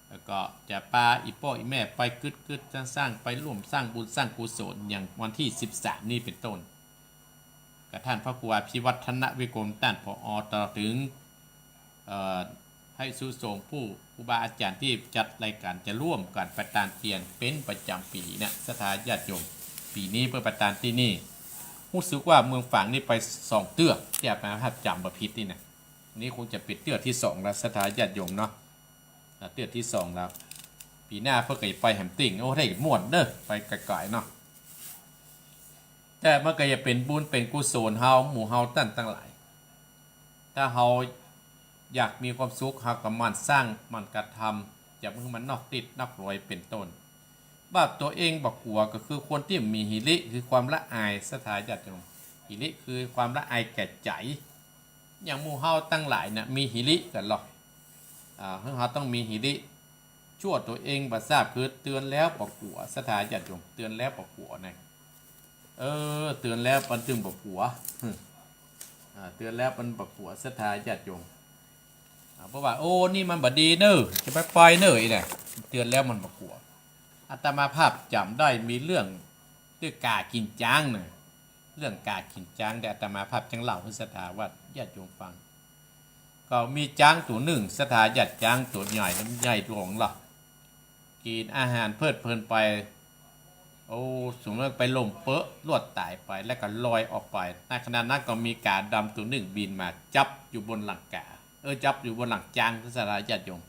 แล้วก็จะปาอี่ป้ออี่แม่ไปกึ๊ดๆ สร้างๆ ไปร่วมสร้างบุญสร้างกุศล อย่างวันตี้สิบสามนี่เป๋นต้น กับต้านพระครูอภิวัฒนวิกรม ต้าน ผอ ตลอดเถิง เอ่อ พระภิกษุสงฆ์ผู้ ครูบาอาจ๋ารย์ตี้จัดรายก๋านจะร่วมกั๋นไปตานเตียนเป๋นประจ๋ำปี๋นะ ศรัทธาญาติโยม ปี๋นี้เปิ้นไปตานตี้นี่ ฮู้สึกว่าเมืองฝางนี่ไปสองเตื้อ ตี้อาตมาภาพจ๋ำบ่ผิดนี่นะ นี่คงจะเป๋นเตื้อตี้สองแล้ว ศรัทธาญาติโยมเนาะ อ่า เตื้อตี้สองแล้ว ปี๋หน้าเปิ้นก็จะไปแหมติ่ง โอ้ ได้ม่วนเน่อ ไปไก๋ๆ เนาะ แต่มันก็จะเป๋นบุญเป๋นกุศลเฮา หมู่เฮาต้านตังหลาย ถ้าเฮาอยากมีความสุข เฮาก็หมั่นสร้าง หมั่นกระทำ จะบ่หื้อมันนอกติดนอกรอยเป๋นต้น ว่าตั๋วเองบ่กั๋ว ก็คือคนตี้มีหิริ คือความละอาย ศรัทธาญาติโยม หิริคือความละอายแก่ใจ๋ อย่างหมู่เฮาตังหลายน่ะ มีหิริกั๋นลอ อ่า เฮาต้องมีหิริ ชั่วตั๋วเองบ่ทราบ คือเตือนแล้วบ่กั๋ว ศรัทธาญาติโยม เตือนแล้วบ่กั๋วนะ เออ เตือนแล้วมันจึงบ่กั๋ว อ่า เตือนแล้วมันบ่กั๋ว ศรัทธาญาติโยม อ่า เพราะว่า โอ้ นี่มันบ่ดีเน่อ จะไปปล่อยเน่อ อี้น่ะ เตือนแล้วมันบ่กั๋ว อาตมาภาพจ๋ำได้มีเรื่อง เรื่องก๋ากิ๋นจ๊างน่ะ เรื่องก๋ากิ๋นจ๊าง แต่อาตมาภาพจักเล่าหื้อศรัทธาว่าญาติโยมฟัง ก็มีจ๊างตั๋วนึ่ง ศรัทธาญาติ จ๊างตั๋วใหญ่ ใหญ่หลวงลอ กิ๋นอาหารเพลิดเพลินไป โอ้ สมมุติไปล้มเป๊อะ ลวดต๋ายไป แล้วก็ลอยออกไป ในขณะนั้นก็มีก๋าดำตั๋วนึ่งบินมา จับอยู่บนหลังก๋า เออ จับอยู่บนหลังจ๊าง ศรัทธาญาติโยม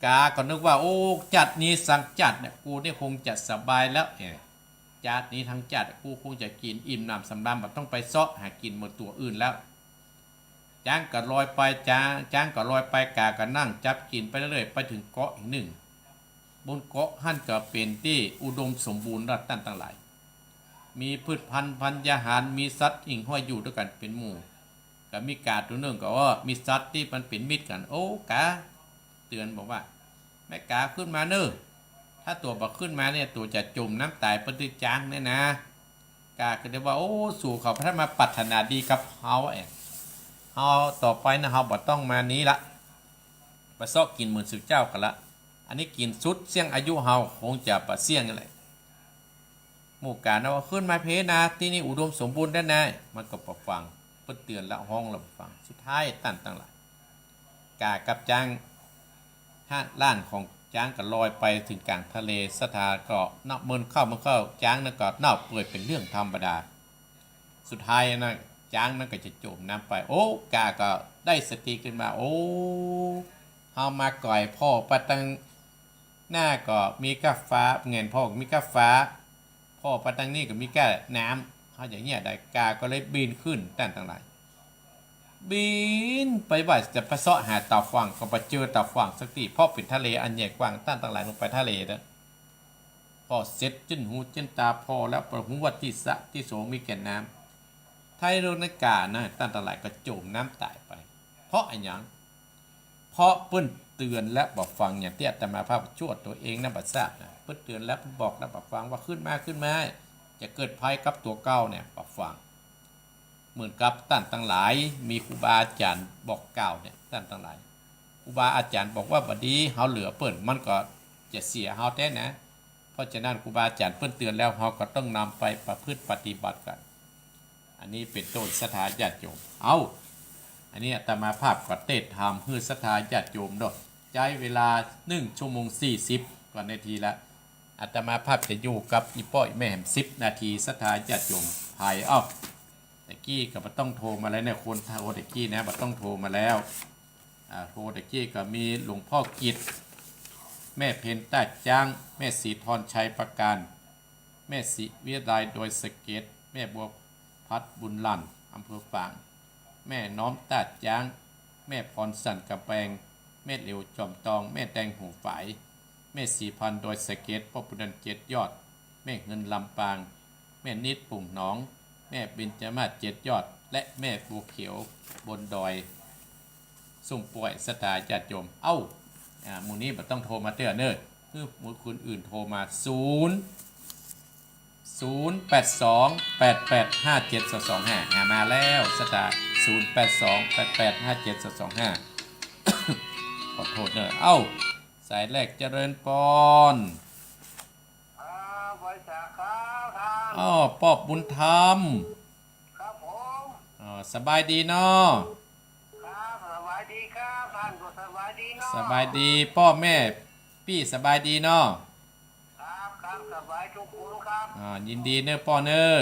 ก๋าก็นึกว่า โอ้ จ๊าดนี้สังจ๊าดเนี่ย กูนี่คงจะสบายแล้ว เออ จ๊าดนี้ทั้งจ๊าด กูคงจะกิ๋นอิ่มหนำสำราญ บ่ต้องไปเซาะหากิ๋นเหมือนตั๋วอื่นแล้ว จ๊างก็ลอยไป จ๊าง จ๊างก็ลอยไป ก๋าก็นั่งจับกิ๋นไปเรื่อยๆ ไปเถิงเกาะแห่งนึ่ง บนเกาะหั้นก็เป๋นตี้อุดมสมบูรณ์ ต้านตังหลาย มีพืชพันธุ์ธัญญาหาร มีสัตว์หิ่งห้อยอยู่ตวยกั๋นเป๋นหมู่ ก็มีก๋าตั๋วนึ่งก็ว่า มีสัตว์ตี้มันเป๋นมิตรกั๋น โอ้ ก๋า เตือนบอกว่า แม่ก๋าขึ้นมาเน่อ ถ้าตั๋วบ่ขึ้นมาเนี่ย ตั๋วจะจ๋มน้ำต๋ายไปตึกจ๊างเนี่ยนะ ก๋าก็เลยว่า โอ้ สูเขาพระมาปรารถนาดีกับเฮา เอ้ย เฮาต่อไปนะ เฮาบ่ต้องมานี้ละ บ่เซาะกิ๋นเหมือนสูเจ้ากั๋นละ อันนี้กิ๋นสุดเสี้ยงอายุเฮา คงจะบ่เสี้ยงแหละ หมู่ก๋านะว่า ขึ้นมาเพนะ ตี้นี่อุดมสมบูรณ์แต๊นะ มันก็บ่ฟัง เปิ้นเตือนแล้วฮ้องแล้วบ่ฟัง สุดท้ายต้านตังหลาย ก๋ากับจ๊าง ฮะ ล้านของจ๊างก็ลอยไปเถิงก๋างทะเล ศรัทธาก็เน่า เมินเข้า เมินเข้า จ๊างนั้นก็เน่าเปื่อยเป๋นเรื่องธรรมดา สุดท้ายนะ จ๊างนั้นก็จะจ๋มน้ำไป โอ้ ก๋าก็ได้สติขึ้นมา โอ้ เฮามาก่อยผ่อไปตังหน้าก็มีก้าฟ้า แหงนผ่อก็มีก้าฟ้า ผ่อไปตังนี้ก็มีก้าน้ำ เฮาจะเยียะใด ก๋าก็เลยบินขึ้น ต้านตังหลาย บินไปว่าจะไปเซาะหาตาฝั่ง ก็บ่เจอตาฝั่งสักตี้ เพราะเป๋นทะเลอันใหญ่กว้าง ต้านตังหลายลงไปทะเลเต๊อะ ผ่อเสร็จจึ้นหูจึ้นต๋าผ่อแล้ว บ่ฮู้ว่าตี้สระตี้โสงมีแก่นน้ำ ท้ายโลกนั้นก๋านะ ต้านตังหลายก็จ๋มน้ำต๋ายไป เพราะอะหยัง เพราะเปิ้นเตือนแล้วบ่ฟัง อย่างตี้อาตมาภาพชั่วตั๋วเองนะ บ่ทราบนะ เปิ้นเตือนแล้ว เปิ้นบอกแล้วบ่ฟัง ว่าขึ้นมา ขึ้นมา จะเกิดภัยกับตั๋วเก่าเนี่ย บ่ฟัง เหมือนกับต้านตังหลาย มีครูบาอาจ๋ารย์บอกกล่าวเนี่ย ต้านตังหลาย ครูบาอาจ๋ารย์บอกว่าบ่ดี เฮาเหลือเปิ้น มันก็จะเสียเฮาแต๊นะ เพราะฉะนั้นครูบาอาจ๋ารย์เปิ้นเตือนแล้ว เฮาก็ต้องนำไปประพฤติปฏิบัติกั๋น อันนี้เป๋นต้น ศรัทธาญาติโยม เอ้า อันนี้อาตมาภาพก็เตสน์ถามหื้อศรัทธาญาติโยมเนาะ ใจ๊เวลานึ่งชั่วโมงสี่สิบกว่านาทีละ อาตมาภาพจะอยู่กับอี่ป้ออี่แม่แหมสิบนาที ศรัทธาญาติโยม ไผ เอ้า ตะกี้ก็บ่ต้องโทรมาแล้วเนี่ย คนโทรตะกี้นะ บ่ต้องโทรมาแล้ว อ่า โทรตะกี้ก็มีหลวงพ่อกิตติ์ แม่เพ็ญต้าจ๊าง แม่ศรีธรชัยประการ แม่ศรีวิไลดอยสะเก็ด แม่บัวพัดบุญหลั่น อำเภอฝาง แม่น้อมต้าจ๊าง แม่พรสันกำแปง แม่เหลียวจอมตอง แม่แดงหัวฝาย แม่ศรีพันธุ์ดอยสะเก็ด ป้อบุญหลั่นเจ็ดยอด แม่เงินลำปาง แม่นิดปุ่งหนอง แม่เบญจมาศเจ็ดยอด และแม่บัวเขียวบนดอย ซุ่มป้อย ศรัทธาญาติโยม เอ้า อ่า หมู่นี้บ่ต้องโทรมาเตื้อเน่อ หื้อหมู่คนอื่นโทรมา ศูนย์ ศูนย์แปดสอง แปดแปดห้าเจ็ดสองสองห้า อ่า มาแล้ว ศรัทธา ศูนย์แปดสอง แปดแปดห้าเจ็ดสองสองห้า ขอโทษเน่อ เอ้า สายแรก เจริญปอน ครับ ไหว้สาครับท่าน อ้อ ป้อบุญธรรม ครับผม อ๋อ สบายดีเนาะ ครับ สบายดีครับ ท่านก็สบายดีเนาะ สบายดี ป้อแม่ปี้สบายดีเนาะ ครับ ครับ สบายทุกคนครับ อ่า ยินดีเน่อป้อเน่อ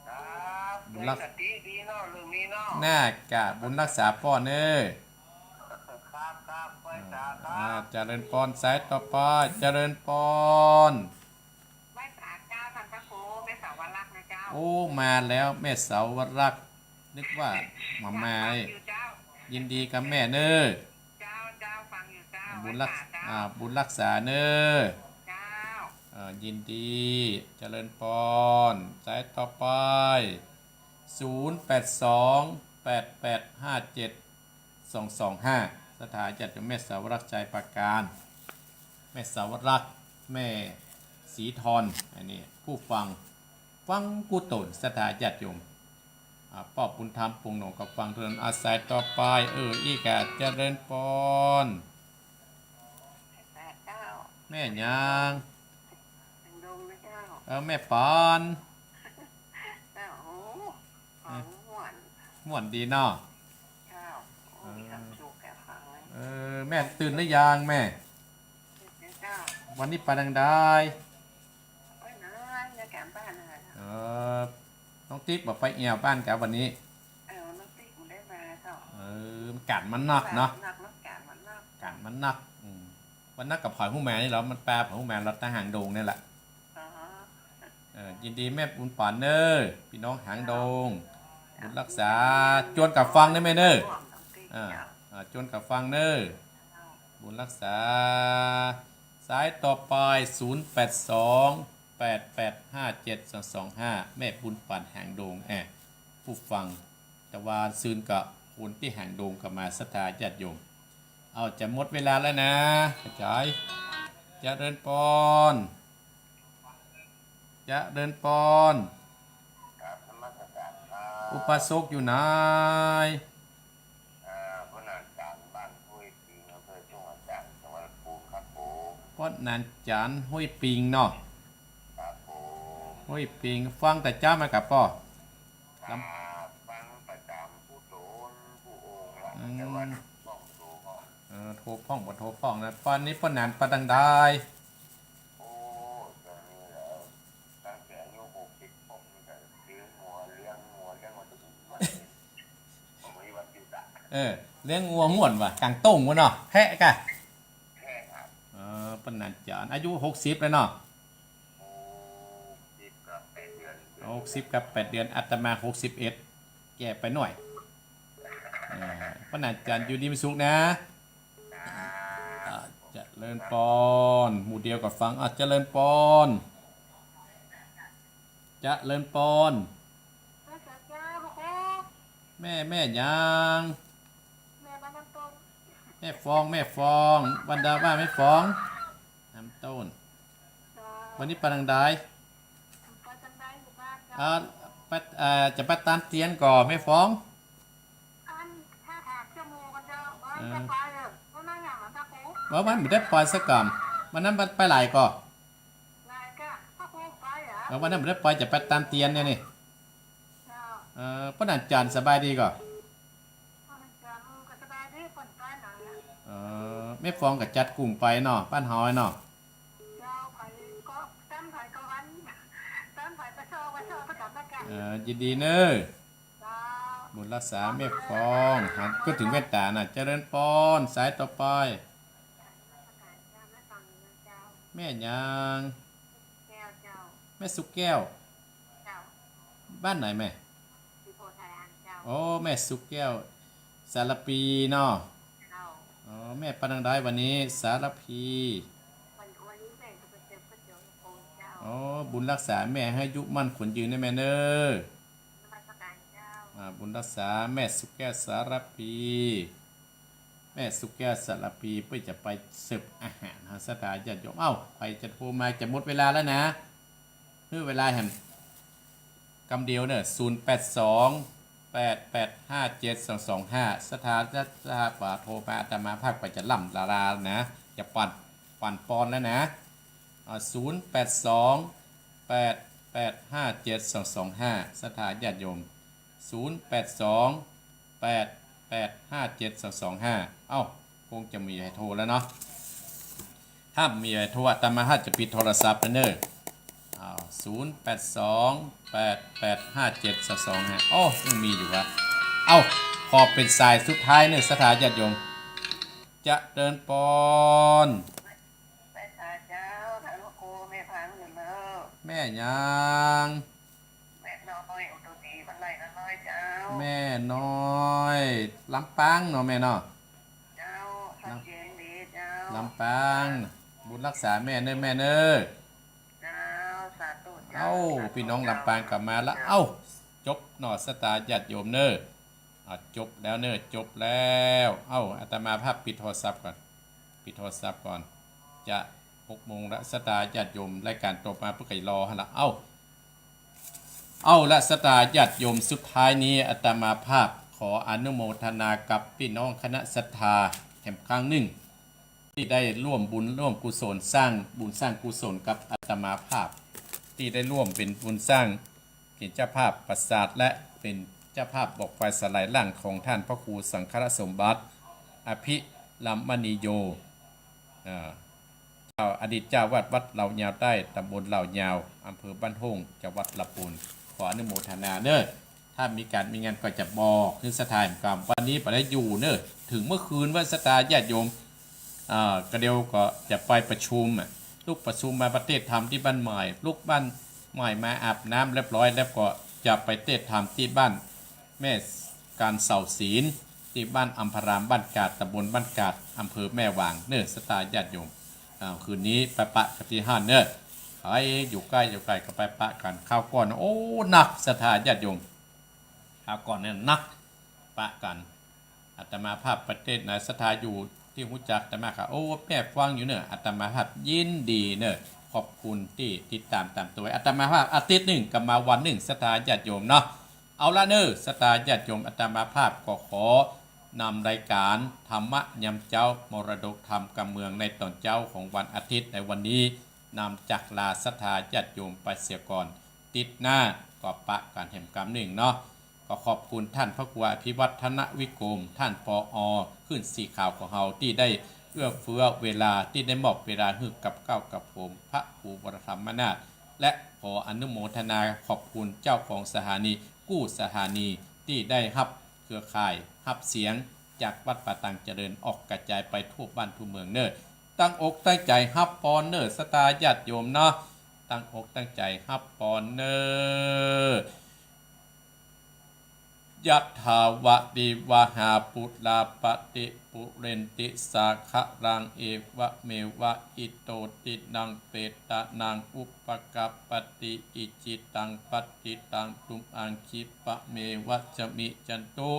ครับ บุญรัก ได้สติดีเนาะ เรื่องนี้เนาะ น่ากะบุญรักษาป้อเน่อ ครับ ครับ ไหว้สาครับ อ่า เจริญปอน สายต่อไป เจริญปอน ไหว้สาเจ้า ท่านพระครู แม่สาวรักษ์นะเจ้า โอ้ มาแล้วแม่สาวรัก นึกว่ามามา ฟังอยู่เจ้า ยินดีกับแม่เนอ เจ้า เจ้า ฟังอยู่เจ้า บุญรักษา แม่สาเจ้า อ่า บุญรักษาเนอ เจ้า เอ่อ ยินดี เจริญปอน สายต่อไป ศูนย์แปดสอง แปดแปดห้าเจ็ด สองสองห้า ศรัทธาญาติโยมแม่สาวรักชัยปราการ แม่สาวรัก แม่ศรีทอน อันนี้ผู้ฟัง ฟังกู้ตน ศรัทธาญาติโยม อ่า ป้อบุญธรรม ปงหนอง ก็ฟังเถิน อา สายต่อไป เออ อี้กา เจริญปอน แม่สาเจ้า แม่หยัง หางดงนะเจ้า เออ แม่ปอน เจ้า โอ้ ของม่วน ม่วนดีเนาะ เจ้า โอ้ เออ มีความสุขแก่ฟังเลย เออ แม่ตื่นหรือยังแม่ ตื่นแล้วเจ้า วันนี้ไปทางใด ไปไหน เยี่ยมบ้านนะ เออ น้องติ๊กบอกไปเอี่ยวบ้านกับวันนี้ เออ น้องติ๊กบ่ได้มาเจ้า เออ ก๋านมันนักเนาะ นักเนาะ ก๋านมันนัก ก๋านมันนัก อืม วันนั้นก็ผ่อยฮู้มานี่เหรอ มันแปลผ่อยฮู้มา เราตั้งหางดงนี่แหละ อ๋อ เออ ยินดีแม่บุญปอนเนอ พี่น้องหางดง บุญรักษา จวนกับฟังนะแม่เนอ อ่า อ่า จวนกับฟังเนอ บุญรักษา สายต่อไป ศูนย์แปดสอง แปดแปดห้าเจ็ดสองสองห้า แม่บุญปอนหางดง แอะ ผู้ฟัง แต่ว่าซืนก็คนตี้หางดงก็มา ศรัทธาญาติโยม เอา จะหมดเวลาแล้วนะ ขจาย เจริญปอน เจริญปอน ครับ นมัสการครับ อุปาสกอยู่ไหน อ่า ป้อหนานจาน บ้านห้วยปิง อำเภอทุ่งหัวช้าง จังหวัดลำพูนครับผม ป้อหนานจาน ห้วยปิงเนาะ ครับผม ห้วยปิง ฟังแต่เจ๊ามากับป้อ ครับ ฟังประจำ ผู้โตนผู้โอ่งละ อืม แต่ว่าโทรพ่องบ่โทรพ่อง เออ โทรพ่องบ่โทรพ่องนะ ปอนนี้ป้อหนานไปตางใด โอ้ ตอนนี้เหรอ ตั้งแต่อายุหกสิบ ผมนี่ก็เลี้ยงงัว เลี้ยงงัว เลี้ยงมาจนถึงทุกวันนี้ ผมมีวันหยุดอะ เออ เลี้ยงงัวม่วนว่ะ ก๋างโต้งว่ะเนาะ แพะกะ แพะครับ เออ ป้อหนานจาน อายุหกสิบแล้วเนาะ หกสิบกับแปดเดือน หกสิบกับแปดเดือน อาตมาหกสิบเอ็ด แก่ไปหน่อย เออ ป้อหนานจาน อยู่ดีมีสุขนะ อ่า เจริญปอน หมู่เดียวกับฟัง อ่ะ เจริญปอน เจริญปอน แม่ แม่หยัง แม่ฟอง แม่ฟอง บรรดาว่าแม่ฟอง น้ำต้น วันนี้ไปตางใด อ่า ไป เอ่อ จะไปตานเตียนก่อแม่ฟอง เออ ว่ามันบ่ได้ไปสักกำ วันนั้นมันไปหลายก่อ เออ วันนั้นบ่ได้ไป จะไปตานเตียนเนี่ยนี่ เออ ป้อหนานจานสบายดีก่อ เออ แม่ฟองก็จัดกลุ่มไปเนาะ บ้านเฮาเนาะ เออ ยินดีเนอ บุญรักษาแม่ฟอง หันก็ถึงแว่นตาน่ะ เจริญปอน สายต่อไป แม่หยัง แม่สุแก้ว บ้านไหนแม่ โอ้ แม่สุแก้ว สารภีเนาะ อ๋อ แม่ไปตางใดวันนี้ สารภี โอ้ บุญรักษาแม่หื้ออายุมั่นขวัญยืนนะแม่เนอ อ่า บุญรักษาแม่สุแก้ว สารภี แม่สุแก้ว สารภี เปิ้นจะไปเสิร์ฟอาหารหาศรัทธาญาติโยม เอ้า ใผจะโทรมา จะหมดเวลาแล้วนะ หื้อเวลาแหม กำเดียวเนอะ ศูนย์แปดสอง แปดแปดห้าเจ็ดสองสองห้า ศรัทธา ศรัทธาป๋าโทรมา อาตมาภาพก็จะล่ำลาลานะ จะปั่น ปั่นปอนแล้วนะ อ่า ศูนย์แปดสอง แปดแปดห้าเจ็ดสองสองห้า ศรัทธาญาติโยม ศูนย์แปดสอง แปดแปดห้าเจ็ดสองสองห้า เอ้า คงจะมีใผโทรแล้วเนาะ ถ้ามีใผโทร อาตมาภาพจะปิดโทรศัพท์แล้วเนอะ อ้าว ศูนย์แปดสอง แปดแปดห้าเจ็ดสองสองห้า โอ้ ยังมีอยู่วะ เอ้า ขอเป๋นสายสุดท้ายเนอะ ศรัทธาญาติโยม เจริญปอน แม่สาเจ้า แม่หยัง แม่ แม่น้อย ลำปางเนาะแม่เนาะ เจ้า ชัดเจนดีเจ้า ลำปาง บุญฮักษาแม่เน้อแม่เน้อ เจ้า สาธุเจ้า เอ้า สาธุ ปี้น้อง เจ้า ลำปางก็มาละ เจ้า เอ้า จบเนาะ ศรัทธาญาติโยมเน้อ อ่ะ จบแล้วเน้อ จบแล้ว เอ้า อาตมาภาพปิดโทรศัพท์ก่อน ปิดโทรศัพท์ก่อน จะหกโมงละ ศรัทธาญาติโยม รายการต่อมาเปิ้นก็รอหั้นละ เอ้า เอาละ ศรัทธาญาติโยม สุดท้ายนี้อาตมาภาพขออนุโมทนากับปี้น้องคณะศรัทธาแหมครั้งนึ่ง ตี้ได้ร่วมบุญร่วมกุศล สร้างบุญสร้างกุศลกับอาตมาภาพ ตี้ได้ร่วมเป๋นบุญสร้าง เป๋นเจ้าภาพปราสาท และเป๋นเจ้าภาพบ่อควายสลายหลังของท่านพระครูสังฆสมบัติ อภิรมณีโย อ่า เจ้า อดีตเจ้าวัดวัดเหล่ายาวใต้ ตำบลเหล่ายาว อำเภอบ้านโฮ่ง จังหวัดลำปูน ขออนุโมทนาเน้อ ถ้ามีก๋านมีงานก็จะบอกหื้อศรัทธาแหมกำ วันนี้บ่ได้อยู่เน้อ เถิงเมื่อคืนว่าศรัทธาญาติโยม อ่า ก็เดี๋ยวก็จะไปประชุมอะ ลุกประชุมมาประเทศธรรมตี้บ้านใหม่ ลุกบ้านใหม่มาอาบน้ำเรียบร้อย แล้วก็จะไปเทศน์ธรรมตี้บ้านแม่การเสาศีล ตี้บ้านอัมพาราม บ้านกาด ตำบลบ้านกาด อำเภอแม่วางเน้อ ศรัทธาญาติโยม อ่า คืนนี้ไปปะกั๋นตี้หั้นเน้อ ใผอยู่ใก้อยู่ไก๋ก็ไปปะกั๋น คราวก่อน โอ้ หนัก ศรัทธาญาติโยม คราวก่อนเนี่ยหนัก ปะกั๋น อาตมาภาพไปเทศน์ไหน ศรัทธาอยู่ตี้ฮู้จักอาตมาก็ โอ้ แม่ฟังอยู่เน้อ อาตมาภาพยินดีเน้อ ขอบคุณตี้ติดต๋ามต๋ามตั๋ว อาตมาภาพอาทิตย์นึ่งก็มาวันนึ่ง ศรัทธาญาติโยมเนาะ เอาละเน้อ ศรัทธาญาติโยม อาตมาภาพก็ขอนำรายการธรรมะยามเจ๊า มรดกธรรมกำเมือง ในต๋อนเจ๊าของวันอาทิตย์ในวันนี้ นำจากลาศรัทธาญาติโยมไปเสียก่อน ติ๊ดหน้าก็ปะกั๋นแหมกำนึ่งเนาะ ก็ขอบคุณท่านพระครูอภิวัฒนวิกรม ท่าน ผอ คลื่นสีขาวของเฮา ตี้ได้เอื้อเฟื้อเวลา ตี้ได้มอบเวลาหื้อกับเก้ากับผม พระครูวรธรรมนาถ และขออนุโมทนาขอบคุณเจ้าของสถานีกู้สถานี ตี้ได้ฮับเครือข่าย ฮับเสียงจากวัดป่าตังเจริญออกกระจายไปทั่วบ้านทั่วเมืองเน้อ ตั้งอกตั้งใจ๋ฮับปอนเน้อ ศรัทธาญาติโยมเนาะ ตั้งอกตั้งใจ๋ฮับปอนเน้อ ยะถาวะริวะหาปูราปะริปูเรนติสาคะรัง เอวะเมวะอิโต ทินังเปตานัง อุปะกัปปะติ อิจิตัง ปัตติตัง ตุมหัง คิปะเมวะ สะมิชฌันตุ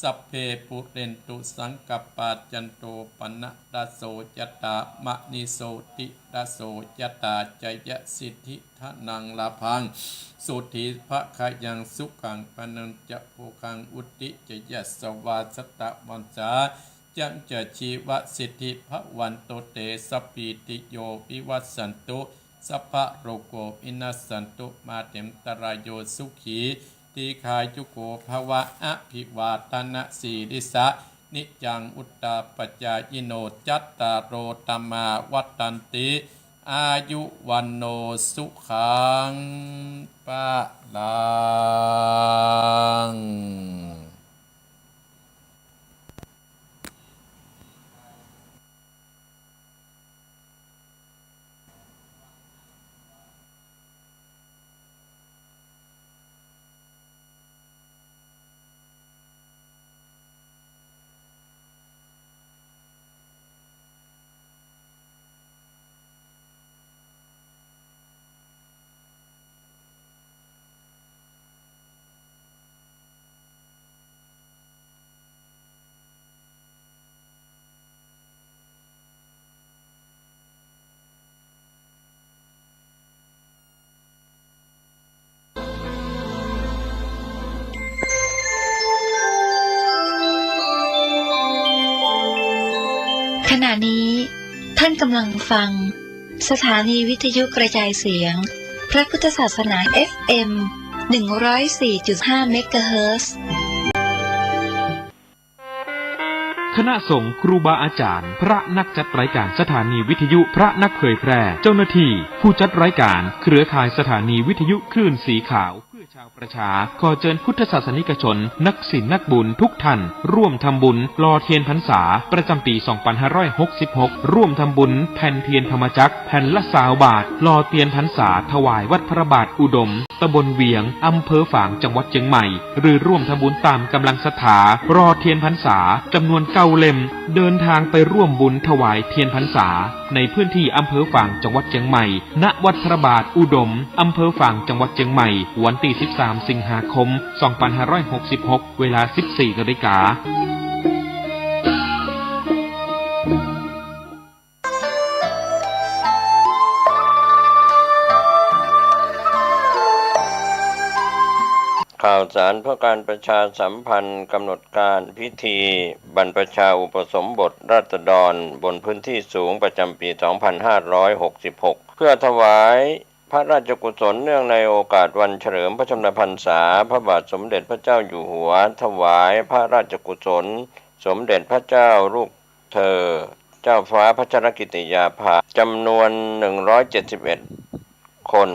สัพเพ ปูเรนตุ สังกัปปา จันโท ปะนะระโส ยะถา มะณิโชติระโส ยะถา จะยะสิทธิ ทะนัง ลาภัง โสติ ภะคะยัง สุขัง พะลัง จะ โภคัง วุติ จะ ยะสะวา สะตะ วัสสา ยัง จะ ชีวะสิทธิ ภะวันตุ เต สัพพีติโย วิวัสสันตุ สัพพะโรโค วินัสสันตุ มาเต อันตะราโย สุขี ทีฆายุโก ภะวะ อะภิวาทะนะสีลิสสะ นิจจัง วุฑฒาปะจายิโน จัตตาโร ธัมมา วัฑฒันติ อายุ วัณโณ สุขัง พะลังขณะนี้ท่านกำลังฟังสถานีวิทยุกระจายเสียงพระพุทธศาสนา เอฟเอ็ม หนึ่งร้อยสี่จุดห้า เมกะเฮิรตซ์ คณะสงฆ์ ครูบาอาจารย์ พระนักจัดรายการสถานีวิทยุ พระนักเผยแพร่ เจ้าหน้าที่ ผู้จัดรายการ เครือข่ายสถานีวิทยุคลื่นสีขาว เพื่อชาวประชา ขอเจิญพุทธศาสนิกชน นักศีลนักบุญทุกท่าน ร่วมทำบุญหล่อเตียนพรรษา ประจำปี๋ สองปันห้าร้อยหกสิบหก ร่วมทำบุญแผ่นเตียนธรรมจักร แผ่นละซาวบาท หล่อเตียนพรรษา ถวายวัดพระบาทอุดม ตำบลเวียง อำเภอฝาง จังหวัดเจียงใหม่ หรือร่วมทำบุญต๋ามก๋ำลังศรัทธา รอเตียนพรรษาจ๋ำนวนเก้าเล่ม เดินตางไปร่วมบุญถวายเตียนพรรษา ในพื้นตี้อำเภอฝาง จังหวัดเจียงใหม่ ณ วัดพระบาทอุดม อำเภอฝาง จังหวัดเจียงใหม่ วันตี้สิบสาม สิงหาคม สองปันห้าร้อยหกสิบหก เวลาสิบสี่นาฬิกา ข่าวสารเพื่อการประชาสัมพันธ์ กำหนดการพิธีบรรพชาอุปสมบทราษฎรบนพื้นที่สูงประจำปี สองพันห้าร้อยหกสิบหก เพื่อถวายพระราชกุศลเนื่องในโอกาสวันเฉลิมพระชนมพรรษาพระบาทสมเด็จพระเจ้าอยู่หัว ถวายพระราชกุศลสมเด็จพระเจ้าลูก เธอ เจ้าฟ้าพัชรกิติยาภา จ๋ำนวน หนึ่งร้อยเจ็ดสิบเอ็ด คน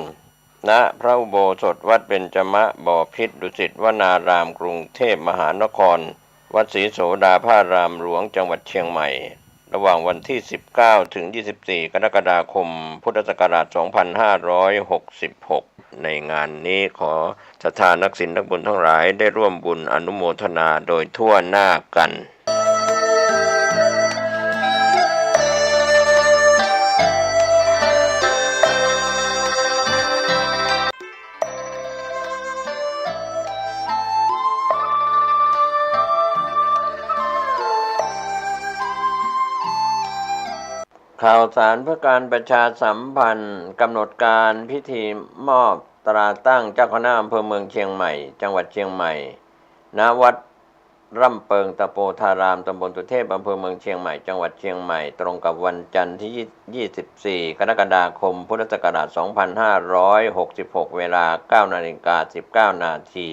ณ พระอุโบสถวัดเบญจมบพิตรดุสิตวนาราม กรุงเทพมหานคร วัดศรีโสดาพารามหลวง จังหวัดเจียงใหม่ ระหว่างวันตี้สิบเก้าถึงยี่สิบสี่ กรกฎาคม พุทธศักราช สองพันห้าร้อยหกสิบหก ในงานนี้ขอศรัทธานักศีลนักบุญทั้งหลายได้ร่วมบุญอนุโมทนาโดยทั่วหน้ากั๋น ข่าวสารเพื่อการประชาสัมพันธ์ กำหนดการพิธีมอบตราตั้งเจ้าคณะอำเภอเมืองเจียงใหม่ จังหวัดเจียงใหม่ ณ วัดร่ำเปิงตะโปธาราม ตำบลสุเทพ อำเภอเมืองเจียงใหม่ จังหวัดเจียงใหม่ ตรงกับวันจันทร์ตี้ ยี่สิบสี่ กรกฎาคม พุทธศักราช สองพันห้าร้อยหกสิบหก เวลา เก้านาฬิกาสิบเก้านาที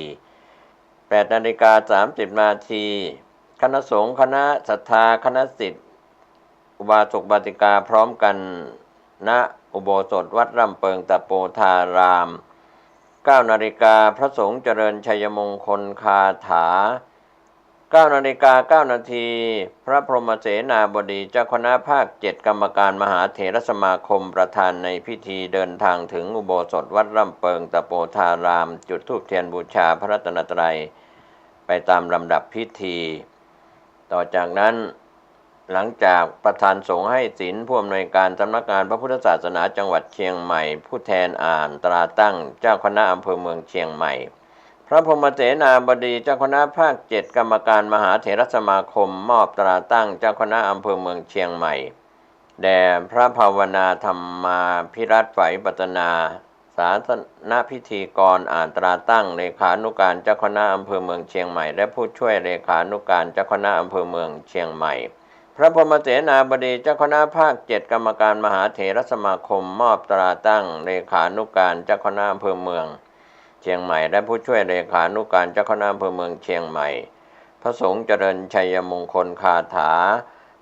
แปดนาฬิกาสามสิบนาที คณะสงฆ์ คณะศรัทธา คณะศิษย์ อุบาสกอุบาสิกาพร้อมกั๋น ณ อุโบสถวัดร่ำเปิงตะโปธาราม เก้านาฬิกา พระสงฆ์เจริญชัยมงคลคาถา เก้านาฬิกาเก้านาที พระพรหมเสนาบดีเจ้าคณะภาคเจ็ด กรรมการมหาเถรสมาคมประธานในพิธี เดินตางเถิงอุโบสถวัดร่ำเปิงตะโปธาราม จุดธูปเตียนบูชาพระรัตนตรัย ไปต๋ามลำดับพิธี ต่อจากนั้น หลังจากประธานสงฆ์ให้ศีล ผู้อำนวยการสำนักงานพระพุทธศาสนาจังหวัดเจียงใหม่ ผู้แทนอ่านตราตั้งเจ้าคณะอำเภอเมืองเจียงใหม่ พระพรหมเสนาบดีเจ้าคณะภาคเจ็ด กรรมการมหาเถรสมาคม มอบตราตั้งเจ้าคณะอำเภอเมืองเจียงใหม่ แด่พระภาวนาธรรมาภิรัตน์ฝ่ายวิปัสสนา สาสนพิธีกรอ่านตราตั้ง เลขานุการเจ้าคณะอำเภอเมืองเจียงใหม่ และผู้ช่วยเลขานุการเจ้าคณะอำเภอเมืองเจียงใหม่ พระพรหมเสนาบดีเจ้าคณะภาคเจ็ด กรรมการมหาเถรสมาคม มอบตราตั้ง เลขานุการเจ้าคณะอำเภอเมืองเจียงใหม่ และผู้ช่วยเลขานุการเจ้าคณะอำเภอเมืองเจียงใหม่ พระสงฆ์เจริญชัยมงคลคาถา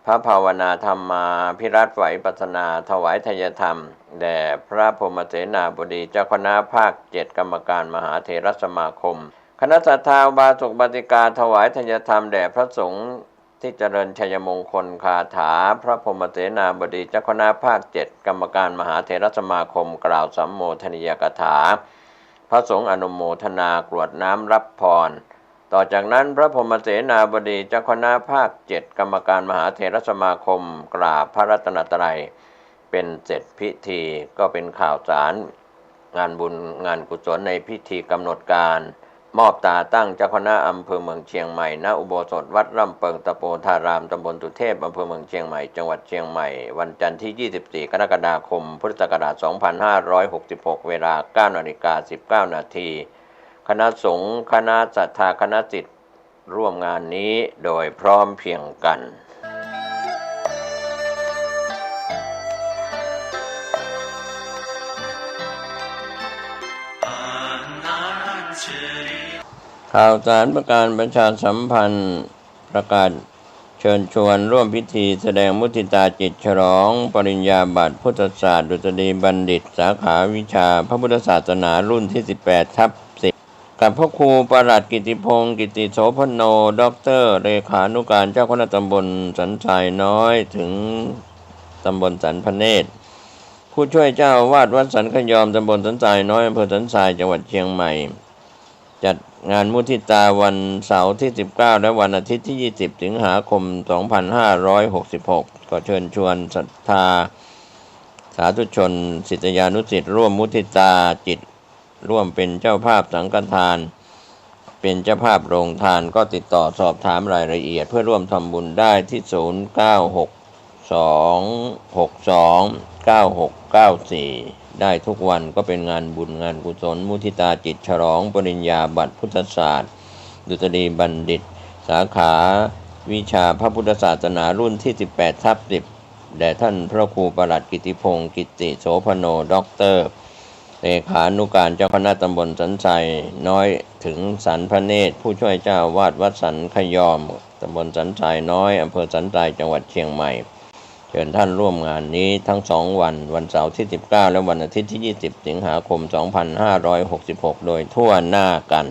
พระภาวนาธรรมาภิรัตน์ฝ่ายวิปัสสนา ถวายไทยธรรม แด่พระพรหมเสนาบดีเจ้าคณะภาคเจ็ด กรรมการมหาเถรสมาคม คณะศรัทธาอุบาสกอุบาสิกา ถวายไทยธรรมแด่พระสงฆ์ ตี้เจริญชัยมงคลคาถา พระพรหมเสนาบดีเจ้าคณะภาคเจ็ด กรรมการมหาเถรสมาคม กล่าวสัมโมทนียกถา พระสงฆ์อนุโมทนากรวดน้ำรับพร ต่อจากนั้นพระพรหมเสนาบดีเจ้าคณะภาคเจ็ด กรรมการมหาเถรสมาคม กราบพระรัตนตรัย เป๋นเสร็จพิธี ก็เป๋นข่าวสารงานบุญงานกุศลในพิธีกำหนดการ มอบตราตั้งเจ้าคณะอำเภอเมืองเจียงใหม่ ณ อุโบสถวัดร่ำเปิงตะโปธาราม ตำบลสุเทพ อำเภอเมืองเจียงใหม่ จังหวัดเจียงใหม่ วันจันทร์ที่ ยี่สิบสี่ กรกฎาคม พุทธศักราช สองพันห้าร้อยหกสิบหก เวลา เก้านาฬิกาสิบเก้านาที คณะสงฆ์ คณะศรัทธา คณะศิษย์ ร่วมงานนี้โดยพร้อมเพรียงกัน ข่าวสารเพื่อการประชาสัมพันธ์ ประกาศเชิญชวนร่วมพิธีแสดงมุทิตาจิตฉลองปริญญาบัตรพุทธศาสตร์ดุษฎีบัณฑิต สาขาวิชาพระพุทธศาสนา รุ่นที่ สิบแปดทับสิบ กับพระครูประหลัดกิตติพงศ์ กิตติโสภโณ ด็อกเตอร์ เลขานุการเจ้าคณะตำบลสันทรายน้อย ถึงตำบลสันพระเนตร ผู้ช่วยเจ้าอาวาสวัดสันขยอม ตำบลสันทรายน้อย อำเภอสันทราย จังหวัดเชียงใหม่ จัดงานมุทิตาวันเสาร์ที่สิบเก้า และวันอาทิตย์ที่ยี่สิบ สิงหาคม สองพันห้าร้อยหกสิบหก ก็เชิญชวนศรัทธาสาธุชน ศิษยานุศิษย์ร่วมมุทิตาจิต ร่วมเป็นเจ้าภาพสังฆทาน เป็นเจ้าภาพโรงทาน ก็ติดต่อสอบถามรายละเอียดเพื่อร่วมทำบุญได้ที่ ศูนย์ เก้า หก สอง หก สอง เก้า หก เก้า สี่ ได้ทุกวัน ก็เป็นงานบุญงานกุศลมุทิตาจิตฉลองปริญญาบัตรพุทธศาสตร์ ดุษฎีบัณฑิต สาขาวิชาพระพุทธศาสนา รุ่นที่ สิบแปดทับสิบ แด่ท่านพระครูประหลัดกิติพงศ์ กิติโสภโณ ด็อกเตอร์ เลขานุการเจ้าคณะตำบลสันทรายน้อย ถึงสันพระเนตร ผู้ช่วยเจ้าอาวาสวัดสันขยอม ตำบลสันทรายน้อย อำเภอสันทราย จังหวัดเชียงใหม่ เชิญท่านร่วมงานนี้ทั้งสองวัน วันเสาร์ที่สิบเก้า และวันอาทิตย์ที่ยี่สิบ สิงหาคม สองพันห้าร้อยหกสิบหก โดยทั่วหน้ากัน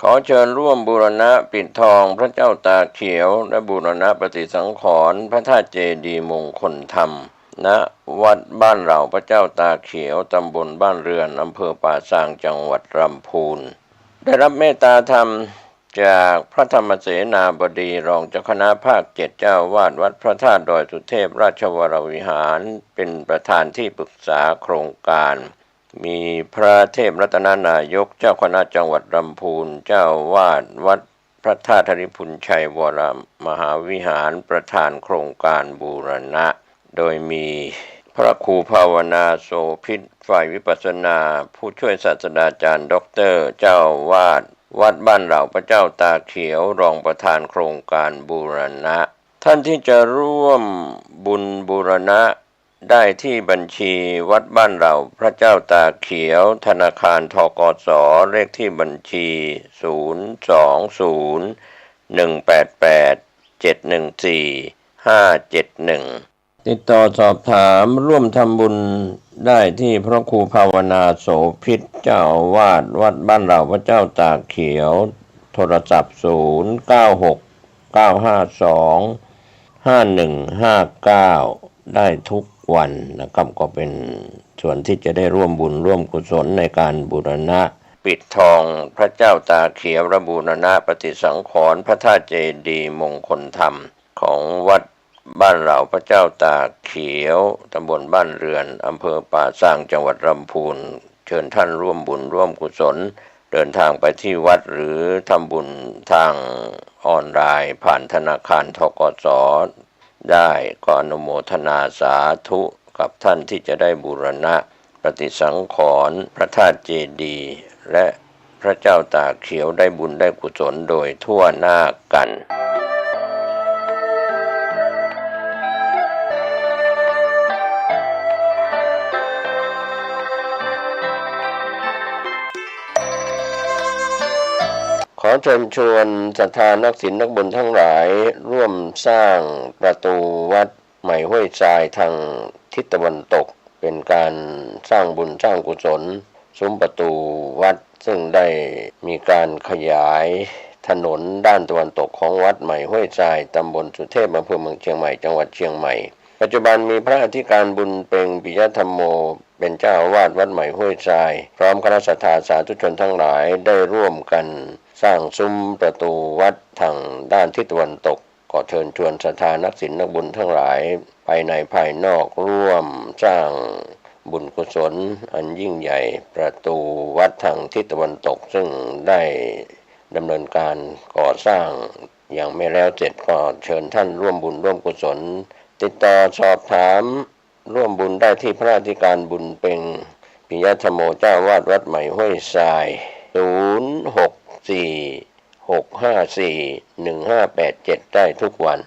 ขอเชิญร่วมบูรณะปิดทองพระเจ้าตาเขียว และบูรณะปฏิสังขรณ์พระธาตุเจดีย์มงคลธรรม ณ วัดบ้านเหล่าพระเจ้าตาเขียว ตำบลบ้านเรือน อำเภอป่าซาง จังหวัดลำพูน ได้รับเมตตาธรรมจากพระธรรมเสนาบดี รองเจ้าคณะภาคเจ็ด เจ้าอาวาสวัดพระธาตุดอยสุเทพราชวรวิหาร เป็นประธานที่ปรึกษาโครงการ มีพระเทพรัตนนายก เจ้าคณะจังหวัดลำพูน เจ้าอาวาสวัดพระธาตุธริพุนชัยวรมหาวิหาร ประธานโครงการบูรณะ โดยมีพระครูภาวนาโสภิต ฝ่ายวิปัสสนา ผู้ช่วยศาสตราจารย์ด็อกเตอร์ เจ้าอาวาสวัดบ้านเหล่าพระเจ้าตาเขียว รองประธานโครงการบูรณะ ท่านที่จะร่วมบุญบูรณะได้ที่บัญชีวัดบ้านเหล่าพระเจ้าตาเขียว ธนาคาร ธ.ก.ส. เลขที่บัญชี ศูนย์ สอง ศูนย์ หนึ่ง แปด แปด เจ็ด หนึ่ง สี่ ห้า เจ็ด หนึ่ง ติดต่อสอบถามร่วมทำบุญได้ที่พระครูภาวนาโสภิต เจ้าอาวาสวัดบ้านเหล่าพระเจ้าตาเขียว โทรศัพท์ ศูนย์ เก้า หก เก้า ห้า สอง ห้า หนึ่ง ห้า เก้า ได้ทุกวันนะครับ ก็เป็นส่วนที่จะได้ร่วมบุญร่วมกุศลในการบูรณะปิดทองพระเจ้าตาเขียว และบูรณะปฏิสังขรณ์พระธาตุเจดีย์มงคลธรรม ของวัดบ้านเหล่าพระเจ้าตาเขียว ตำบลบ้านเรือน อำเภอป่าซาง จังหวัดลำพูน เชิญท่านร่วมบุญร่วมกุศล เดินทางไปที่วัดหรือทำบุญทางออนไลน์ ผ่านธนาคาร ธ.ก.ส. ได้ ก็อนุโมทนาสาธุกับท่านที่จะได้บูรณะปฏิสังขรณ์พระธาตุเจดีย์ และพระเจ้าตาเขียวได้บุญได้กุศลโดยทั่วหน้ากัน ขอเชิญชวนศรัทธานักศีลนักบุญทั้งหลายร่วมสร้างประตูวัดใหม่ห้วยทรายทางทิศตะวันตก เป็นการสร้างบุญสร้างกุศล ซุ้มประตูวัด ซึ่งได้มีการขยายถนนด้านตะวันตกของวัดใหม่ห้วยทราย ตำบลสุเทพ อำเภอเมืองเชียงใหม่ จังหวัดเชียงใหม่ ปัจจุบันมีพระอธิการบุญเพ็ง ปิยธรรมโม เป็นเจ้าอาวาสวัดใหม่ห้วยทราย พร้อมคณะศรัทธาสาธุชนทั้งหลายได้ร่วมกันสร้างซุ้มประตูวัดทางด้านทิศตะวันตก ก็เชิญชวนศรัทธานักศีลนักบุญทั้งหลาย ภายในภายนอกร่วมสร้างบุญกุศลอันยิ่งใหญ่ ประตูวัดทางทิศตะวันตก ซึ่งได้ดำเนินการก่อสร้างยังไม่แล้วเสร็จ ก็เชิญท่านร่วมบุญร่วมกุศล ติดต่อสอบถาม ร่วมบุญได้ที่พระอธิการบุญเพ็ง ปิยธรรมโม เจ้าอาวาสวัดใหม่ห้วยทราย ศูนย์ หก สี่ หก ห้า สี่ หนึ่ง ห้า แปด เจ็ด ได้ทุกวัน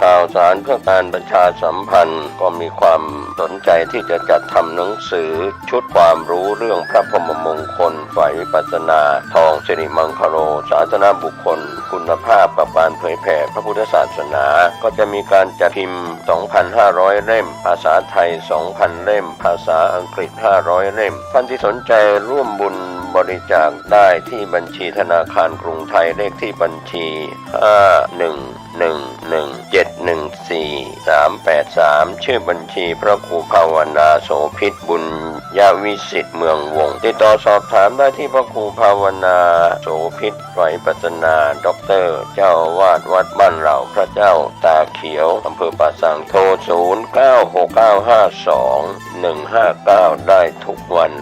ข่าวสารเพื่อการประชาสัมพันธ์ ก็มีความสนใจที่จะจัดทำหนังสือชุดความรู้เรื่องพระพรหมมงคลฝ่ายวิปัสสนา ทองสิริมังคโล สาธารณบุคคล คุณภาพกับการเผยแผ่พระพุทธศาสนา ก็จะมีการจัดพิมพ์ สองพันห้าร้อย เล่ม ภาษาไทย สองพัน เล่ม ภาษาอังกฤษ ห้าร้อย เล่ม ท่านที่สนใจร่วมบุญบริจาคได้ที่บัญชีธนาคารกรุงไทย เลขที่บัญชี ห้าหนึ่งหนึ่งหนึ่งเจ็ดหนึ่งสี่สามแปดสาม ชื่อบัญชีพระครูภาวนาโสภิต บุญยวิสิทธิ์ เมืองวงศ์ ติดต่อสอบถามได้ที่พระครูภาวนาโสภิต ไตรปัสสนา ด็อกเตอร์ เจ้าอาวาสวัดบ้านเหล่าพระเจ้าตาเขียว อำเภอป่าสัก โทร ศูนย์เก้าหกเก้าห้าสองหนึ่งห้าเก้า ได้ทุกวัน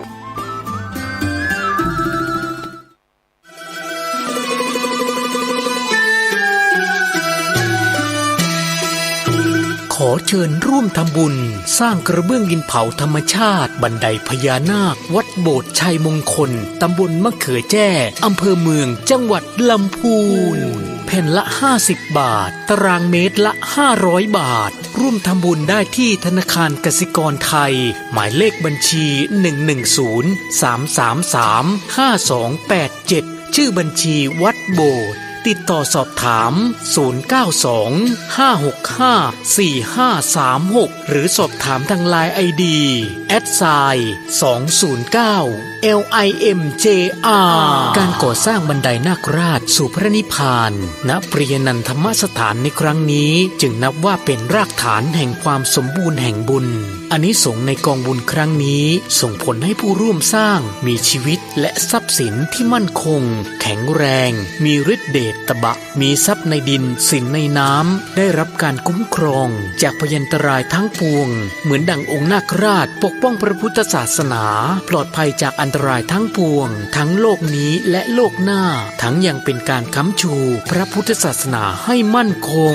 ขอเชิญร่วมทำบุญสร้างกระเบื้องดินเผาธรรมชาติ บันไดพญานาค วัดโบสถ์ชัยมงคล ตำบลมะเขือแจ้ อำเภอเมือง จังหวัดลำพูน แผ่นละห้าสิบบาท ตารางเมตรละห้าร้อยบาท ร่วมทำบุญได้ที่ธนาคารกสิกรไทย หมายเลขบัญชี หนึ่งหนึ่งศูนย์ สามสามสาม ห้าสองแปดเจ็ด ชื่อบัญชีวัดโบสถ์ ติดต่อสอบถาม ศูนย์เก้าสอง ห้าหกห้า สี่ห้าสามหก หรือสอบถามทางไลน์ ไอดี แอทไซน์ สองศูนย์เก้า แอล ไอ เอ็ม เจ อาร์ การก่อสร้างบันไดนาคราชสู่พระนิพพาน ณ ปริยนันทธรรมสถานในครั้งนี้ จึงนับว่าเป็นรากฐานแห่งความสมบูรณ์แห่งบุญ อานิสงส์ในกองบุญครั้งนี้ส่งผลให้ผู้ร่วมสร้างมีชีวิตและทรัพย์สินที่มั่นคง แข็งแรง มีฤทธิ์เดชตบะ มีทรัพย์ในดินสินในน้ำ ได้รับการคุ้มครองจากพยันตรายทั้งปวง เหมือนดังองค์นาคราชปกป้องพระพุทธศาสนา ปลอดภัยจากอันตรายทั้งปวง ทั้งโลกนี้และโลกหน้า ทั้งยังเป็นการค้ำชูพระพุทธศาสนาให้มั่นคง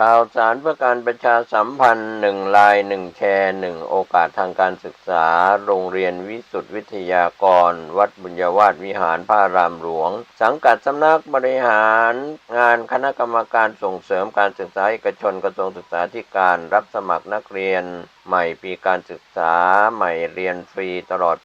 ข่าวสารเพื่อการประชาสัมพันธ์ หนึ่งไลน์ หนึ่งแชร์ หนึ่งโอกาสทางการศึกษา โรงเรียนวิสุทธิวิทยากร วัดบุญญาวาสวิหารพระอารามหลวง สังกัดสำนักบริหารงานคณะกรรมการส่งเสริมการศึกษาเอกชน กระทรวงศึกษาธิการ รับสมัครนักเรียนใหม่ปีการศึกษาใหม่ เรียนฟรีตลอด